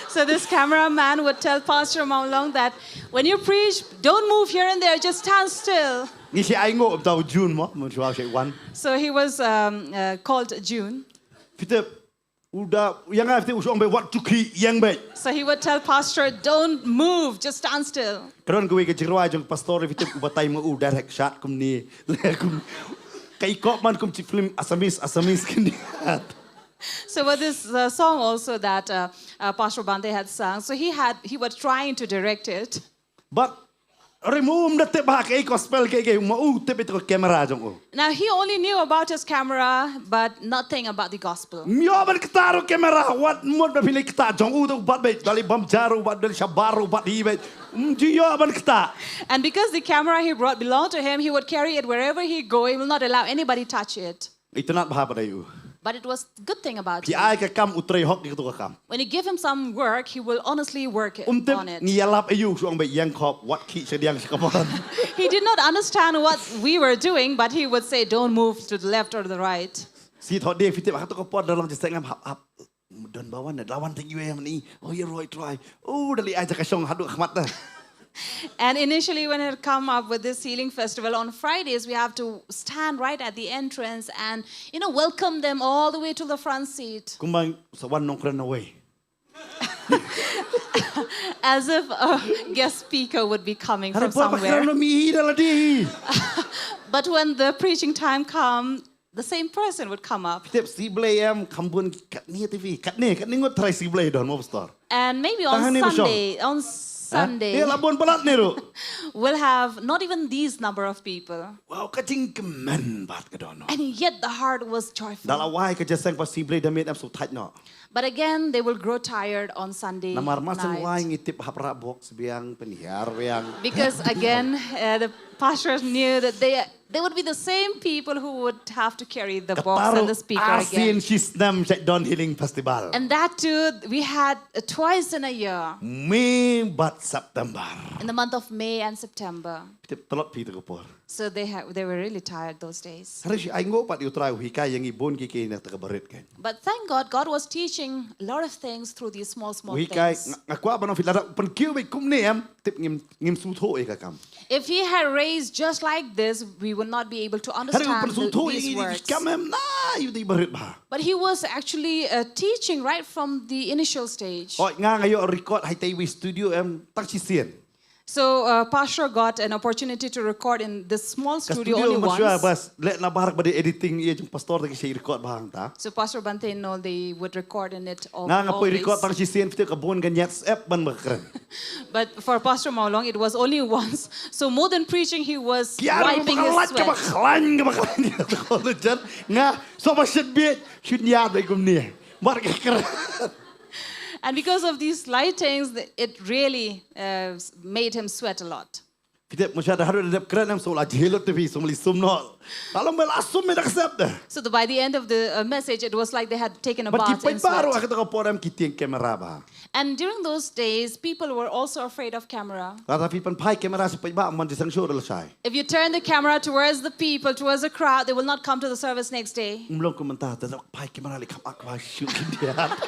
So this cameraman would tell Pastor Mawlong that when you preach, don't move here and there, just stand still. Ngi shu ai nguh, mynta u June mo, mynta u shu ai wan. So he was, um, uh, called June. Phi tip, u da, ïa nga phi tip u shu ong beit, wat ju khih ïeng beit. So he would tell Pastor, "Don't move, just stand still." Ka don kawei ka jingrwai jong Pastor, phi tip, u batai ma u direct shot kumne. Kum, ka i kop man kum chi film Assamese, Assamese kane. So with this, uh, song also that, uh, uh, Pastor Bante had sung, so he had, he was trying to direct it. But hynrei ma u um da tip bha kaei gospel, kaei kaei, ma u tip ïa ka camera jong u. Now he only knew about his camera, but nothing about the gospel. Ym ïoh ban ktah ruh camera, wat mut ba phi leit ktah jong u te u bat beit, da leit bam ja ruh u bat, da leit shabar ruh u bat hi beit. Ym ju ïoh ban ktah. And because the camera he brought belonged to him, he would carry it wherever he go. He will not allow anybody touch it. Itynnad bha pat ïa u. But it was good thing about him. Phi ai ka kam u trei hok ïa kato ka kam. When you give him some work, he will honestly work it, on it. Um tip ngi ïalap aïu, shu ong beit ïeng khop, wat khih shadiang sha kamon. He did not understand what we were doing, but he would say, "Don't move to the left or the right." Shu thoh de, phi tip ha kato ka por da long jingstad ngam hap hap. Don ba wan, da wan tang ïa u em ni. Oh, ïa roi trai. Oh, da leit ai jaka shong haduh khmat da. And initially, when it come up with this healing festival, on Fridays, we have to stand right at the entrance and, you know, welcome them all the way to the front seat. Kumba sa wan nongkren nawei. As if a guest speaker would be coming from somewhere. Hynrei por ba kren na mi hi da lade hi. But when the preaching time come, the same person would come up. Tip Siblei em, kham bun katne te phi, katne, katne ngut trai Siblei don mo pastor. And maybe on Sunday, on Sunday, eh, la bun palat ne ruh. We'll have not even these number of people. Wow, ka jingkmen bad ka dohnud. And yet the heart was joyful. Da la wai ka jingïaseng pa Siblei da miet em shu thait noh. But again, they will grow tired on Sunday night. Namar mar shu wai ngi tip hap rah box biang, pynhiar biang. Because again, uh, the pastors knew that they they would be the same people who would have to carry the box and the speaker again. Kata ruh arsien shi snem sha don healing festival. And that too, we had, uh, twice in a year. May bad September. In the month of May and September. Tip tlot phi kato ka por. So they ha-, they were really tired those days. Hynrei shu ai nguh pat ïa u Trai u hikai ïa ngi bun kiei kiei na kata ka barit kein. But thank God, God was teaching a lot of things through these small, small things. U hikai, nga, nga kwah ban ong phi lada u pynkiew beit kumne em, tip ngim, ngim sngewthuh ïa ka kam. If he had raised just like this, we would not be able to understand the, these words. Hynrei u pynsngewthuh ïa ngi ki kam em na ïa u dei barit bha. But he was actually, uh, teaching right from the initial stage. Hooid, nga nga ïoh record ha itei iwei i studio em tang shisien. So, uh, Pastor got an opportunity to record in this small studio only once. Ka studio mynshuwa bas, leh na barak ba dei editing ïa jong pastor te ki shait record bha hangta. So Pastor Bante and all, they would record in it al-, always. Nga nga poi record tang shisien, phi tip ka bun ka ñiat syep ban ba kren. But for Pastor Mawlong, it was only once. So more than preaching, he was wiping his sweat. Ki ar ba ka lait kaba khlaiñ, kaba khlaiñ. Nga, so ba shet bieit, shu ñiad beit kumne. Mar ka kren. And because of these lightings, th- it really uh, s- made him sweat a lot. Phi tip, mynshuwa da haduh da dep kren em, shu la jhieh lut te phi, shu mali sum noh. La long ba la sum me da ka sep de. So the, by the end of the uh, message, it was like they had taken a Bad ki bath in paidbah ruh ha sweat. kato ka por em ki tieng kamera bha. And during those days, people were also afraid of camera. Lada phi pynphai kamera sha paidbah, ym don jingshah shuh ruh lashai. If you turn the camera towards the people, towards the crowd, they will not come to the service next day. Ym long kum mynta, te da phai kamera leh kham ak bha shuh ki diat.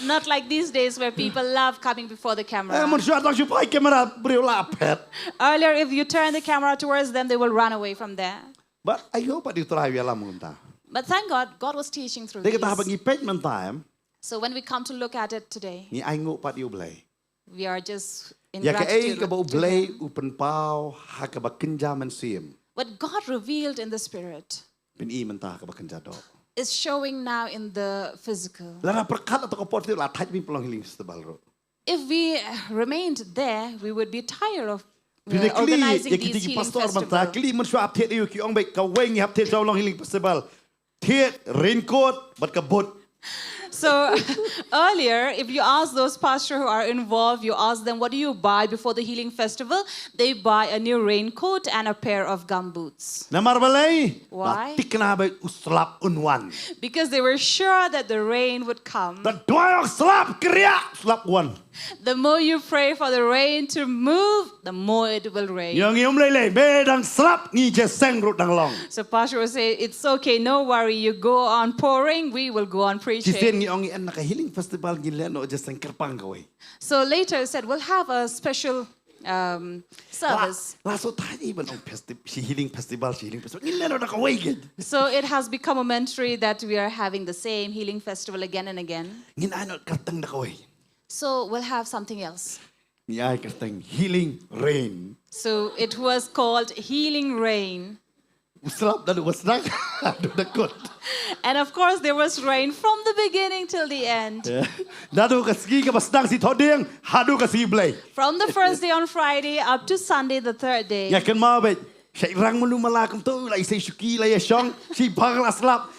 Not like these days where people love coming before the Eh, camera. mynshuwa tang shu phai kamera briew la phet. Earlier, if you turn the camera towards them, they will run away from there. But I hope pat ïa U Trai u ïalam mynta. But thank God, God was teaching through Dei kata haba these. Ngi peit mynta em, So when we come to look at it today, ngi ai nguh pat ïa U Blei. We are just in Ïa kaei gratitude kaba U to Blei Him. u pynpaw ha kaba kynja mynsiem. What God revealed in the Spirit Phin i mynta ha kaba kynja doh. Is showing now in the physical. Lada pyrkhat ha kato ka por te la thait bad pynlong healing festival ruh. If we remained there, we would be tired of uh, Phi dei kylli, organizing ïa kiti these ki healing pastor mynta, festivals. kylli mynshuwa hap thied ïa u, ki ong beit kawei ngi hap thied sha u long healing festival. Thied, raincoat, bad ka boot. So earlier, if you ask those pastors who are involved, you ask them, "What do you buy before the healing festival?" They buy a new raincoat and a pair of gumboots. Namar balei? Why? Ba thikna beit u slap un wan. Because they were sure that the rain would come. Da duwai ong slap, kyrïah, slap wan. The more you pray for the rain to move, the more it will rain. Ïa ngi ym lei lei, me dang slap, ngi jingïaseng ruh dang long. So Pastor will say, "It's okay, no worry, you go on pouring, we will go on Shisien preaching." ngi ong ngi en na ka healing festival ngi leh noh jingïaseng kyrpang kawei. So later he said, "We'll have a special um, La, service." la shu thait i ban ong festi-, shi healing festival, shi healing festival. Ngi leh noh da kawei keiñ. So it has become a momentary that we are having the same healing festival again and again. Ngin ai noh kyrteng da kawei. So we'll have something else. Ngi ai kyrteng healing rain. So it was called Healing Rain. U slap da u sdang, da u kot. And of course, there was rain from the beginning till the end. Ïa. Da u ka sngi kaba sdang shi thohdieng, haduh ka sngi Blei. From the first day on Friday up to Sunday, the third day. Ïa kynmaw beit. Shait rang mulu mala kumto, la isei shuki, la ïa shong, shi bhang la slap.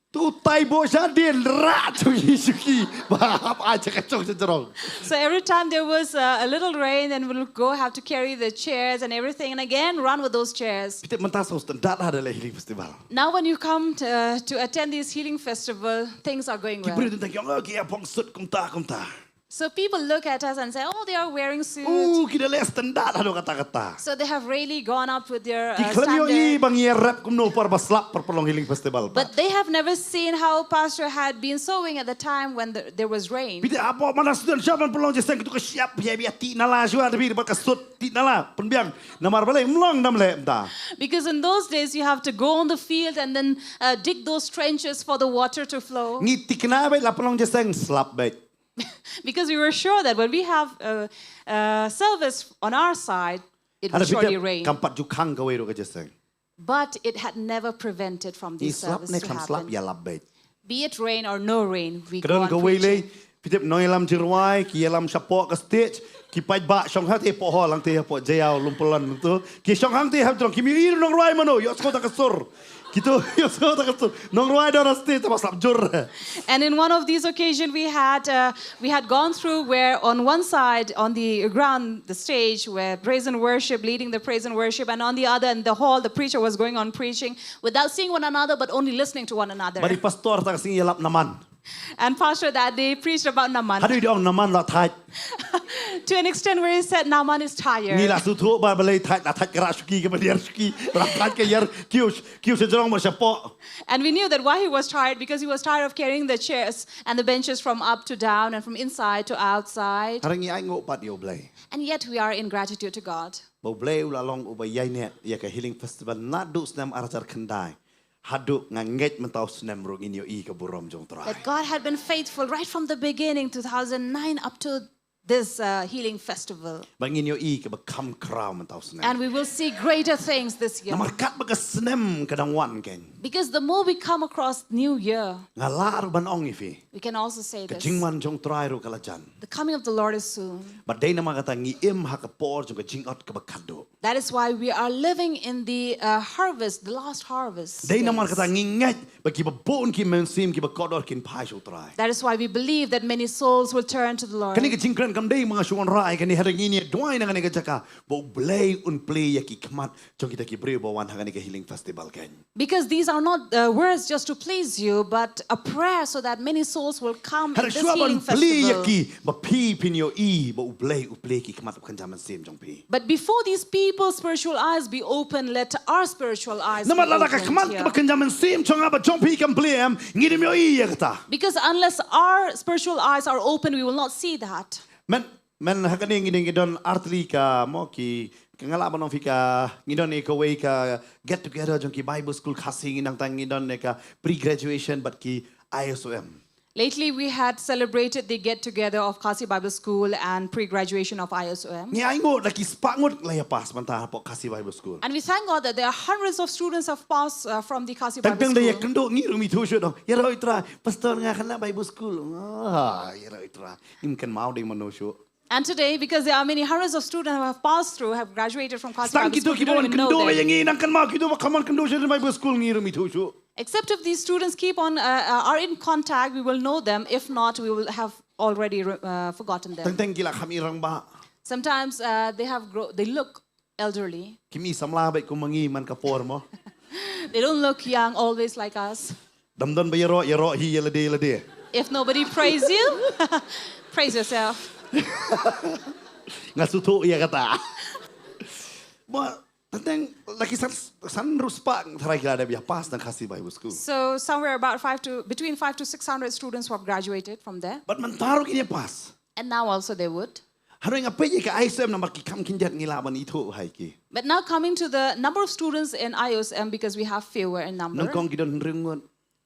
Tu tai bo shadien, ra tu i shuki. Ba hap ai cha ka chong cha jrong. So every time there was uh, a little rain, then we'll go have to carry the chairs and everything, and again run with those chairs. Phi tip mynta shu standard ha da leh healing festival. Now, when you come to, uh, to attend these healing festival, things are going Ki briew well. Dang ong, "Oh, ki ïa phong suit kumta, kumta." So people look at us and say, "Oh, they are wearing suits." Uh, ki da leh standard haduh katta katta. So they have really gone up with their Ki uh, khlem ïohi standard. ba ngi ïarap kumno por ba slap por pynlong healing festival. But they have never seen how pastor had been sowing at the time when the, there was rain. Phi tip hapoh mynta student sha ban pynlong jingïaseng, kitu ka shyiap ïa, ïa tih nala shuwa, da phi bad ka suit tih nala, pynbiang. Namar balei ym long, namar leh mynta. Because in those days you have to go on the field and then uh, dig those trenches for the water to flow. Ngi thikna beit la pynlong jingïaseng slap beit. Because we were sure that when we have uh, uh, service on our side, it would Hynrei phi surely tip, rain. Kam pat ju khang kawei ruh ka jingïaseng. But it had never prevented from Ngi these slap services ne to kam slap, happen. ïalap beit. Be it rain or no rain, we Ka go don on kawei lei, preaching. phi tip nongïalam jingrwai, ki ïalam shapoh ka stage, ki paidbah shong hangtei hapoh hall, hangtei hapoh jaiaw, lum pulon tu. Ki shong hangtei hap jrong, kim ïohi ruh nongrwai mano, ïohsngew da ka sur. Kitu, ïohsngew da ka sur. Nongrwai da on stage, te ba slap jur. And in one of these occasions, we had uh, we had gone through where on one side on the ground, the stage where praise and worship, leading the praise and worship, and on the other in the hall, the preacher was going on preaching without seeing one another but only listening to one another. Bad i pastor ta ka sngi ïalap Naman. And pastor that day preached about Naaman. Haduh i ong Naman la thait. To an extent where he said Naaman is tired. Ngi la shu thuh ba balei thait, la thait ka rah shuki, ka baliar shuki, la thait ka ïar kiew, kiew sha jrong bad shapoh. And we knew that why he was tired, because he was tired of carrying the chairs and the benches from up to down and from inside to outside. Hynrei ngi ai nguh pat ïa U Blei. And yet we are in gratitude to God. Ba U Blei u la long uba ïaineh ïa ka healing festival naduh snem arhajar khyndai. Haduh nga ngeit mynta u snem ruh ngin ïohi ka burom jong U Trai. That God had been faithful right from the beginning, two thousand nine, up to this uh, healing festival. Ba ngin ïohi kaba kham khraw mynta u snem. And we will see greater things this year. Namar katba ka snem ka dang wan keiñ. Because the more we come across New Year, Nga lah ruh ban ong ïa phi. we can also say Ka this. jingwan jong U Trai ruh ka la jan. The coming of the Lord is soon. Bad dei namar kata ngi im ha ka por jong ka jingot kaba khatduh. That is why we are living in the uh, harvest, the last harvest. Dei namar days. Kata ngi ngeit ba kiba bun ki mynsiem kiba kordor kin phai sha U Trai. That is why we believe that many souls will turn to the Lord. Kane ka jingkren kam dei ma nga shu wanrah ïa kane, hynrei ngi ïa duwai na kane ka jaka ba U Blei un plie ïa ki khmat jong kita ki briew ba wan ha kane ka healing festival kein. Because these are not uh, words just to please you, but a prayer so that many souls will come in Hynrei this shuwa ban healing plie ïa festival. Ki, ba phi phin ïohi ba U Blei u plie ki khmat ba kynja mynsiem jong phi. But before these people's spirtual eyes be open, let our spiritual eyes be Namar lada ka opened khmat here. Ba kynja mynsiem jong nga bad jong phi kam plie em, ngi ym ïohi ïa kata. Because unless our spiritual eyes are open, we will not see that. Men, men ha kane ngi dang ngi don artylli ka mo ki, ka nga lah ban ong phi ka, ngi don ïa kawei ka get together jong ki Bible school Khasi, ngi nangta ngi don ïa ka pre-graduation bad ki I S O M. Lately, we had celebrated the get together of Khasi Bible School and pre graduation of I S O M. Ngi ainguh da ki spah ngut la ïa pass mynta hapoh Khasi Bible School. And we thank God that there are hundreds of students have passed uh, from the Khasi Bible Tang tang da ïa School. Kynduh ngi ruh ym ithuh shuh, dong. Ïaroh U Trai, pastor nga khynnah Bible school. Ah, ïaroh U Trai. Ngim kynmaw dei mano shuh. And today, because there are many hundreds of students who have passed through, have graduated from Khasi Tang Bible kito School, we kiba don't wan even know kynduh ba ïa them. Ngi nang kynmaw, kito ba kham wan kynduh sha Bible school ngi ruh ym ithuh shuh. Except if these students keep on uh, uh, are in contact, we will know them. If not, we will have already uh, forgotten them. Tang tang ki la kham ïa rangbah. Sometimes uh, they have grow, they look elderly. Kim i samla bad kum ma ngi man ka por mo. They don't look young always like us. Dam don ba ïaroh, ïaroh hi ïa lade lade. If nobody praise you, praise yourself. Nga shu thuh ïa kata. Ba tang tang la ki san, san ruh spah tharai ki la dep ïa pass na Khasi Bible School. So somewhere about five to between five to six hundred students who have graduated from there, Bad mynta ruh kin ïa pass. And now also they would. Hynrei nga peit ïa ka I S M namar ki kham khyndiat ngi lah ban ithuh hi ki. But now coming to the number of students in I O S M, because we have fewer in number. Nyngkong ki don hynriew ngut.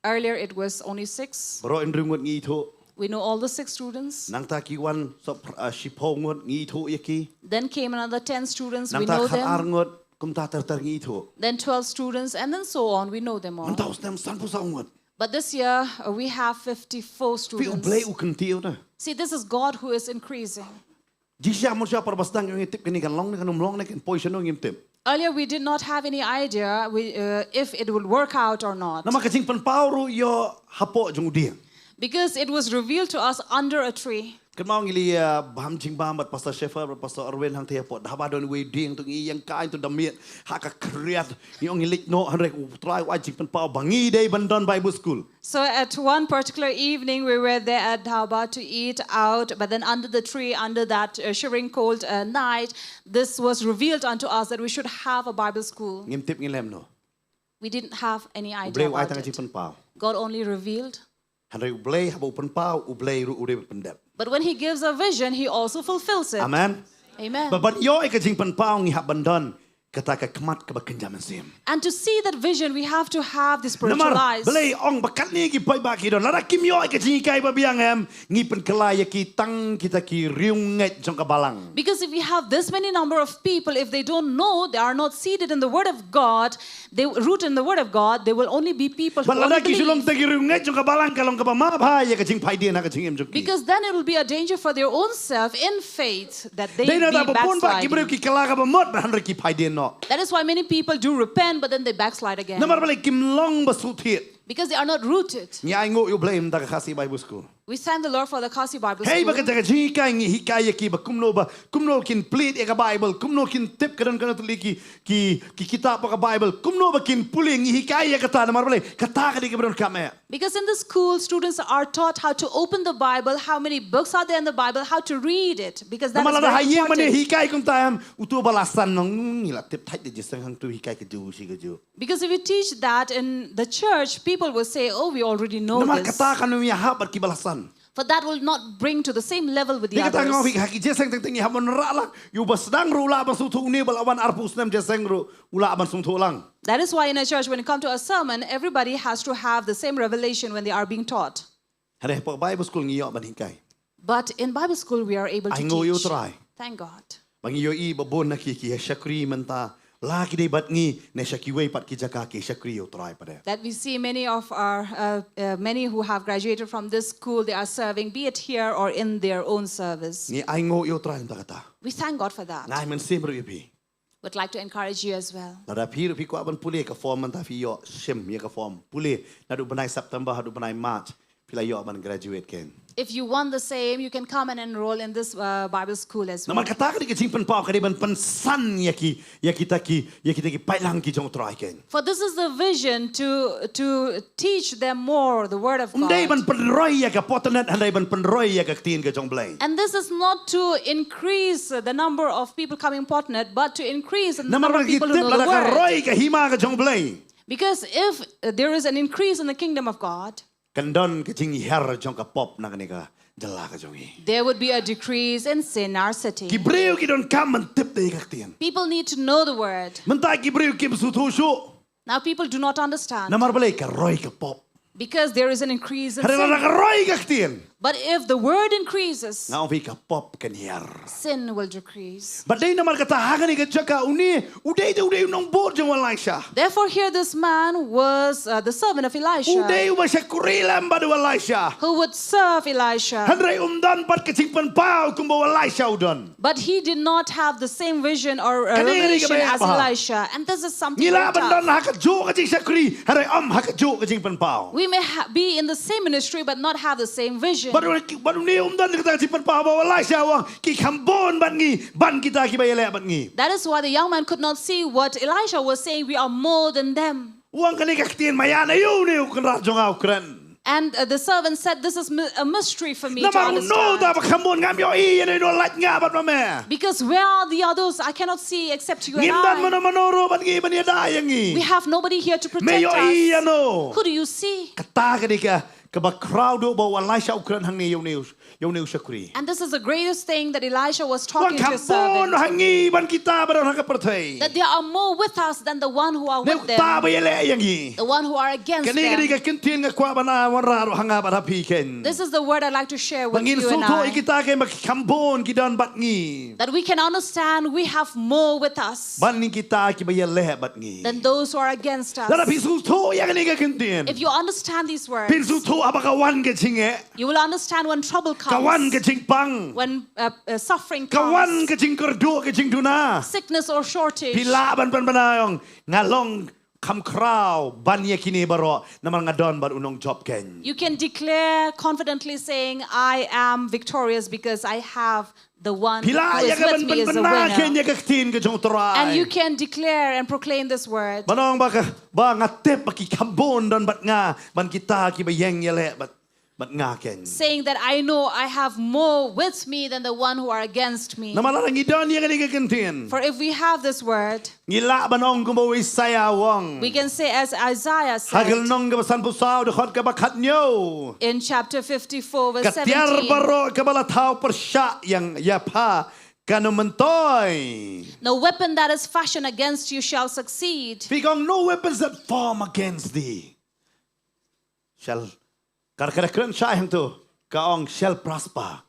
Earlier it was only six. Baroh hynriew ngut ngi ithuh. We know all the six students. Nangta ki wan sop uh, shiphew ngut ngi ithuh ïa ki. Then came another ten students. We Nangta know khatar them. Ngut kumta ter ter ngi ithuh. Then twelve students, and then so on. We know them all. Mynta u snem sanphew saw ngut. But this year uh, we have fifty-four Phi U students. Blei u kyntiew na. See, this is God who is increasing. Jingshisha mynshwa para ba sdang ïa ngi tip kane kan long ne kan ym long ne kan poi shano ngim tip. Earlier we did not have any idea we, uh, if it would work out or not. Namar ka jingpynpaw ruh ïoh hapoh jong u dieng. Because it was revealed to us under a tree. Kynmaw ngi la ïa bam jingbam bad Pastor Shepherd bad Pastor Erwin hangta hapoh dhaba don wei dieng tu ngi ïeng kai tu da miet ha ka khriat ngi ong ngi leit noh hynrei u Trai u ai jingpynpaw ba ngi dei ban don Bible school. So at one particular evening, we were there at Dhaba to eat out, but then under the tree, under that uh, shivering cold uh, night, this was revealed unto us that we should have a Bible school. Ngim tip ngi lem no. We didn't have any U Blei idea u ai about tang ka it. Jingpynpaw. God only revealed. Hynrei U Blei haba u pynpaw U Blei ruh u dei ban pyndep. But when he gives a vision, he also fulfills it. Amen. Amen. Ba ban ïoh ïa ka jingpynpaw ngi hap ban don kata ka khmat kaba kynja mynsiem. And to see that vision, we have to have the spiritual Namar eyes. Blei ong ba katne ki paidbah ki don lada kim ïoh ïa ka jinghikai ba biang em ngi pynkylla ïa ki tang kita ki riewngeit jong ka balang. Because if we have this many number of people, if they don't know, they are not seated in the Word of God, they rooted in the Word of God, they will only be people who Bad lada only ki shu long believe. Tang ki riewngeit jong ka balang ka long kaba map ha ïa ka jingphaidien ha ka jingim jong ki. Because then it will be a danger for their own self in faith that they Dei na be ta ba bun ba ki briew backsliding. Ki kylla kaba mut ba hynrei ki phaidien noh. That is why many people do repent, but then they backslide again. Namar balei kim long ba sngewthiat. Because they are not rooted. Ngi ainguh ïa U Blei mynta ka Khasi Bible School. We thank the Lord for the Khasi Bible Hei ba School. kata ka jinghikai ngi hikai ïa ki ba kumno ba kumno kin plead ïa ka Bible, kumno kin tip ka don ka don tylli ki ki ki kitab ka Bible, kumno ba kin pule ngi hikai ïa kata namar balei kata ka dei kaba donkam eh. Because in the school, students are taught how to open the Bible, how many books are there in the Bible, how to read it. Because that Namar is lada ha very ïing mane important. Hikai kumta em uto ba la san nong ngi la tip thait da jingïaseng hangto hikai kajuh shi kajuh. Because if you teach that in the church, people will say, "Oh, we already know Namar this." Kata kan ïahap bad ki ba la san. For that will not bring to the same level with the Dei kata nga others. Hika ki jingïaseng teng teng ngi hap ban rah lang. Ïa u ba sdang ruh u lah ban sngewthuh, une ba la wan arphew snem jingïaseng ruh u lah ban sngewthuh lang. That is why in a church, when you come to a sermon, everybody has to have the same revelation when they are being taught. Hynrei hapoh Bible School ngi ïoh ban hikai. But in Bible school, we are able to Ainguh ïa U teach. Trai. Thank God. Ba ngi ïohi ba bun na ki ki ïa shakri mynta la ki dei bad ngi ne sha kiwei pat ki jaka ki shakri ïa U Trai pat de. That we see many of our, uh, uh, many who have graduated from this school, they are serving, be it here or in their own service. Ngi ainguh ïa U Trai mynta kata. We thank God for that. Nga ai mynsiem ruh ïa phi. would like to encourage you as well. Lada phi ruh phi kwah ban pule ka form mynta phi ïoh shim ïa ka form. Pule naduh bnai September haduh bnai March phi la ïoh ban graduate kein. If you want the same, you can come and enroll in this uh, Bible school as well. Namar kata ka dei ka jingpynpaw ka dei ban pynsan ïa ki ïa kita ki ïa kita ki paidlang ki jong U Trai kein. For this is the vision to to teach them more the word of Um dei ban God. Pynroi ïa ka potnet hynrei ban pynroi ïa ka ktien ka jong U Blei. And this is not to increase uh, the number of people coming Potnet, but to increase the number Namar of ki people who tip know the lada ka word. Roi ka Hima ka jong U Blei. Because if uh, there is an increase in the kingdom of God, kan don ka jinghiar jong ka pop na kane ka jylla ka jong ngi. There would be a decrease in sin in our city. Ki briew ki donkam ban tip da ïa ka ktien. People need to know the word. Mynta ki briew kim sngewthuh shuh. Now people do not understand. Namar balei ka roi ka pop. Because there is an increase in Hynrei lada sin. Ka roi ka ktien. But if the word increases, Nga ong phi ka pop kan hiar. Sin will decrease. Bad dei namar kata ha kane ka jaka une u dei u dei u nongbud jong u Elisha. Therefore, here this man was uh, the servant of Elisha, U dei uba shakri lem bad u Elisha. Who would serve Elisha. Hynrei um don pat ka jingpynpaw kumba u Elisha u don. But he did not have the same vision or uh, Kane ka dei revelation kaba ïa as ba. Elisha. And this is something Ngi very lah ban don tough. Ha kajuh ka jingshakri hynrei um ha kajuh ka jingpynpaw. We may ha- be in the same ministry but not have the same vision. Bad une um don kata ka jingpynpaw ba u Elisha u ong ki kham bun bad ngi ban kita kiba ïaleh bad ngi. That is why the young man could not see what Elisha was saying. We are more than them. U ong kane ka ktien ma ïa na ïa une u kynrad jong nga u kren. And uh, the servant said, "This is my- a mystery for me to Namar u know understand." Da ba kham bun ngam ïohi ïa no lait nga bad ma me. Because where are the others? I cannot see except you and Ngim don I. Mano mano ruh bad ngi ban ïada ïa ngi. We have nobody here to Me protect ïohi ïa us. No. Who do you see? Kata ka dei ka kaba khraw duh ba u Elisha u kren hangne ïa une u ïa une u shakri. And this is the greatest thing that Elisha was Wan talking to kham his bun servant. Ha ngi ban kita ba don ha ka pyrthei. That they are more with us than the one who are Ne with kita ba them, ïaleh ïa ngi. The one who are against Kane ka dei ka them. Ktien nga kwah ban ai wanrah ruh ha nga bad ha phi kein. This is the word I'd like to share Ba with ngin you and sngewthuh ïa I. Kita kein ba kham bun ki don bad ngi. That we can understand we have more with us Ban ngi kita kiba ïaleh bad ngi. Than those who are against us. Lada phi sngewthuh ïa kane ka ktien. If you understand these words, Phin sngewthuh haba ka wan ka jingeh. You will understand when trouble comes. Ka wan ka jingpang. When uh, uh, suffering Ka wan comes. Ka jingkyrduh ka jingduna. Sickness or shortage. Phi lah ban pynbna ong nga long kham khraw ban ïa kine baroh namar nga don bad u nongjop kein. You can declare confidently saying, "I am victorious because I have the one who is with me is a winner." Phi lah ïa ka ban pynbna kein ïa ka ktien ka jong u Trai. And you can declare and proclaim this word. Ban ong ba ka ba nga tip ba ki kham bun don bad nga ban kita kiba ïeng ïaleh bad bad nga kein. Saying that I know I have more with me than the one who are against me. Namar lada ngi don ïa kane ka ktien. For if we have this word, Ngi lah ban ong kumba u Isaiah u ong. We can say as Isaiah Ha ka said lynnong kaba sanphew saw dkhot kaba khathynñiew. In chapter fifty-four verse Ka tiar seventeen, baroh kaba la thaw pyrshah ïa ïa pha kan ym myntoi. No weapon that is fashioned against you shall succeed. Phi ong no weapons that form against thee shall. Ka da kren shai hangto ka ong shall prosper.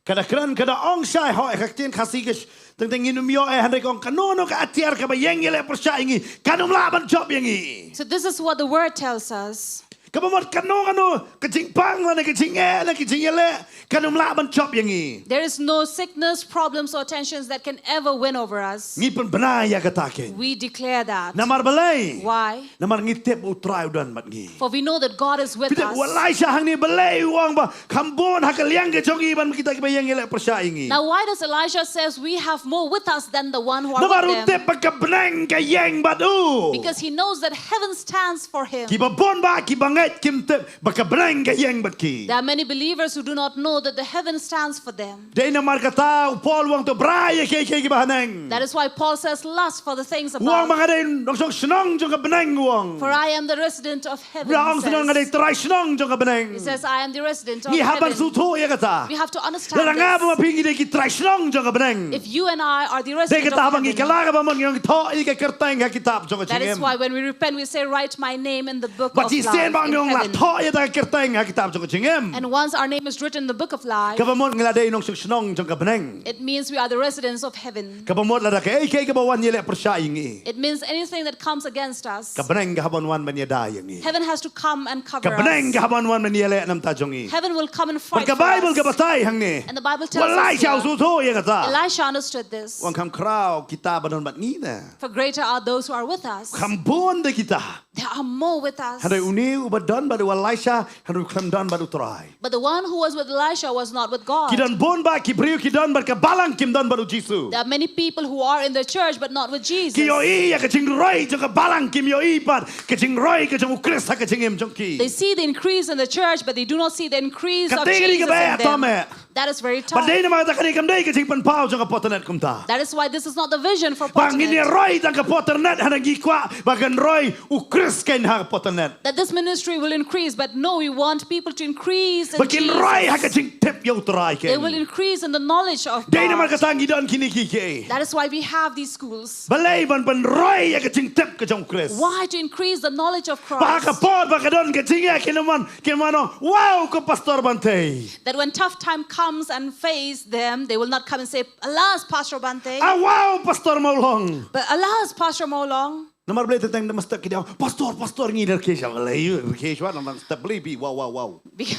Ka da kren ka da ong shai hooid ka ktien Khasi ka teng teng ngin ym ïoh eh hynrei ka ong kano kano ka atiar kaba ïeng ïaleh pyrshah ïa ngi kan ym lah ban jop ïa ngi. So this is what the word tells us. Kaba mut kano kano ka jingpang lane ka jingeh lane ka jingïaleh kan ym lah ban jop ïa ngi. There is no sickness, problems, or tensions that can ever win over us. Ngi pynbna ïa kata kein. We declare that. Namar balei? Why? Namar ngi tip u Trai u don bad ngi. For we know that God is with Phi tip u us. Elisha hangne balei u ong ba kham bun ha ka liang ka jong ngi ban kita kiba ïeng ïaleh pyrshah ïa ngi. Now, why does Elisha says we have more with us than the one who are Namar u with them? tip ba ka bneng ka ïeng bad u. Because he knows that heaven stands for him. Kiba bun ba kiba ngeit kim tip ba ka bneng ka ïeng bad ki. There are many believers who do not know that the heaven stands for them. Dei namar kata u Paul u ong to brai ïa kiei kiei kiba ha neng. That is why Paul says, "Lust for the things above." U ong ba nga dei nongshong shnong jong ka bneng u ong. "For I am the resident of heaven," he says. Nga dei trai shnong jong ka bneng. He says, "I am the resident of heaven." Ngi hap ban sngewthuh ïa kata. We have to understand this. Lada nga bad phi ngi dei ki trai shnong jong ka bneng. If you and I are the resident of heaven, dei kata ba ngi kylla kaba mon ngi ong thoh ïa ka kyrteng ha kitab jong ka jingim. That is why when we repent, we say, "Write my name in the book of life." Bad shisien ba Ngi ong la heaven. Thoh ïa ka kyrteng ha kitab jong ka jingim. And once our name is written in the book of life, Kaba mut ngi la dei nong shnong jong ka bneng. It means we are the residents of heaven. Kaba mut lada kaei kaei kaba wan ïaleh pyrshah ïa ngi, It means anything that comes against us, ka bneng ka hap ban wan ban ïada ïa ngi. Heaven has to come and cover Ka bneng us. Ka hap ban wan ban ïaleh na ka bynta jong ngi. Heaven will come and Bad fight ka for Baibl ka us. batai hangne. And the Bible tells Wat lai us sha u here, sngewthuh ïa kata. Elisha understood this. Wan kham khraw kita ba don bad ngi ne. For greater are those who are with us. Kham bun de kita. There are more with us. Hynrei une uba don bad u Elisha, hynrei u khlem don bad u Trai. But the one who was with Elisha was not with God. Ki don bun bha ki briew ki don bad ka balang kim don bad u Jisu. There are many people who are in the church but not with Jesus. Ki ïohi ïa ka jingroi jong ka balang, kim ïohi pat ka jingroi ka jong u Khrist ha ka jingim jong ki. They see the increase in the church, but they do not see the increase of Kata ka dei Jesus kaba in eh tam them. eh. That is very Bad tough. dei namar kata ka dei kam dei ka jingpynpaw jong ka Potternet kumta. That is why this is not the vision for Ba ngin ïa Potternet. roi tang ka Potternet, hynrei ngi kwah ba kan roi u Khrist kein ha ka Potternet. That this ministry will increase, but no, we want people to increase in Ba kin roi ha ka Jesus. jingtip ïa u Trai They will kein. Increase in the knowledge of Dei namar God. Kata ngi don kine kiei kiei. That is why we have these schools. Balei? Ban pynroi ïa ka jingtip ka jong u Khrist. Why? To increase the knowledge of Ba ha ka Christ. Por ba ka don ka jingeh, kin wan, kin wan ong, "Wow, ko Pastor Bhante." That when tough time comes and face them, they will not come and say, "Alas, Pastor Bhante." Ah, wow, Pastor Mawlong. But alas, Pastor Mawlong. Namar balei teng teng da mynstep ki da ong, "Pastor, Pastor, ngi da rkhie sha." Balei rkhie sha, nang step balei bi, wow, wow, wow. Because,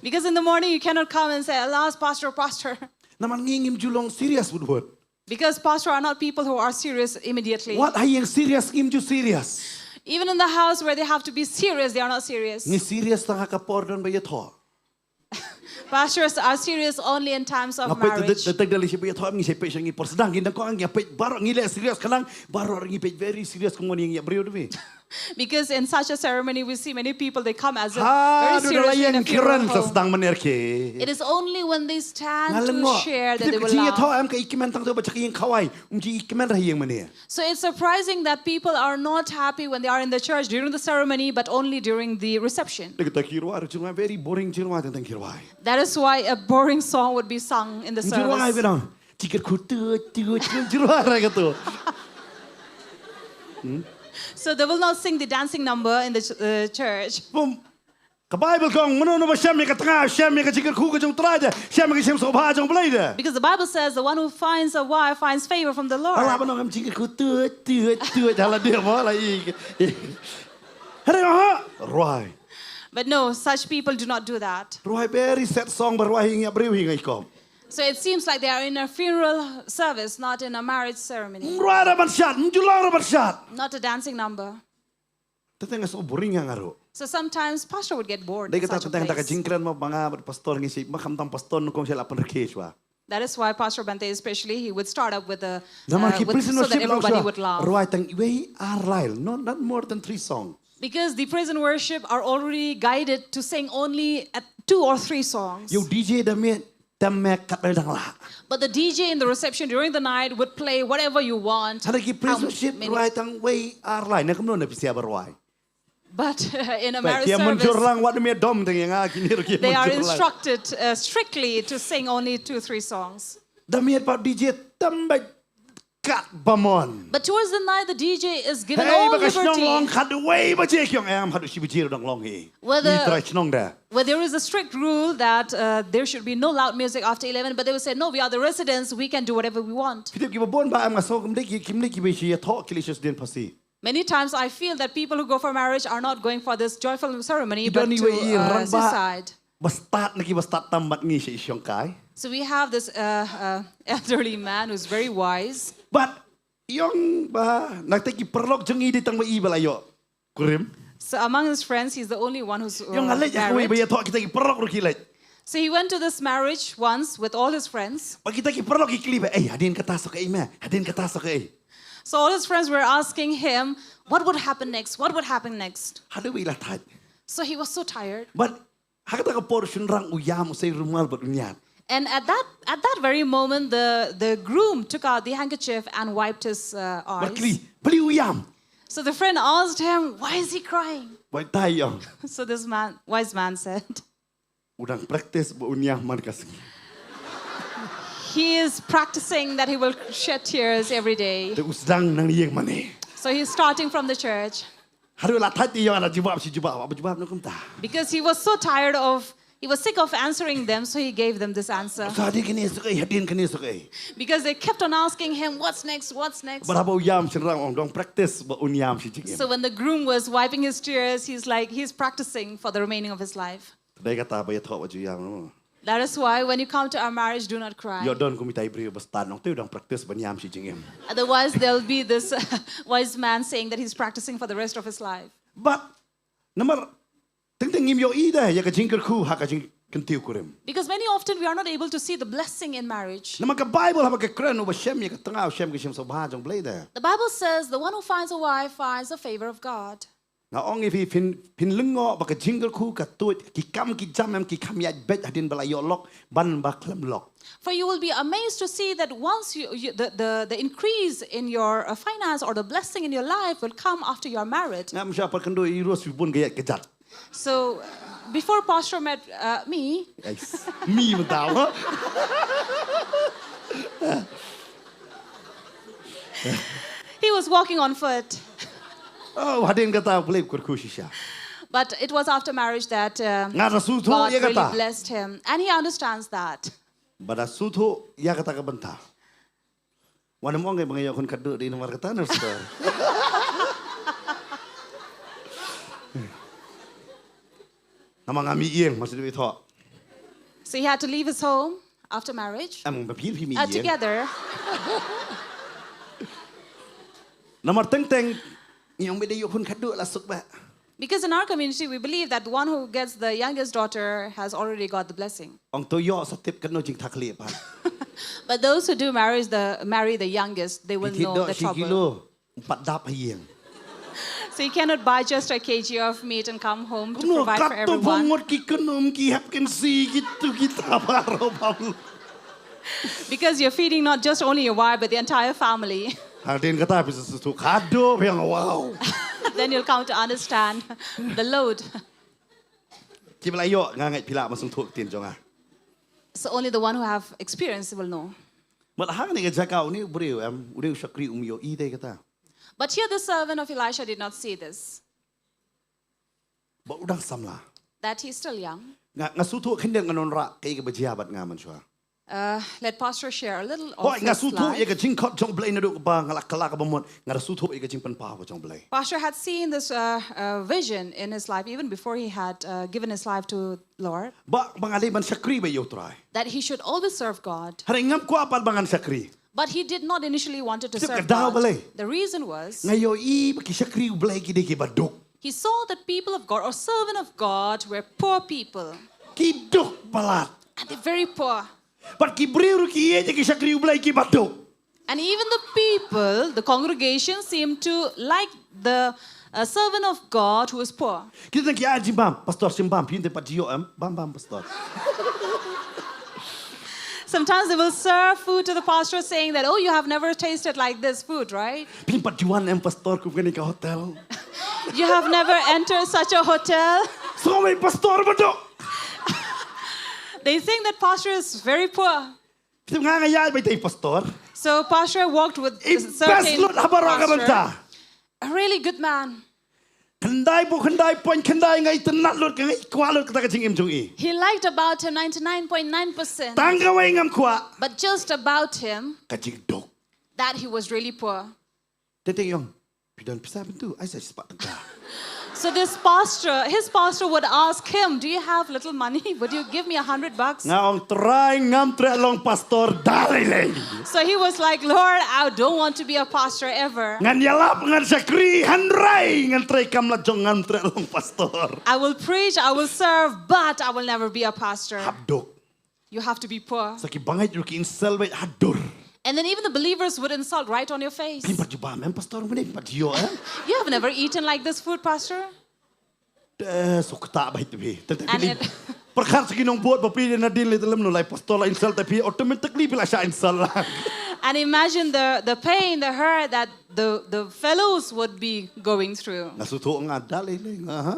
because in the morning you cannot come and say, "Alas, Pastor, Pastor." Namar ngi ngim ju long serious wut wut. Because pastor are not people who are serious immediately. Wat ha ïing serious ngim ju serious. Even in the house where they have to be serious, they are not serious. Ngi serious tang ha ka por don ba ïathoh. Pastors are serious only in times of Nga peit marriage. Te te da lei shi ba ïathoh ngi shi peit sha ngi por sdang ngi dang ko ngi peit baroh ngi leh serious khnang, baroh ngi peit very serious kumno ngi ïa briew dwi. Because in such a ceremony, we see many people, they come as a Ha very du da la serious in a ïeng kren funeral sa home. Sdang man rkhie. It is only when they stand Nga lem to ngo. Share that Kita they ka will jingïathoh laugh. Em ka i kmen tang tu ba cha ka ïing khawai. Um ji i kmen ra ïing mane. So it's surprising that people are not happy when they are in the church during the ceremony, but only during the reception. Dei kata ki rwai, jingwai very boring jingwai tang tang ki rwai. That is why a boring song would be sung in the Jingwai service. Bidang. Jingkyrkhu tu tu tu jingwai ra katu. So they will not sing the dancing number in the ch- uh, church. Bum. Ka Baibl ka ong, "Mano mano ba shem ïa ka tnga, shem ïa ka jingkyrkhu ka jong u Trai de, shem ïa ka jingsngewbha jong u Blei de." Because the Bible says the one who finds a wife finds favor from the Lord. Ala ba nong em jingkyrkhu tu tu tu, hala dia mo la i. Hynrei ha rwai. But no, such people do not do that. Rwai very sad song ba rwai hi ïa briew hi ngai kom. So it seems like they are in a funeral service, not in a marriage ceremony. Rwai ra ban shad, mjulong ra ban shad. Not a dancing number. Te teng so boring ïa nga ruh. So sometimes pastor would get bored Dei in kata such a teng ta ka place. Jingkren ma ba nga bad pastor ngi shi, ma khamtam pastor nu kong shi la pynrkhie shuwa. That is why Pastor Bhante especially, he would start up with a, Namar uh, ki with, praise and so that worship la everybody shuwa. Would laugh. Rwai tang iwei ar lai, no, not more than three songs. Because the praise and worship are already guided to sing only at two or three songs. Ïa u D J da miet, tam mek kat ba dang lah. But the D J in the reception during the night would play whatever you want. Hynrei ki praise How worship many- rwai tang wei ar lai, na kumno na phi sia ba rwai. But uh, in a Bai, marriage ki mynjur service, lang wat miet dom teng ïa nga kine ruh ki they are mynjur lang. Instructed uh, strictly to sing only two, three songs. Da miet pat D J tam bai kat ba mon. But towards the night, the D J is given Hei, all ba ka shnong liberty. Long khat wei baje ki ong em haduh shi baje dang long hi. Whether- Ni trai shnong da. Where there is a strict rule that uh, there should be no loud music after eleven, but they will say, "No, we are the residents, we can do whatever we want." Phi tip ki ba bun ba em nga sngew kim dei ki, kim dei ki ba shi ïathoh ki leh sha sdien phasi. Many times I feel that people who go for marriage are not going for this joyful ceremony, but to uh, suicide. Ba stad na ki ba stad tam bad ngi shi shong kai. So we have this uh, uh, elderly man who's very wise. But ïong ba na te ki paralok jong ngi dei tang ba i ba la ïoh kurim. So among his friends, he's the only one who's uh, Ïong nga leit ïa kawei ba married. Ïathoh kita ki paralok ruh ki leit. So he went to this marriage once with all his friends. Ba kita ki paralok ki kylli ba, "Ei, hadien kata sa kaei me, hadien kata sa kaei." So all his friends were asking him, "What would happen next? What would happen next?" Haduh ba i la thait. So he was so tired. But ha kata ka por u shynrang u ïam, u sei rumal bad u niad. And at that, at that very moment, the, the groom took out the handkerchief and wiped his uh, eyes. Bad kylli, "Balei u ïam?" So the friend asked him, "Why is he crying?" Ba tai ïong. So this man, wise man said, "U dang practice ba un ïam man ka sngi." He is practicing that he will shed tears every day. Te u sdang na ïing mane. So he's starting from the church. Haduh la thait ïa nga da jubab shi jubab, ba jubab na kumta. Because he was so tired of, he was sick of answering them, so he gave them this answer. Sa hadien kane suk ei, hadien kane suk ei. Because they kept on asking him, "What's next? What's next?" Bad haba u ïam shynrang ong, dang practice ba un ïam shi jingim. So when the groom was wiping his tears, he's like, he's practicing for the remaining of his life. Te dei kata ba ïathoh ba ju ïam, no. That is why when you come to our marriage, do not cry. Ïoh don kum itai briew ba stad, ong te u dang practice ban ïam shi jingim. Otherwise, there'll be this wise man saying that he's practicing for the rest of his life. Bad namar teng teng ngim ïohi de ïa ka jingkyrkhu ha ka jingkyntiew kurim. Because many often we are not able to see the blessing in marriage. Namar ka Bible haba ka kren uba shem ïa ka tnga u shem ka shingsngewbha jong Blei de. The Bible says, "The one who finds a wife finds the favor of God." Nga ong ïa phi, phin, phin lyngngoh ba ka jingkyrkhu ka tuid, ki kam ki jam em ki kham ïaid beit hadien ba la ïoh lok ban ba khlem lok. For you will be amazed to see that once you, you the, the, the increase in your uh, finance or the blessing in your life will come after you are married. Ngam shah pat kynduh ïa u Ros, u bun ka ïaid ka jat. So, uh, before Pastor met uh, me, Ais, mi mynta, ha? he was walking on foot. Oh, hadien kata U Blei u kyrkhu shisha. But it was after marriage that um, Nga da sngewthuh God ïa really kata. Blessed him. And he understands that. Ba da sngewthuh ïa kata ka bynta. Wan ym ong ei ba nga ïoh khun khatduh dei namar kata, nurse. Namar nga mih ïing, masa dei thoh. So he had to leave his home after marriage. Em ba phi phi mih Uh, ïing. together. Namar teng teng ngi ong ba dei ïoh khun khatduh la suk bha. Because in our community, we believe that the one who gets the youngest daughter has already got the blessing. Ong to ïoh sa tip katno jingthaklieh pat. But those who do marry the, marry the youngest, they will Ki thied know doh the shi trouble. Kilo, pat dap ha ïing. So you cannot buy just a K G of meat and come home to Kumno provide for kat to everyone. Bhongot ki kynum ki hap kin si ki tu ki ta baroh bam. Because you're feeding not just only your wife, but the entire family. Hadien kata phi sa sngewthuh khatduh phi ong wow. Then you'll come to understand the load. Ki ba la ïoh nga ngeit phi lah ban sngewthuh ktien jong nga. So only the one who have experience will know. Bad hangne ka jaka une u briew em, une u shakri um ïohi de kata. But here the servant of Elisha did not see this, Ba u dang samla. that he's still young. Nga, nga sngewthuh khyndiat, ngan wanrah kaei kaba jia bad nga mynshuwa. Uh, let Pastor share a little of Hooid, nga his sngewthuh ïa ka life. jingkhot jong U Blei naduh ba nga la kylla kaba mut, nga da sngewthuh ïa ka jingpynpaw ka jong U Blei. Pastor had seen this uh, uh, vision in his life even before he had uh, given his life to Lord. Ba, ba nga dei ban shakri beit ïa U Trai. That he should always serve God. Hynrei ngam kwah pat ba ngan shakri. But he did not initially wanted to Tip serve ka daw God. Blei. The reason was Nga ïohi ba ki shakri U Blei ki dei kiba duk. He saw that people of God or servant of God were poor people. Ki duk palat. And they're very poor. Bad ki briew ruh ki ïeit ïa ki shakri U Blei kiba duk. And even the people, the congregation seemed to like the uh, servant of God who is poor. Ki tang ki ai jingbam, pastor, jingbam, phi te pat jio em, bam bam pastor. Sometimes they will serve food to the pastor saying that, "Oh, you have never tasted like this food, right? Phi pat jiwan em pastor kum kane ka hotel. You have never entered such a hotel." Sngewbha pastor ba duk. They think that pastor is very poor. Phi nga nga ïa ba te pastor. So pastor walked with I a certain best lut ha baroh ka bynta. A really good man. Khyndai pu khyndai point khyndai nga itynnad lut, nga ikwah lut kata ka jingim jong i. He liked about him ninety-nine point nine percent. Tang kawei ngam kwah. But just about him, Ka jingduk. That he was really poor. Te te ïong. Phi don pisa mynta, ai sa spah tyngka. So this pastor, his pastor would ask him, "Do you have little money? Would you give me a hundred bucks?" Nga ong, Trai, ngam treh long pastor da lei lei. So he was like, "Lord, I don't want to be a pastor ever. Ngan ïalap, ngan shakri, hynrei ngan trei kam la jong, ngam treh long pastor. I will preach, I will serve, but I will never be a pastor." Hap duk. You have to be poor. Sa ki bangeit ruh ki insult beit hadur. And then even the believers would insult right on your face. Phi pat jubab em pastor, mane phi pat jio em. You have never eaten like this food, pastor. Te suk ta beit phi. Te te And phi. it- Pyrkhat sa ki nongbud ba phi na din le, te lem no lai pastor la insult te phi, automatically phi la shah insult la. And imagine the, the pain, the hurt that the, the fellows would be going through. Nga sngewthuh nga da lei lei nga ha.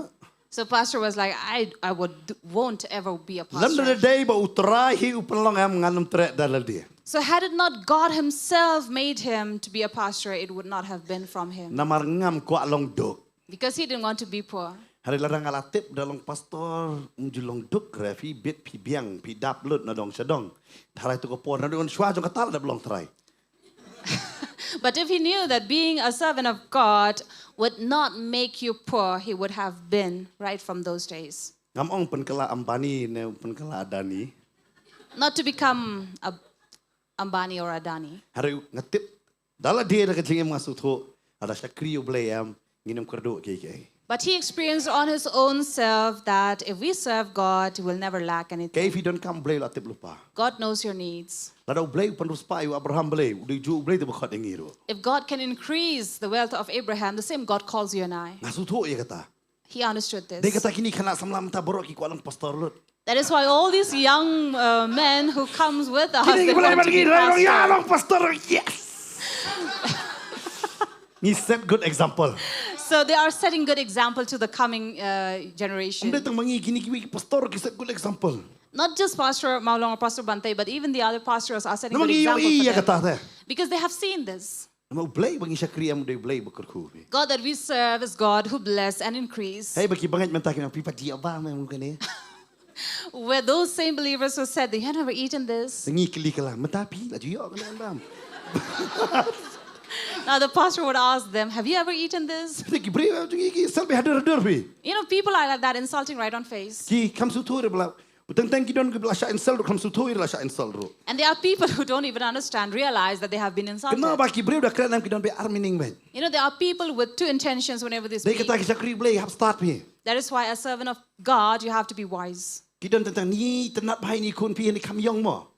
So pastor was like, "I, I would, won't ever be a Lem da pastor." dei ba U Trai hi u pynlong em, ngan ym treh da lade. So had it not God himself made him to be a pastor, it would not have been from him. Namar ngam kwah long duk. Because he didn't want to be poor. Hynrei lada nga la tip da long pastor, um ju long duk re, phi bit phi biang, phi dap lut na dong sha dong. Tharai tu ka por, na dong shuwa jong kata la dep long trai. But if he knew that being a servant of God would not make you poor, he would have been right from those days. Ngam ong pynkylla Ambani ne pynkylla Adani. Not to become a Ambani or Adani. Hynrei nga tip da la dei da ka jingim nga sngewthuh, lada shakri U Blei em, ngin ym kyrduh kiei kiei. But he experienced on his own self that if we serve God, we'll never lack anything. Kaei phi don kam, U Blei u la tip lypa. God knows your needs. Lada U Blei u pynriewspah ïa u Abraham Blei, u dei ju U Blei te ba khot ïa ngi ruh. If God can increase the wealth of Abraham, the same God calls you and I. Nga sngewthuh ïa kata. He understood this. Dei kata kine ki khynnah samla mynta baroh ki kwah long pastor lut. That is why all these young uh, men who comes with us, they want to be pastors. Yes. Ngi set good example. So they are setting good example to the coming uh, generation. Ym dei tang ma ngi, kine kiwei ki pastor ki set good example. Not just Pastor Mawlong or Pastor Bante, but even the other pastors are setting good example for them. Because they have seen this. Namar U Blei ba ngi shakri em u dei U Blei ba kyrkhu phi. God that we serve is God who bless and increase. Hei ba ki bangeit mynta ki nang, phi pat ïoh bam em kane. Where those same believers who said, "They have never eaten this." Ngi kylli kylla, mynta phi la ju ïoh kane bam. Now the pastor would ask them, "Have you ever eaten this?" Ki briew ki ki sel be hadur hadur phi. You know, people are like that, insulting right on face. Ki kham sngewthuh re ba la Teng teng ki don ki ba la shah insult ruh, kham sngewthuh ïa la shah insult ruh. And there are people who don't even understand, realize that they have been insulted. Kynmaw ba ki briew da kren em ki don beit ar meaning beit. You know, there are people with two intentions whenever they speak. Dei kata ki shakri Blei, hap stad phi. That is why, as servant of God, you have to be wise. Ki don teng teng, ni tynnat bha ïa i khun phi, ni kham ïong mo.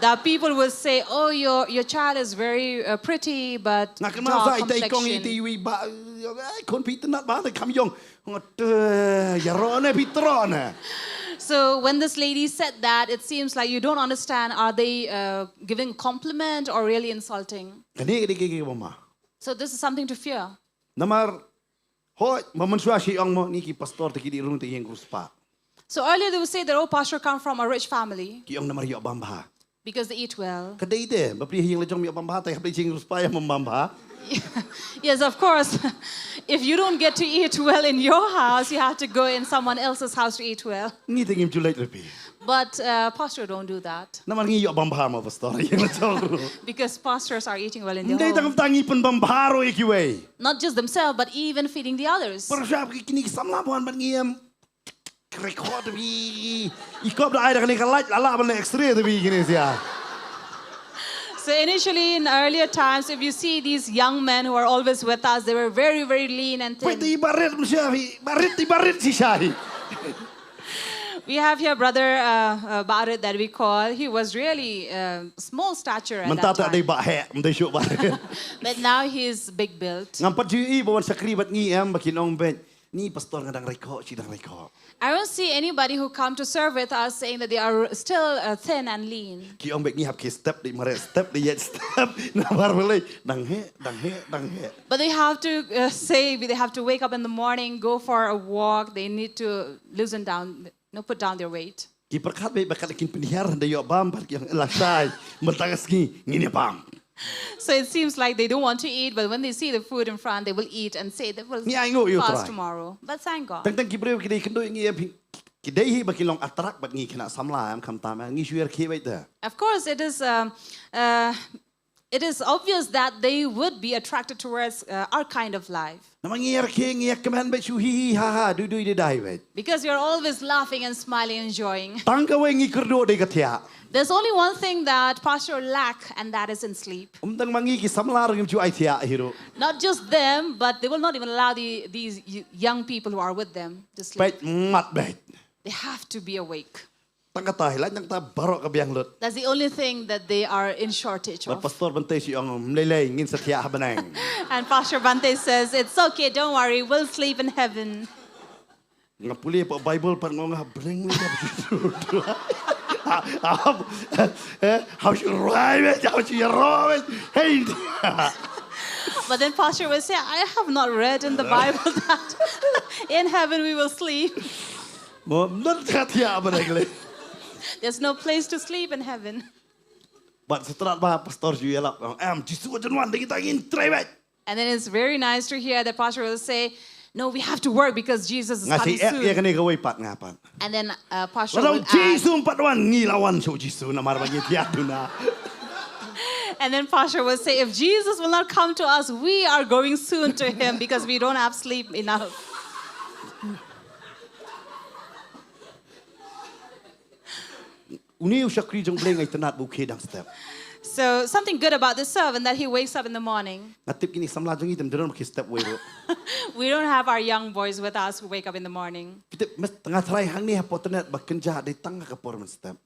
That people will say, "Oh, your, your child is very uh, pretty, but dark complexion." Nga kynmaw sa ita i kong ita iwi ba, eh, khun phi tynnat bha, ni kham ïong. Ngat, eh, ïaroh ne phi troh ne. So when this lady said that, it seems like you don't understand, are they uh, giving compliment or really insulting? Kane ka dei ka, ka, ka ba ma. So this is something to fear. Namar Hooid, ma mynshuwa shi ong mo, ngi ki pastor te ki dih rung te ïeng kru spah. So earlier they would say that, "Oh, pastor come from a rich family." Ki ong namar ïoh bam bha. Because they eat well. Ka dei de, bapli ha ïing la jong ïoh bam bha, te hap dei jingkru spah ïa bam bha. Yes, of course. If you don't get to eat well in your house, you have to go in someone else's house to eat well. Ngi te ngim ju leit re phi. But uh, pastor, don't do that. Namar ngi ïoh bam bha ma pastor, ïa ma chong ruh. Because pastors are eating well in their home. Ndei tang tang ngi pynbam bha ruh ïa kiwei. Not just themselves, but even feeding the others. Pyrshah ki kini ki samla ban ban ngi em. Record bi. I kop da ai da kane ka light la la ban X-ray da bi kini sia. So initially, in earlier times, if you see these young men who are always with us, they were very, very lean and thin. Pwai ti barit msha hi, barit ti barit shisha hi. We have here brother uh, uh, Barit that we call. He was really uh, small stature at that time. Mynta ta dei ba he, mynta shu ba he. But now he is big built. Ngam pat ju i ba wan shakri bad ngi em, ba kin ong bad. Ni pastor nga dang rikho, shi dang rikho. I don't see anybody who come to serve with us saying that they are still uh, thin and lean. Ki ong bad ngi hap ki step di mare step di yet step. Na bar belai dang he, dang he, dang he. But they have to uh, say, they have to wake up in the morning, go for a walk. They need to loosen down, you know, put down their weight. Ki pyrkhat bad ba ka la kin pynhiar da ïoh bam bad ki ong la shai. Mynta ka sngi ngin ïa bam. So it seems like they don't want to eat, but when they see the food in front, they will eat and say they will fast tomorrow. But thank God. Tang tang ki briew ki dei kynduh ngi ïa phi. Ki dei hi ba ki long attract bad ngi khynnah samla em, khamtam ngi shu ïa rkhie beit da. Of course, it is um, uh, it is obvious that they would be attracted towards uh, our kind of life. Namar ngi ïa rkhie, ngi ïa kmen beit shu hi hi ha ha, dui dui dai dai beit. Because you're always laughing and smiling and enjoying. Tang kawei ngi kyrduh dei ka thiah. There's only one thing that pastor lack, and that is in sleep. Ym tang ma ngi ki samla ruh ngim ju ai thiah hi ruh. Not just them, but they will not even allow the, these y- young people who are with them to sleep. Beit mat beit. They have to be awake. Tang kata hi, lait nang ta baroh ka biang lut. That's the only thing that they are in shortage Bad of. Pastor Bante shi ong mlei lei ngin sa thiah ha bneng. And Pastor Bante says, "It's okay, don't worry, we'll sleep in heaven." Nga pule pa Bible pa ngong ha bneng ni ka. How should I, how should I, hey. But then Pastor will say, "I have not read in the Bible that in heaven we will sleep." Mo not ka thiah ba nang le. There's no place to sleep in heaven. But setelah ba pastor ju ïalap, em Jisu jan wan dei kita ngin try beit. And then it's very nice to hear that pastor will say, "No, we have to work because Jesus is coming soon." Nga sa ïa kane kawei pat nga pat. And then uh, pastor will add, "Jisu um pat wan, ngi la wan sha u Jisu namar ba ngi thiah duna." And then pastor will say, "If Jesus will not come to us, we are going soon to him because we don't have sleep enough." Une u shakri jong Blei nga itynnad ba u khie dang step. So something good about this servant that he wakes up in the morning. Nga tip kine samla jong ngi te ym don ki step wei ruh. We don't have our young boys with us who wake up in the morning. Phi tip, nga tharai hangne hapoh tnat ba kynjah dei tang ha ka por mynstep.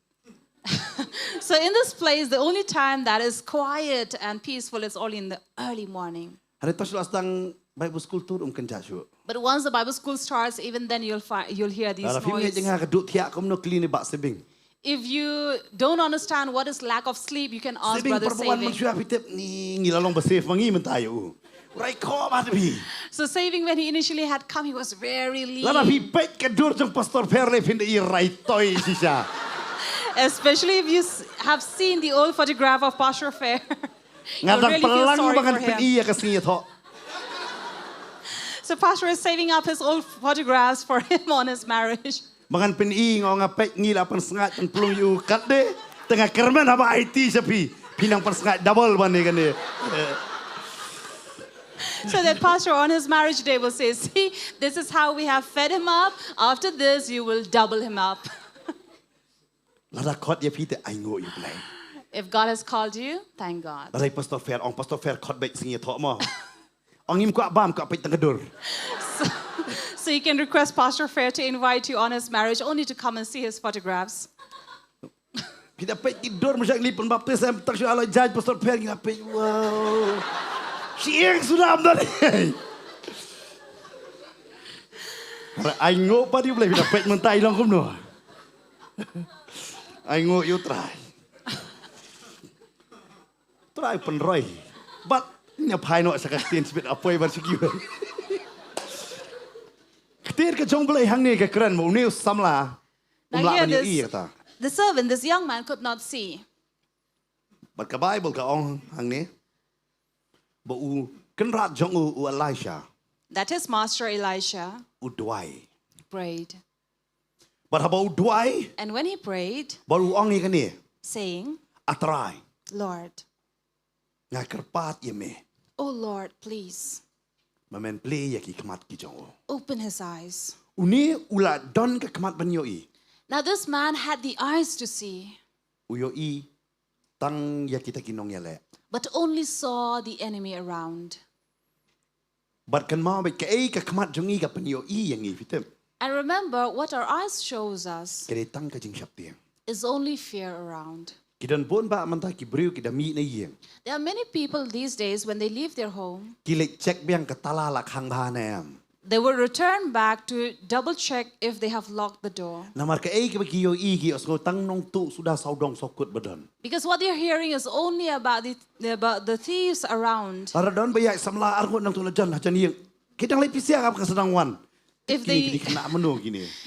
So in this place, the only time that is quiet and peaceful is only in the early morning. Hynrei tang shu la sdang Bible school tur um kynjah shuh. But once the Bible school starts, even then you'll find you'll hear these noises. Lada phim ngeit ïa nga ka duh thiah kumno, kylli ne Bah Sebing. If you don't understand what is lack of sleep, you can ask Brother Saving. Sebing, para ban wan mynshuwa phi tip, ngi la long ba safe ma ngi mynta ïa u. Rai khoh bad phi. So Saving, when he initially had come, he was very lean. Lada phi peit ka dur jong Pastor Fer lei phin da i rai toi shisha. Especially if you have seen the old photograph of Pastor Fer. Nga dang pynlang ba ngan pyni ïa ka sngi ïathoh. So Pastor is saving up his old photographs for him on his marriage. Ba ngan pyni, nga ong nga peit ngi la pynsngaid pynplung ïa u katne. Te nga kyrmen haba aiti sha phi, phi nang pynsngaid double ban ne kane. So that pastor on his marriage day will say, "See, this is how we have fed him up. After this, you will double him up." Lada khot ïa phi te ainguh ïa u Blei. If God has called you, thank God. Lada i Pastor Fer, ong Pastor Fer khot beit sngi ïathoh mo. Ong ngim kwah bam, kwah peit tang ka dur. So, so you can request Pastor Fer to invite you on his marriage only to come and see his photographs. Phi da peit ki dur, mynshuwa ngi pynbaptis em, tang shu la leit judge Pastor Fer ngi la peit. Wow. Shi ing suda am da. Ainguh pat ïa u Blei, phi da peit mynta i long kumno. Ainguh ïa u Trai. Trai pynroi. Bad ngi phai noh sha ka ktien shibit, apoi ban shu kiew. Ktien ka jong u Blei hangne ka kren ba une u samla um lah ban ïohi ïa kata. The servant, this young man could not see. Bad ka Baibl ka ong hangne ba u kynrad jong u, u Elisha, that his master Elisha, u duwai, prayed. Bad haba u duwai, and when he prayed, bad u ong ïa kane, saying, A Trai, Lord, nga kyrpad ïa me, O Lord, please, ba men plie ïa ki khmat ki jong u. Open his eyes. Une u la don ka khmat ban ïohi. Now this man had the eyes to see. U ïohi tang ïa kita ki nongïaleh. But only saw the enemy around. Bad kynmaw beit kaei ka khmat jong ngi ka pynïohi ïa ngi, phi tip. And remember, what our eyes shows us, ka dei tang ka jingsheptieng, is only fear around. Ki don bun bah mynta ki briew ki da mih na ïing. There are many people these days, when they leave their home, ki leit check biang ka tala la khang bha ne em. They will return back to double check if they have locked the door. Namar kaei kaba ki ïohi, ki ïohsngew tang nongtuh suda sawdong sawkut ba don. Because what they're hearing is only about the, about the thieves around. Lada don ba ïaid samla arngut nongtuh la jan hajan ïing, ki dang leit pynshai ap ka sdang wan. If they,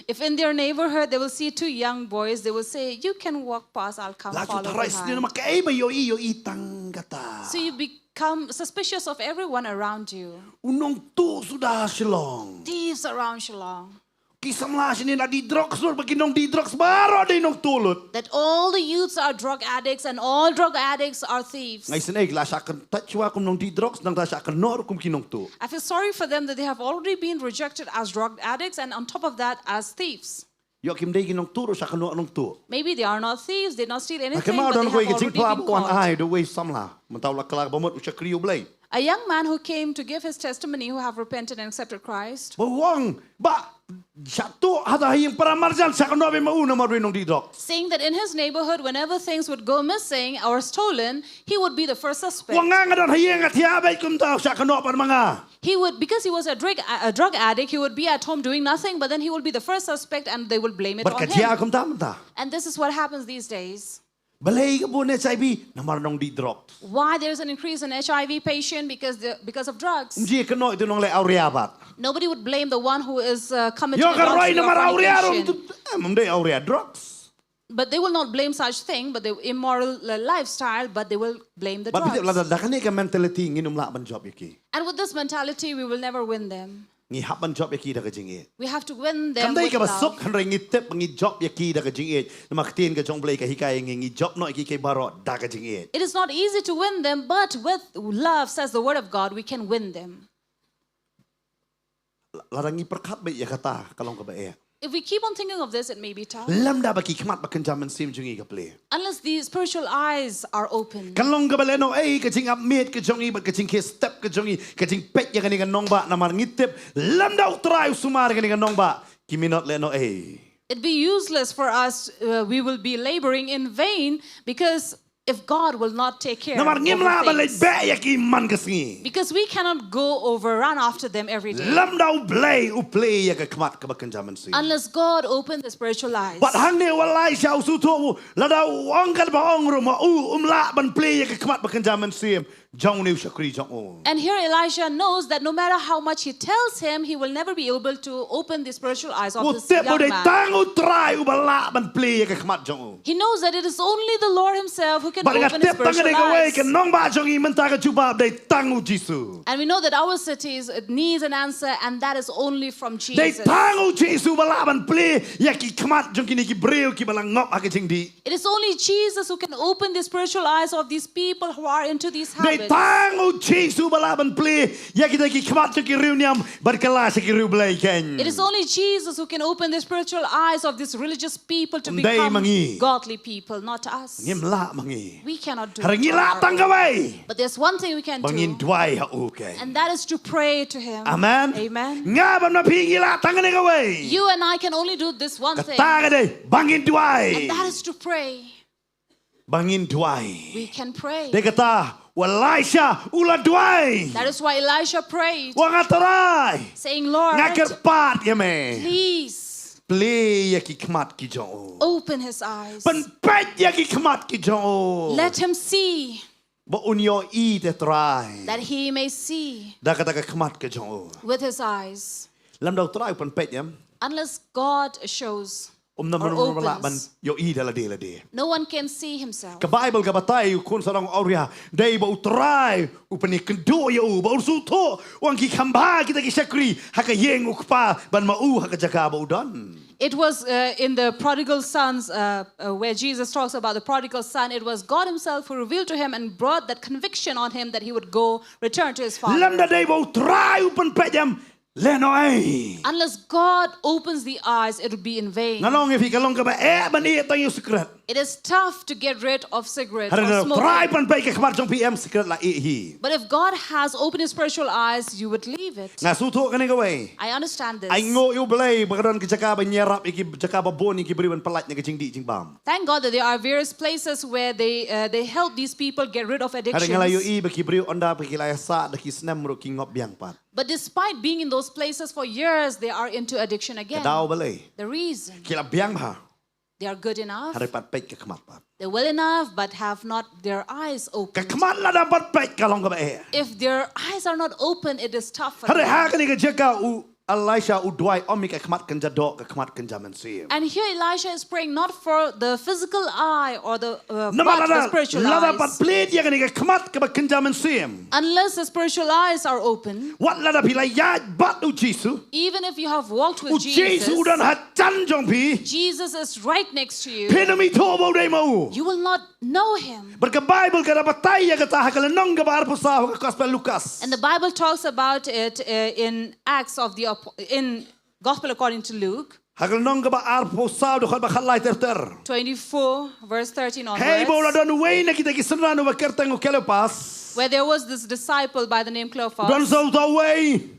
if in their neighborhood they will see two young boys, they will say, "You can walk past, I'll come follow behind." La ju tharai sniew namar kaei ba ïohi, ïohi tang kata. So you become suspicious of everyone around you. U nongtuh suda Shillong. Thieves around Shillong. Ki samla shane la dih drugs lut, ba ki nongdih drugs baroh dei nongtuh lut. That all the youths are drug addicts and all drug addicts are thieves. Nga isynei, ki la shah kyntait shuwa kum nongdih drugs, nangta shah kynnoh ruh kum ki nongtuh. I feel sorry for them that they have already been rejected as drug addicts and on top of that as thieves. Ïoh kim dei ki nongtuh ruh shah kynnoh nongtuh. Maybe they are not thieves, they did not steal anything, but they have already been caught. Kynmaw don kawei ka jingpla ba wan ai da uwei u samla. Mynta u la kylla ba mut u shakri U Blei. A young man who came to give his testimony, who have repented and accepted Christ. Ba u ong, bah, shah tuh hato ha ïing para marjan shah kynnoh beit ma u namar u dei nongdih drugs. Saying that in his neighborhood, whenever things would go missing or stolen, he would be the first suspect. U ong nga, nga don ha ïing nga thiah beit kumta, shah kynnoh pat ma nga. He would, because he was a drug, a drug addict, he would be at home doing nothing, but then he will be the first suspect and they will blame it on him. Bad ka jia kumta mynta. And this is what happens these days. Balei ka bun HIV? Namar nongdih drugs. Why there is an increase in HIV patient? Because the, because of drugs. Ym ju kynnoh ïa u nongleh awria pat. Nobody would blame the one who is uh, committing adultery or fornication. Ïoh ka roi namar awria ruh. Em, ym dei awria, drugs. But they will not blame such thing, but the immoral uh, lifestyle, but they will blame the Bad phi tip lada drugs. Da kane ka mentality ngin ym lah ban jop ïa ki. And with this mentality, we will never win them. Ngi hap ban jop ïa ki da ka jingïeit. We have to win them Kam dei with kaba love. Suk hynrei ngi tip ba ngi jop ïa ki da ka jingïeit. Namar ka ktien ka jong U Blei ka hikai ïa ngi, ngi jop noh ïa ki ki baroh da ka jingïeit. It is not easy to win them, but with love, says the word of God, we can win them. Lada ngi pyrkhat beit ïa kata ka long kaba eh. If we keep on thinking of this, it may be tough. Lymda ba ki khmat ba kynja mynsiem jong ngi ka plie. Unless the spiritual eyes are open. Ka long kaba lehnohei ka jingap miet ka jong ngi bad ka jingkhie step ka jong ngi, ka jingpeit ïa kane ka nongbah namar ngi tip lymda U Trai u sumar ïa kane ka nongbah, ki minot lehnohei. It'd be useless for us. Uh, we will be laboring in vain because if God will not take care Namar of ngim lah ban leit beh ïa ki man ka sngi. Because we cannot go over, run after them every day. Lymda U Blei u plie ïa ka khmat kaba kynja mynsiem. Unless God opened the spiritual eyes. Bad hangne u Elijah u sngewthuh u lada u ong katba ong ruh ma u um lah ban plie ïa ka khmat ba kynja mynsiem jong une u shakri jong u. And here Elisha knows that no matter how much he tells him, he will never be able to open the spiritual eyes of this young man. U tip ba dei tang U Trai uba lah ban plie ïa ka khmat jong u. He knows that it is only the Lord himself who can open his spiritual eyes. Bad nga tip tang kane kawei ka nongbah jong ngi mynta ka jubab dei tang U Jisu. And we know that our cities, it needs an answer, and that is only from Jesus. Dei tang U Jisu ba lah ban plie ïa ki khmat jong kine ki briew kiba la ngop ha ka jingdih. It is only Jesus who can open the spiritual eyes of these people who are into these habits. Dei tang U Jisu ba lah ban plie ïa kita ki khmat jong ki riewniam bad kylla sha ki riewblei kein. It is only Jesus who can open the spiritual eyes of these religious people to become godly people, not us. Ngim lah ma ngi. We cannot do it on our own. Hynrei ngi lah tang kawei. But there's one thing we can do. Ba ngin duwai ha u kein. And that is to pray to him. Amen. Amen. Nga bad ma phi ngi lah tang kane kawei. You and I can only do this one thing. Kata ka dei ba ngin duwai. And that is to pray. Ba ngin duwai. We can pray. Dei kata u Elisha u la duwai. That is why Elisha prayed. U ong, Trai. Saying, Lord, nga kyrpad ïa me. Please. Plie ïa ki khmat ki jong u. Open his eyes. Pynpeit ïa ki khmat ki jong u. Let him see. Ba un ïohi te Trai. That he may see. Da kata ka khmat ka jong u. With his eyes. Lymda U Trai u pynpeit ïa me. Unless God shows. Ym don mano ba lah ban ïohi da lade lade. No one can see himself. Ka Baibl ka batai, u khun sarong awria, dei ba U Trai u pynïakynduh ïa u, ba u sngewthuh u ong ki kham bha kita ki shakri ha ka ïing u kpa ban ma u ha ka jaka ba u don. It was uh, in the prodigal sons uh, uh, where Jesus talks about the prodigal son. It was God himself who revealed to him and brought that conviction on him that he would go return to his father. Lymda dei ba U Trai u pynpeit ïa me, lehnohei. Unless God opens the eyes, it would be in vain. Nga ong ïa phi ka long kaba eh ban ïeh tang ïa u sikret. It is tough to get rid of cigarettes or smoking. Hynrei lada U Trai u pynpeit ka khmat jong phi, em sikret la ïeh hi. But if God has opened his spiritual eyes, you would leave it. Nga sngewthuh kane kawei. I understand this. Ai nguh ïa U Blei ba ka don ki jaka ban ïarap ïa ki jaka ba bun ïa ki briew ban pyllait na ka jingdih jingbam. Thank God that there are various places where they uh, they help these people get rid of addictions. Hynrei nga la ïohi ba ki briew ynda ba ki la ïasah da ki snem ruh ki ngop biang pat. But despite being in those places for years, they are into addiction again. Ka daw balei? The reason. Ki la biang bha. They are good enough. Hynrei pat peit ka khmat pat. They're well enough, but have not their eyes opened. Ka khmat lada pat peit ka long kaba eh. If their eyes are not open, it is tough for them. Hynrei ha kane ka jaka u Elisha u duwai ym ïa ka khmat kynja doh, ka khmat kynja mynsiem. And here Elisha is praying not for the physical eye or the uh, but the spiritual eyes. Namar lada, lada pat plie ïa kane ka khmat kaba kynja mynsiem. Unless the spiritual eyes are open. Wat lada phi la ïaid bad U Jisu. Even if you have walked with Jesus. U Jisu u don ha jan jong phi. Jesus is right next to you. Phin ym ithuh ba u dei ma u. You will not know him. Bad ka Baibl ka da batai ïa kata ha ka lynnong kaba arphew saw ha ka Gospel Lukas. And the Bible talks about it uh, in Acts of the Apo- in Gospel according to Luke. Ha ka lynnong kaba arphew saw dkhot ba khatlai ter ter. Twenty-four, verse thirteen onwards. Hei ba u la don uwei na kita ki synran uba kyrteng u Kleopas. Where there was this disciple by the name Cleopas. U don sa uta uwei.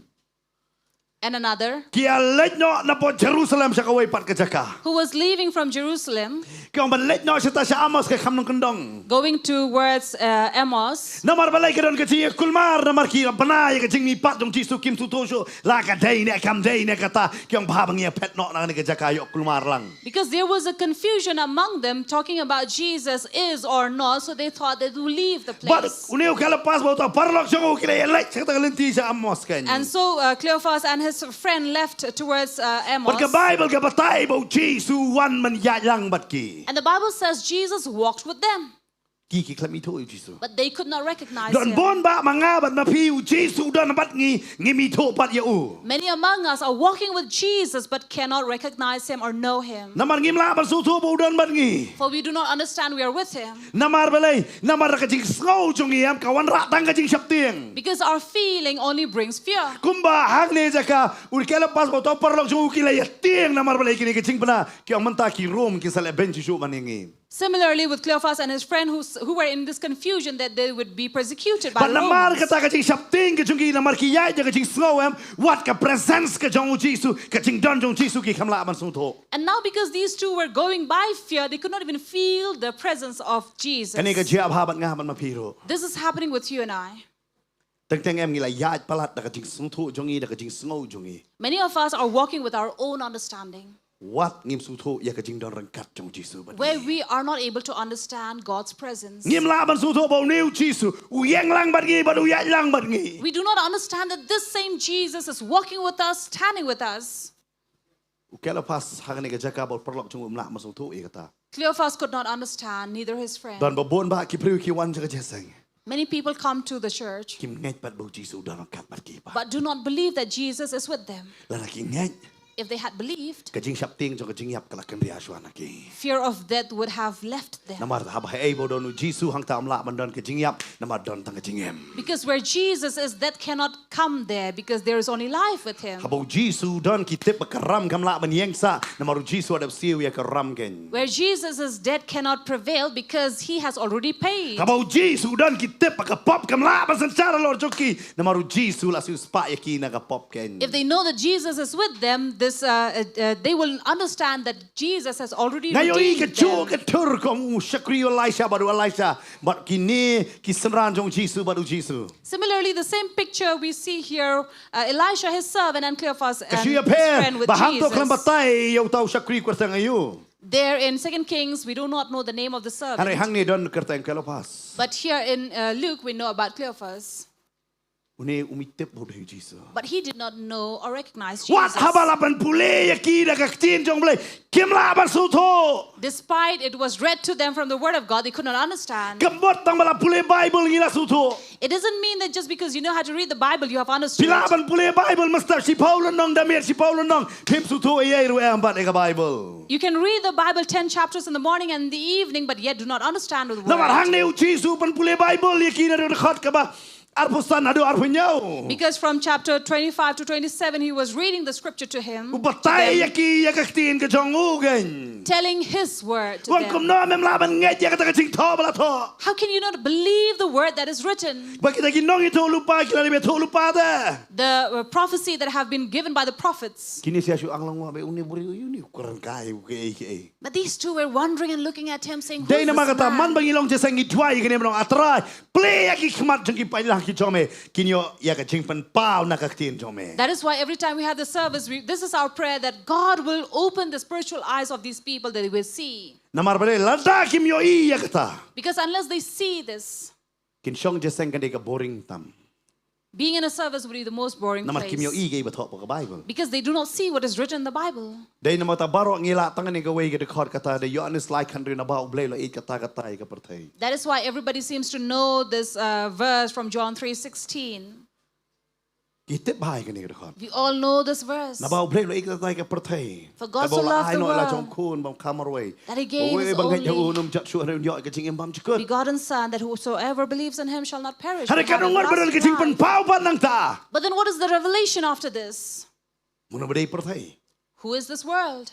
And another. Ki ïaleit noh na pdeng Jerusalem sha kawei pat ka jaka. Who was leaving from Jerusalem. Ki ong ban leit noh shata sha Amos ka kham nongkyndong. Going towards uh, Amos. Namar balei ka don ka jingïakulmar namar ki la bna ïa ka jingmihpat jong Jisu kim sngewthuh shuh la ka dei ne kam dei ne kata ki ong bha ba ngi ïaphet noh na kane ka jaka ïoh kulmar lang. Because there was a confusion among them talking about Jesus is or not, so they thought they would leave the place. Bad une u Kleopas bad uta u paralok jong u ki la ïaleit sha kata ka lynti sha Amos kein. And so uh, Cleopas and his friend left towards uh, Bad ka Emmaus. Bible ka batai ba u Jisu u wan ban ïaid lang bad ki. And the Bible says Jesus walked with them, Ki ki khlem ithuh ïa u Jisu. but they could not recognize Don him. bun ba ma nga bad ma phi u Jisu u don bad ngi, ngim ithuh pat ïa u. Many among us are walking with Jesus but cannot recognize him or know him. Namar ngim lah ban sngewthuh ba u don bad ngi. For we do not understand we are with him. Namar balei, namar ka jingsngew jong ngi em ka wanrah tang ka jingsheptieng. Because our feeling only brings fear. Kumba hangne jaka u Kleopas bad uta u paralok jong u ki la ïatieng namar balei kine ki jingpynah ki ong mynta ki Rom kin sa leh beiñ shuh shuh ban ïa ngi. Similarly, with Cleopas and his friend who, s- who were in this confusion that they would be persecuted by Bad namar Romans. kata ka jingsheptieng ka jong ki namar ki ïaid ïa ka jingsngew em, wat ka presence ka jong u Jisu, ka jingdon jong u Jisu ki khlem lah ban sngewthuh. And now, because these two were going by fear, they could not even feel the presence of Jesus. Kane ka jia bha bad nga bad ma phi ruh. This is happening with you and I. Teng teng em ngi la ïaid palat da ka jingsngewthuh jong ngi, da ka jingsngew jong ngi. Many of us are walking with our own understanding, Wat ngim sngewthuh ïa ka jingdon ryngkat jong u Jisu bad where ngi. We are not able to understand God's presence. Ngim lah ban sngewthuh ba une u Jisu u ïeng lang bad ngi bad u ïaid lang bad ngi. We do not understand that this same Jesus is walking with us, standing with us. U Kleopas ha kane ka jaka bad u paralok jong u um lah ban sngewthuh ïa kata. Cleopas could not understand, neither his friend. Don ba bun ba ki briew ki wan jaka jingïaseng. Many people come to the church Kim ngeit pat ba u Jisu u don ryngkat bad ki pat. but do not believe that Jesus is with them. Lada ki ngeit, If they had believed, ka jingsheptieng jong ka jingïap ka la kynriah shuwa na ki. Fear of death would have left them. Namar haba haei ba u don u Jisu hangta um lah ban don ka jingïap, namar don tang ka jingim. Because where Jesus is, death cannot come there because there is only life with him. Haba u Jisu u don ki tip ba ka ram kam lah ban ïeng sah, namar u Jisu u dep siew ïa ka ram kein. Where Jesus is, death cannot prevail because he has already paid. Haba u Jisu u don ki tip ba ka pop kam lah ban synshar halor jong ki, namar u Jisu u la siew spah ïa ki na ka pop kein. If they know that Jesus is with them, this uh, uh, uh, they will understand that Jesus has already Nga ïohi ka redeemed juh them. ka tur kum u shakri u Elisha bad u Elisha bad kine ki synran jong u Jisu bad u Jisu. Similarly, the same picture we see here, uh, Elisha, his servant, and Cleopas, Ka and shu his ïapher friend with ba hangto khlem Jesus. Batai ïa uta u shakri kyrteng aïu. There in Second Kings, we do not know the name of the servant. Hangne hangne don kyrteng Kleopas. But here in uh, Luke, we know about Cleopas. Une um tip ba u dei u Jisu. But he did not know or recognize Wat Jesus. Haba la ban pule ïa ki da ka ktien jong u Blei, kim lah ban sngewthuh. Despite it was read to them from the Word of God, they could not understand. Ka mut tang ba la pule Bible ngi la sngewthuh. It doesn't mean that just because you know how to read the Bible, you have understood. Phi lah ban pule Bible mynstep shiphew lynnong, da miet shiphew lynnong, phim sngewthuh ei ei ruh em bad ïa ka Bible. You can read the Bible ten chapters in the morning and in the evening, but yet do not understand the word. Namar hangne u Jisu u pynpule Bible ïa ki naduh dkhot kaba arphew san haduh arphew hynñiew. Because from chapter twenty-five to twenty-seven, he was reading the scripture to him, U batai ïa ki ïa ka ktien ka jong u kein. Telling his word to Wan them. Kumno mem lah ban ngeit ïa kata ka jingthoh ba la thoh. How can you not believe the word that is written? Ba kita ki nongïathuhlypa ki la dep ïathuhlypa te. The uh, prophecy that have been given by the prophets. Kine sa shu ang lang wa ba une u briew u ne u kren kai u kiei kiei. But these two were wondering and looking at him, saying, "Who Dei is namar this kata man man?" ba ngi long jingïaseng ngi duwai ïa kane ba long, A Trai, plie ïa ki khmat jong ki paidlang ki jong me, kin ïoh ïa ka jingpynpaw na ka ktien jong me. That is why every time we have the service, we, this is our prayer, that God will open the spiritual eyes of these people, that they will see. Namar balei? Lada kim ïohi ïa kata, Because unless they see this, kin shong jingïaseng kan dei ka boring tam. being in a service would be the most boring Namar kim place. ïohi kaei ba thoh ha ka Bible. Because they do not see what is written in the Bible. Dei namar kata baroh ngi lah tang kane kawei ka dkhot kata da Ïoannis lai khyndai, naba U Blei u la ïeit katta katta ïa ka pyrthei. That is why everybody seems to know this uh, verse from John three sixteen. Ki tip bha ïa kane ka dkhot. We all know this verse. Naba U Blei u la ïeit katta ïa ka pyrthei. For God Naba so u la loved ai the Noh u la world jong u Khun bym kham marwei. That he gave Ba uwei his uwei ba ngeit ïa u only un ym jot shuh, hynrei un ïoh ïa ka jingim bymjukut. Begotten Son, that whosoever believes in him shall not perish, Hynrei but have katno ngut ba don ka everlasting life. jingpynpaw pat nangta? But then what is the revelation after this? Mano ba dei pyrthei? Who is this world?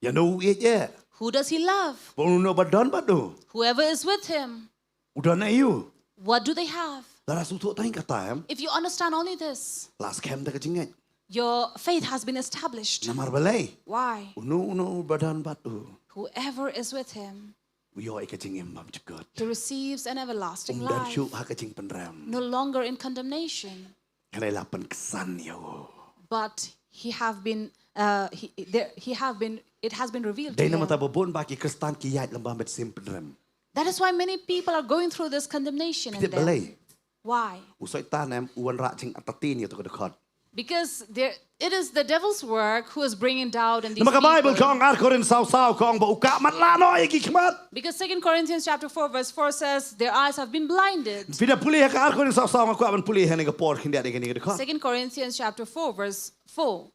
Ïa no u ïeit eh? Who does he love? Ba uno ba don bad u? Whoever is with him, U don aïu? What do they have? Lada sngewthuh tang kata em, If you understand only this, la skhem da ka jingngeit. Your faith has been established. Namar balei? Why? Uno uno ba don bad u, Whoever is with him, u ïoh ïa ka jingim bymjukut. He receives an everlasting Um don life. Shuh ha ka jingpynrem. No longer in condemnation, Hynrei la pynksan ïa u. But he have been, uh, he, there, he have been, it has been revealed to Dei him. namar kata ba bun ba ki Khristan ki ïaid lyngba mynsiem pynrem. That is why many people are going through this condemnation. And Tip balei? Why? U Soitan em u wanrah jingartatien ïa kato ka dkhot. Because there, it is the devil's work who is bringing doubt and these Namar ka Baibl people. Ka ong ar Korinth saw saw ka ong ba u ka matlah noh ïa ki khmat. Because Second Corinthians chapter four verse four says, "Their eyes have been blinded." Phi da pule ha ka ar Korinth saw saw, nga kwah ban pule ha kane ka por khyndiat ïa kane ka dkhot. Second Corinthians chapter four verse four.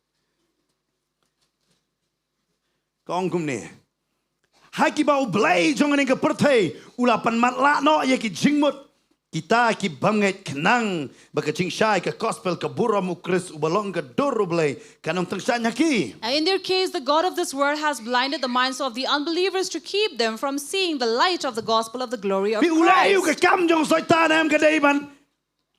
Ka ong kumne. Ha kiba U Blei jong kane ka pyrthei u la pynmatlah noh ïa ki jingmut. Kita ki bym ngeit khnang ba ka jingshai ka gospel ka burom U Khrist uba long ka dur U Blei kan ym tyngshaiñ ha ki. And in their case, the God of this world has blinded the minds of the unbelievers to keep them from seeing the light of the gospel of the glory of Christ. Phi, u la ïohi ka kam jong Soitan em, ka dei ban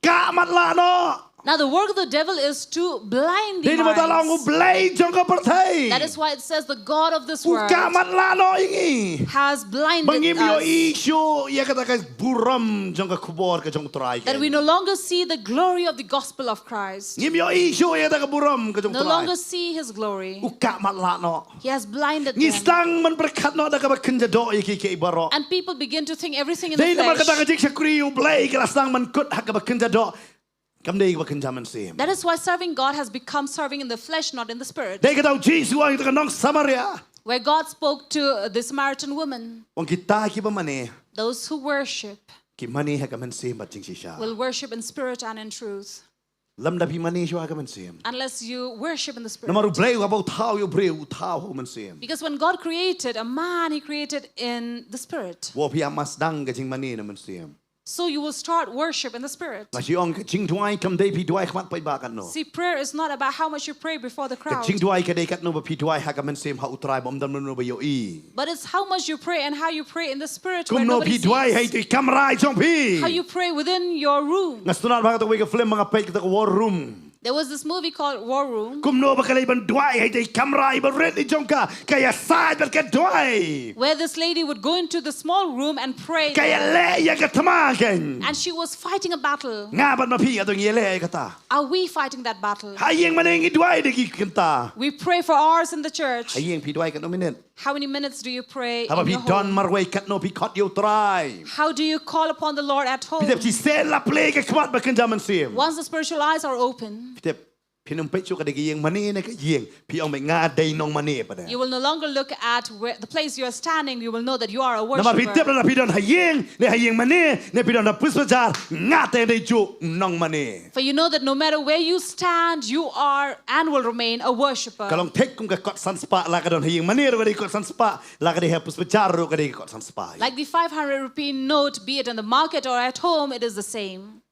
ka matlah noh. Now the work of the devil is to blind the minds. Dei namar ba la ong U Blei jong ka pyrthei. That is why it says the God of this world has blinded us. U ka matlah noh ïa ngi. Ba ngim ïohi shuh ïa kata ka burom jong ka khubor ka jong U Trai. That we no longer see the glory of the gospel of Christ. Ngim ïohi shuh ïa kata ka burom ka jong U Trai. No longer see his glory. U ka matlah noh. He has blinded them. Ngi sdang ban pyrkhat noh da kaba kynja doh ïa kiei kiei baroh. And people begin to think everything in the flesh. Dei namar kata ka jingshakri U Blei ka la sdang ban kut ha kaba kynja doh. Kam dei kaba kynja mynsiem. That is why serving God has become serving in the flesh, not in the spirit. Dei kata U Jisu u ong ïa kata ka nong Samaria. Where God spoke to the Samaritan woman. U ong kita kiba mane. Those who worship. Ki mane ha ka mynsiem bad jingshisha. Will worship in spirit and in truth. Lymda phi mane shuwa ha ka mynsiem. Unless you worship in the spirit. Namar U Blei haba u thaw ïa u briew u thaw ha u mynsiem. Because when God created a man, he created in the spirit. Wat phi ïa mas dang ka jingmane na mynsiem. So you will start worship in the spirit. Nga shu ong ka jingduwai kam dei phi duwai khmat paidbah katno. See, prayer is not about how much you pray before the crowd. Ka jingduwai ka dei katno ba phi duwai ha ka mynsiem ha U Trai ba ym don mano ba ïohi. But it's how much you pray and how you pray in the spirit where nobody sees. Kumno phi duwai ha ïa i kamra jong phi. How you pray within your room. Nga sngewtynnat ba ha kata kawei ka film ba nga peit kata ka War Room. There was this movie called War Room. Kumno ba ka leit ban duwai ha ïa i kamra iba rit i jong ka, ka ïasaid bad ka duwai. Where this lady would go into the small room and pray. Ka ïaleh ïa ka thma kein. And she was fighting a battle. Nga bad ma phi hato ngi ïaleh ïa kata? Are we fighting that battle? Ha ïing mane ngi duwai da ki kynta. We pray for hours in the church. Ha ïing phi duwai katno minit? How many minutes do you pray in your home? Haba phi don marwei katno phi khot ïa U Trai? How do you call upon the Lord at home? Phi tip shisien la plie ka khmat ba kynja mynsiem. Once the spiritual eyes are open, phi tip, phin ym peit shuh ka dei ka ïing mane ne ka ïing. Phi ong ba nga dei nongmane pat. You will no longer look at where, the place you are standing. You will know that you are a worshipper. Namar phi tip lada phi don ha ïing, ne ha ïing mane, ne phi don ha Puspajah, nga te dei juh nongmane. For you know that no matter where you stand, you are and will remain a worshipper. Ka long thik kum ka kot san spah, la ka don ha ïing mane ruh ka dei kot san spah, la ka dei ha Puspajah ruh ka dei kot san spah. Like the five hundred rupee note, be it in the market or at home, it is the same.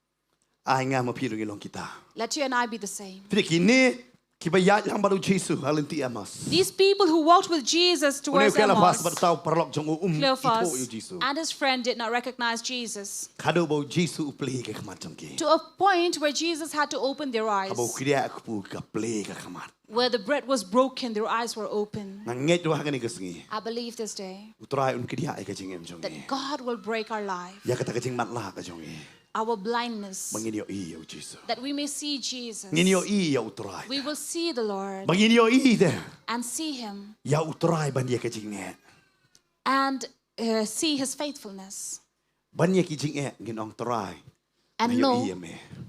Ai nga ma phi ruh ngi long kita. Let you and I be the same. Phi tip kine kiba ïaid lang bad U Jisu ha lynti Emmaus. These people who walked with Jesus towards Emmaus, Cleopas bad uta u paralok jong u um ithuh ïa U Jisu. Cleopas and his friend did not recognize Jesus. Haduh ba U Jisu u plie ka khmat jong ki. To a point where Jesus had to open their eyes. Haba u kdiah ka kpu ka plie ka khmat. Where the bread was broken, their eyes were open. Nga ngeit ruh ha kane ka sngi. I believe this day. U Trai un kdiah ïa ka jingim jong ngi. That God will break our life. Ïa kata ka jingmatlah ka jong ngi. Our blindness. Ba ngin ïohi ïa U Jisu. That we may see Jesus. Ngin ïohi ïa U Trai. We will see the Lord. Ba ngin ïohi te. And see him. Ïa U Trai ban ïa ka jingeh. And, uh, see his faithfulness. Ban ïa ki jingeh ngin ong Trai. And know